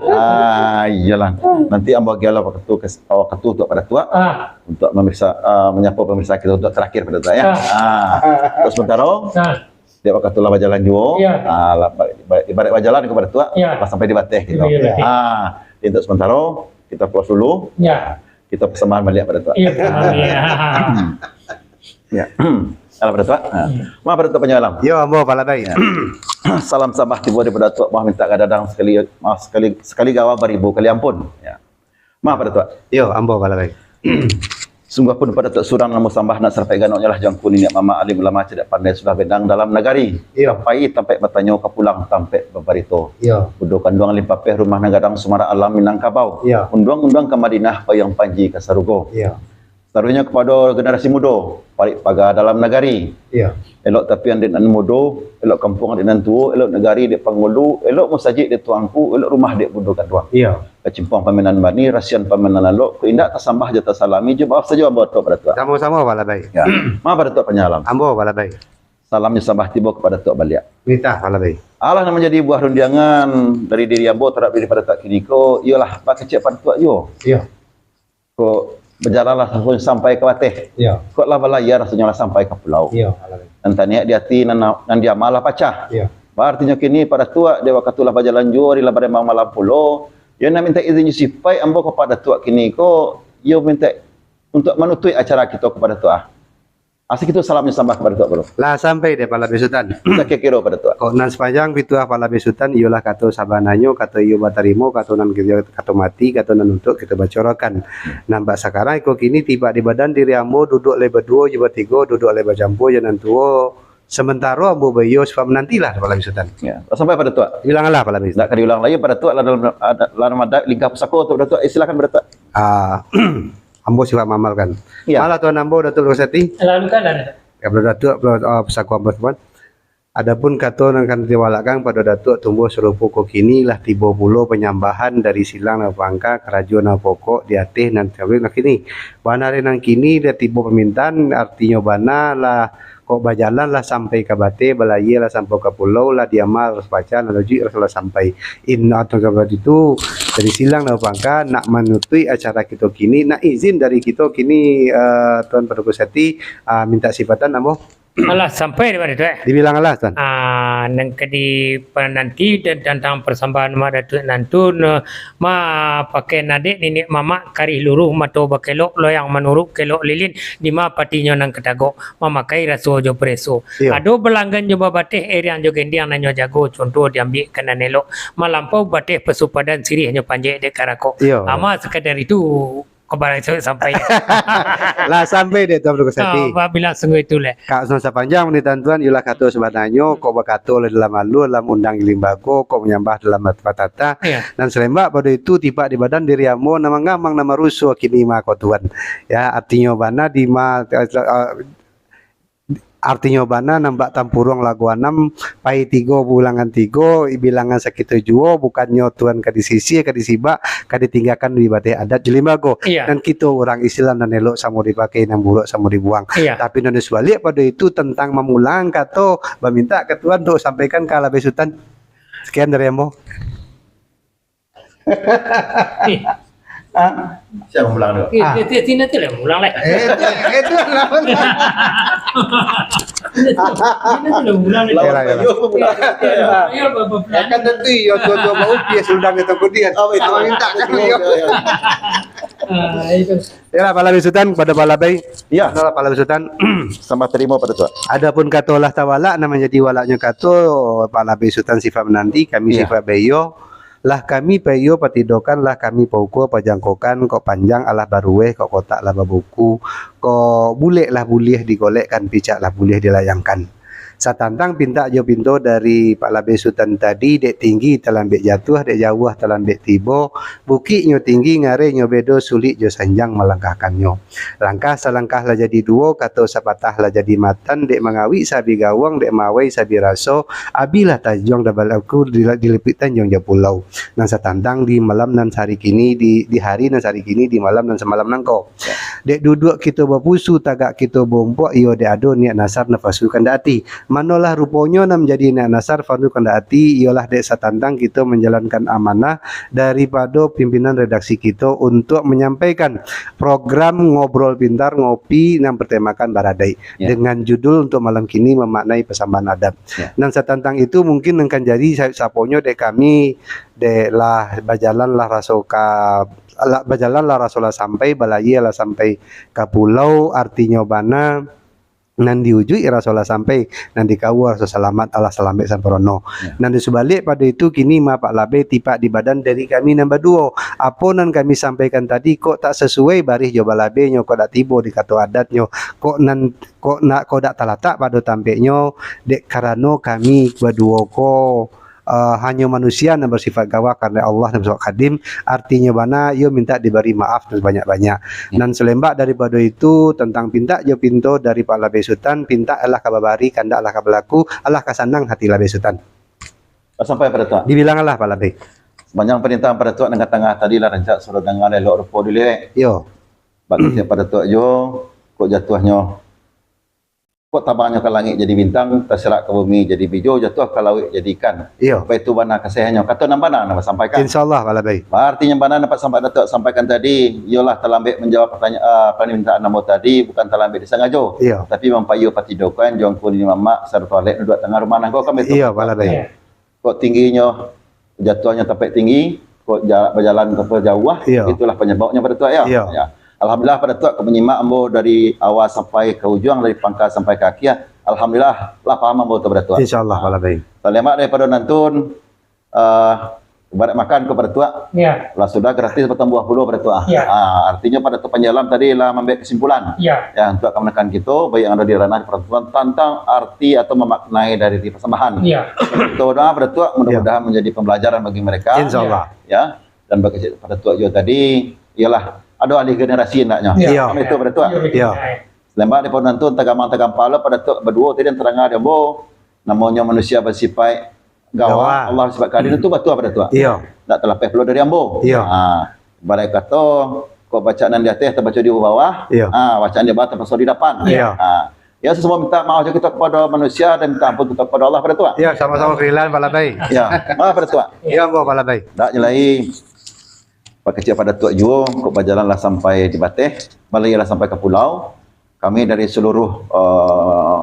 Ah, iyalah. Nanti ambo agiahlah wakatu ka, wakatu tu pado Datuak. Ah. Untuk memeriksa, ah, menyapa pemirsa kita untuk terakhir pado Datuak, ya. Ah. Ah. Untuk sementara, Ah. di wakatu lah bajalan juo, Ya. ah, lah, ba-, ba-, ibarat bajalan kama Datuak, Ya. lah sampai di bateh kita. Iya, iya. Ah, untuk sementara, kita close dulu. Ya. Kita persembahan baliak pado Datuak. Iya, persembahan baliak. Ya. Alah, pado Datuak. Ha. Hmm. Ma pado Datuak Panji Malam. Yo, ambo Palabai. Ya. Salam sambah tibo daripado Datuak, maaf mintak gadadang sakali, maaf sakali, sakali gawa baribu kali ampun. Ya. Ma pado Datuak. Yo, ambo Palabai. Sungguahpun pado Datuak surang nan ambo sambah, nak sarapai ganoknyo lah jo angku niniak mamak alim ulama cadiak pandai sudah bendang dalam nagari. Iyo. Ka pai tampek batanyo, ka pulang tampek babarito. Iyo. Bundo kanduang Limpapeh, rumah nan gadang Sumara Alam Minangkabau. Iyo. Unduang-unduang ka Madinah, payuang panji ka sarugo. Iyo. Saluruahnyo kapado generasi mudo, parik paga dalam nagari. Iyo. Elok tapian dek nan mudo, elok kampuang dek nan tuo, elok nagari dek pangulu, elok musajik dek tuangku, elok rumah dek bundo kanduang. Iyo. Kacimpuang paminan bani, rasian paminan lalok, kok indak tasambah jo tasalami, jo maaf sajo ambo Datuak pado Datuak. Samo-samo, Palabai. Ya. Ma pado Datuak Panji Malam. Ambo Palabai. Salam jo sambah tibo kapado Datuak baliak. Nitah, Palabai. Alah nan manjadi buah rundiangan dari diri ambo tarhadap diri pado Datuak kiniko, iyolah bakecek pado Datuak juo. Iyo. Kok bajalanlah rasonyo sampai ka bateh. Iyo. Kok lah balayia rasonyo lah sampai ka pulau. Iyo, Palabai. Nan taniaik di ati, nan, nan di ama lah pacah. Iyo. Ba artinyo kini pado Datuak, dek wakatu lah bajalan juo, ari lah baremang malam pulo, iyo nak mintak izin jo sipaik ambo kapado Datuak kiniko, iyo mintak untuak manutuik acara kito kapado Datuak. Asa kito salam jo sambah kapado Datuak, bro. Lah sampai dek Palabai Sutan. Sakiro-kiro pado Datuak. Kok nan sapanjang pituah Palabai Sutan, iyolah kato sabananyo, kato iyo batarimo, kato nan kito, kato mati, kato nan untuak kito bacorokan. Hmm. Nan bak sakarang iko kini, tibo di badan diri ambo, duduak lai baduo jo batigo, duduak lai bacampua jo nan tuo. Samantaro ambo baiyo sifat manantilah, Palabai Sutan. Ya, sampai pado Datuak. Bilang lah, Palabai Sutan. Ndak ka diulang lai, pado Datuak lah dalam, ada, dalam adat lingkah pusako tu, pado Datuak. Eh, silakan, pado Datuak. Ah, ambo sifat maamalkan. Ya. Malah tuan ambo, Datuak Dukun Sati. Lalu kan ada. Ya, pado Datuak, pado, ah, pusako ambo, tuan. Adapun kato nan ka diwalakkan pado Datuak tumbuah sarupo ko kini, lah tibo pulo panyambahan dari silang nan bapangka, karajo nan bapokok di ateh nan kawin lah kini. Bana ari nan kini, lah tibo pamintaan, artinyo bana lah kok bajalan lah sampai ka bateh, balayia lah sampai ka pulau, lah di ama lah pacah, lah lojuik lah sampai. In atau seperti itu, dari silang nan bapangka, nak manutuik acara kito kini, nak izin dari kito kini, eh, Tuan Paduko Sati, ah, mintak sipatan ambo. Alah, sampai di mana tu, eh? Dibilang alah, Tuan. Ah, nan ka di pananti dan tantang persembahan Mak Datuak nantun, eh, ma pakai nadek niniak mamak, karih luruh mato bakelok, loyang manuruk kelok lilin, di ma patinyo nan katagok, mamakai raso jo pereso. Iyo. Ado balanggan jo babateh, eriang jo gendiang nan nyo jago, contoh diambiak ka nan elok, malampau bateh pasupadan, siriahnyo panjek dek karakok. Iyo. Ama sakadar itu, Kabar itu sampai. Lah sampai dek Tuan Paduko Sati. Ah, ba-, bilang sungguh itu leh. Kak, sapanjang panitahan Tuan, iyolah kato sabananyo, kok bakato lah dalam alun, dalam undang limbago, kok manyambah dalam patata. Iya. Nan salembak pado itu, tipak di badan diri ambo, nan mangamang, nan maruso kini mako Tuan. Ya, artinyo bana di ma-, eh, eh, Artinyo bana, nan bak tampuruang lago anam, pai tigo, bilangan tigo, bilangan sakito juo, bukannyo Tuan ka disisia, ka disibak, ka ditinggakan di bateh adat jo limbago. Iya. Nan kito urang Islam, nan elok samo dipakai, nan buruak samo dibuang. Iya. Tapi nan sabaliak pado itu, tantang mamulang kato, bamintak ka Tuan untuak sampaikan ka Palabai Sutan. Sekian dari ambo. Eh. Hah? Siapa ulang tu? Eh, Ah. ti-, ti-, Tina tu lah ulang lah. Eh, itu, itu lah. Tina tu lah ulang lah. Lawan Yalah, yalah. Bayu pun ulang. Iya, iya, iya, iya, iya. Ya, kan tentu, yo, tua-tua bau, dia sudah dia takut dia. Oh, itu. Sama minta kan, Iya, yo. iya, iya. Ah, itu. Yalah, Palabai Sutan, pada Palabai. Ya. Itulah Palabai Sutan. Sambah tarimo pado Tuan. Adapun kato lah tawalak, nan manjadi walaknyo kato, Palabai Sutan sifat mananti, kami Ya. sifat baiyo. Lah kami paiyo patidokan, lah kami paukua pajangkokan, kok panjang alah baruweh, kok kotak lah babuku, kok bulek lah buliah digolekkan, picak lah buliah dilayangkan. Satantang pintak jo pinto dari Pak Labeh Sutan tadi, dek tinggi talambek jatuah, dek jauah talambek tibo, bukiknyo tinggi, ngarenyo bedo, sulik jo sanjang malangkahkannyo. Langkah salangkah lah jadi duo, kato sapatah lah jadi matan, dek mangawik sabi gawang, dek mawai sabi raso, abilah tanjuang dan balaku dila-, dilipuik tanjuang jo pulau. Nan satantang di malam nan sahari kini, di, di hari nan sahari kini, di malam nan samalam nangko. Ya. Dek duduak kito bapusu, tagak kito baumpuak, iyo dek ado niat nasar napasu kandak ati. Manolah ruponyo nan manjadi niat nasar napasu kandak ati, iyolah dek satantang kito manjalankan amanah daripado pimpinan redaksi kito untuak manyampaikan program Ngobrol Pintar Ngopi nan bertemakan baradaik, ya, dengan judul untuk malam kini memaknai persembahan adat. Ya. Nan satantang itu mungkin nan kan jadi sa-, saponyo dek kami, dek lah bajalan lah raso ka, lah bajalan lah raso lah sampai, balayia lah sampai ka pulau, artinyo bana, nan diujuik raso lah sampai, nan dikawua raso salamat, alah salambek samparono. Ya. Nan di subalik pado itu, kini ma Pak Labeh tipak di badan dari kami nan baduo. Apo nan kami sampaikan tadi, kok tak sasuai barih jo balabehnyo, kok dak tibo di kato adatnyo, kok nan, kok nak, kok dak talatak pado tampeknyo, dek karano kami baduo ko, eh, hanyo manusia nan basifat gawah karano Allah nan basifat kadim, artinyo bana, iyo mintak dibari maaf nan sabanyak-banyak. Ya. Nan salembak daripado itu, tantang pintak jo pinto dari Pak Labeh Sutan, pintak alah ka babari, kandak alah ka balaku, alah ka sanang hati Labeh Sutan. Sampai Pak Datuak. Dibilang alah Pak Labeh. Sapanjang parintahan Pak Datuak nan ka tangah tadi lah rancak sudah danga elok rupo diliek. Iyo. Bak kecek Pak Datuak juo, kok jatuahnyo, kok tabangnyo ka langik jadi bintang, tasirak ka bumi jadi bijo, jatuah ka lauik jadi ikan. Iyo. Apa itu bana kasahianyo? Kato nan bana nan basampaikan. Insya Allah, Pak Labeh. Artinyo bana nan Pak Sampai Datuak sampaikan tadi, iyolah talambek manjawab pertanya-, ah, permintaan ambo tadi, bukan talambek disangajo. Iyo. Tapi mampaiyo patidokan, jongko nini mamak, sarato alek duduak tangah rumah nangko kan betul. Iyo, Pak Labeh. Kok tingginyo, jatuahnyo tampek tinggi, kok ja-, bajalan tampek jauah, iyo, itulah panyababnyo Pak Datuak, yo. Iyo. Ya. Alhamdulillah Pak Datuak ka manyimak ambo dari awal sampai ka ujuang, dari pangka sampai ka akhia. Alhamdulillah, lah paham ambo tu Pak Datuak. Insya Allah, Pak Labeh. Salembak daripado nantun, eh, ibarat makan ko Pak Datuak. Ya. Lah sudah gratis batambuah pulo Pak Datuak. Ya. Ah, artinyo Pak Datuak Panji Alam tadi lah mambuek kesimpulan. Ya. Ya, untuak kamanakan kito, baik yang ado di ranah peraturan tantang arti atau memaknai dari persembahan. Ya. Kito doa Pak Datuak, mudah-mudahan, ya, manjadi pambalajaran bagi mereka. Insya Allah. Ya. Dan bagi Pak Datuak juo tadi, iyolah, ado alih generasi andaknyo. Ya. Kan itu Pak Datuak. Ya, betul. Ya. Lembak di pohon nantun, tagamang-tagampa lo Pak Datuak baduo tadi yang tarang di ambo, namonyo manusia basipaik gawah, gawah. Allah sifat kadim tu batua Pak Datuak. Iyo. Ndak talapeh pulo dari ambo. Iyo. Ha, ibarat kato, kok bacaan nan di ateh tabaco di bawah, iyo, ha, bacaan di bawah tabaco di dapan. Iyo. Ha. Ya, sasumo minta maaf juo kito kepada manusia dan minta ampun kito kepada Allah Pak Datuak. Iyo, samo-samo Frilan, Pak Labai. Ya, maaf Pak Datuak. Iyo, ambo Pak Labai. Ndak je lai, Pak Kecil Pak Datuak juo, kok bajalan lah sampai di bateh, balai lah sampai ka pulau. Kami dari seluruh, eh,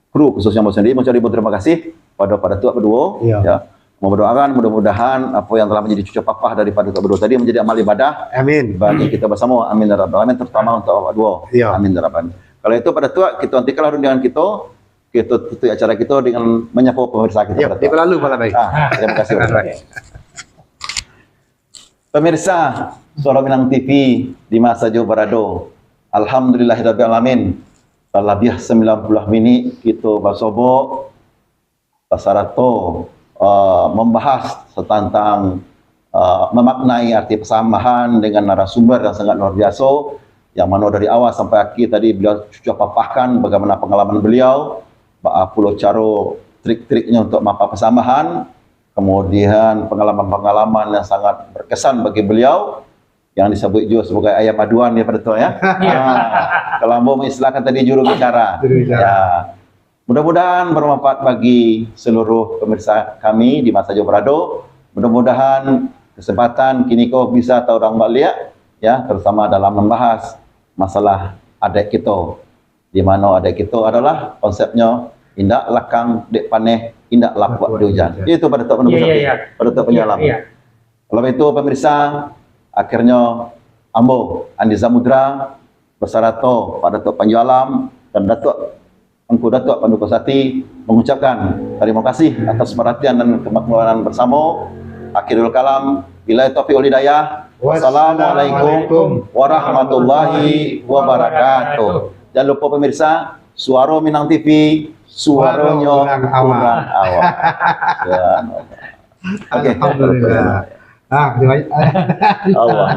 kru khususnya ambo sendiri, mengucapkan ribu terima kasih pada, pada Pak Datuak baduo. Iya. Ya. Mendoakan mudah-mudahan apa yang telah menjadi cucu papah dari Pak Datuak baduo tadi menjadi amal ibadah, amin, bagi kita bersama. Amin ya rabbal alamin, terutama untuk awak duo. Iya. Amin ya rabbal alamin. Kalau itu Pak Datuak, kita hentikanlah rundingan kita, kita tutup acara kita dengan menyapa pemirsa kita. Ya, Pak Datuak. Diperlalu, Pak Labai. Ah, terima kasih, Pak Datuak. Pemirsa Suara Minang T V di ma sajo barado. Alhamdulillahirabbil alamin. Talabiah sambilan puluah minik kito basobok, basarato, eh, mambahas satantang, eh, mamaknai arti pasambahan dengan narasumber yang sangat luar biaso, yang mano dari awal sampai akhir tadi beliau sudah papahkan bagaimana pangalaman beliau, baa pulo caro trik-triknyo untuk mapa pasambahan, kemudian pengalaman-pengalaman yang sangat berkesan bagi beliau, yang disebut juga sebagai ayam aduan ya, Pak Datuak, ya. Ya. Ah, kalau ambo mengistilahkan tadi juru bicara. Juru bicara. Ya. Mudah-mudahan bermanfaat bagi seluruh pemirsa kami di ma sajo barado. Mudah-mudahan kesempatan kini ko bisa taurang baliak, ya, terutama dalam membahas masalah adat kito. Di mano adat kito adalah konsepnyo, indak lakang dek paneh, indak lapuak dek ujan. Itu Pak Datuak Panji Alam. Iya, iya, iya. Pak Datuak Panji Alam. Iya, iya. Kalau itu, pemirsa, akhirnyo ambo, Andi Samudra, basarato Pak Datuak Panji Alam dan Datuak, Angku Datuak Pandu Kosati, mengucapkan terima kasih atas perhatian dan kemakmuran bersama. Akhirul kalam, billahi taufiq wal hidayah. Wassalamualaikum warahmatullahi wabarakatuh. Jangan lupa pemirsa, Suaro Minang T V, suaronyo urang awam. Urang awam. Subhanallah. Oke. Alhamdulillah. Ah, terima kasih. Allah.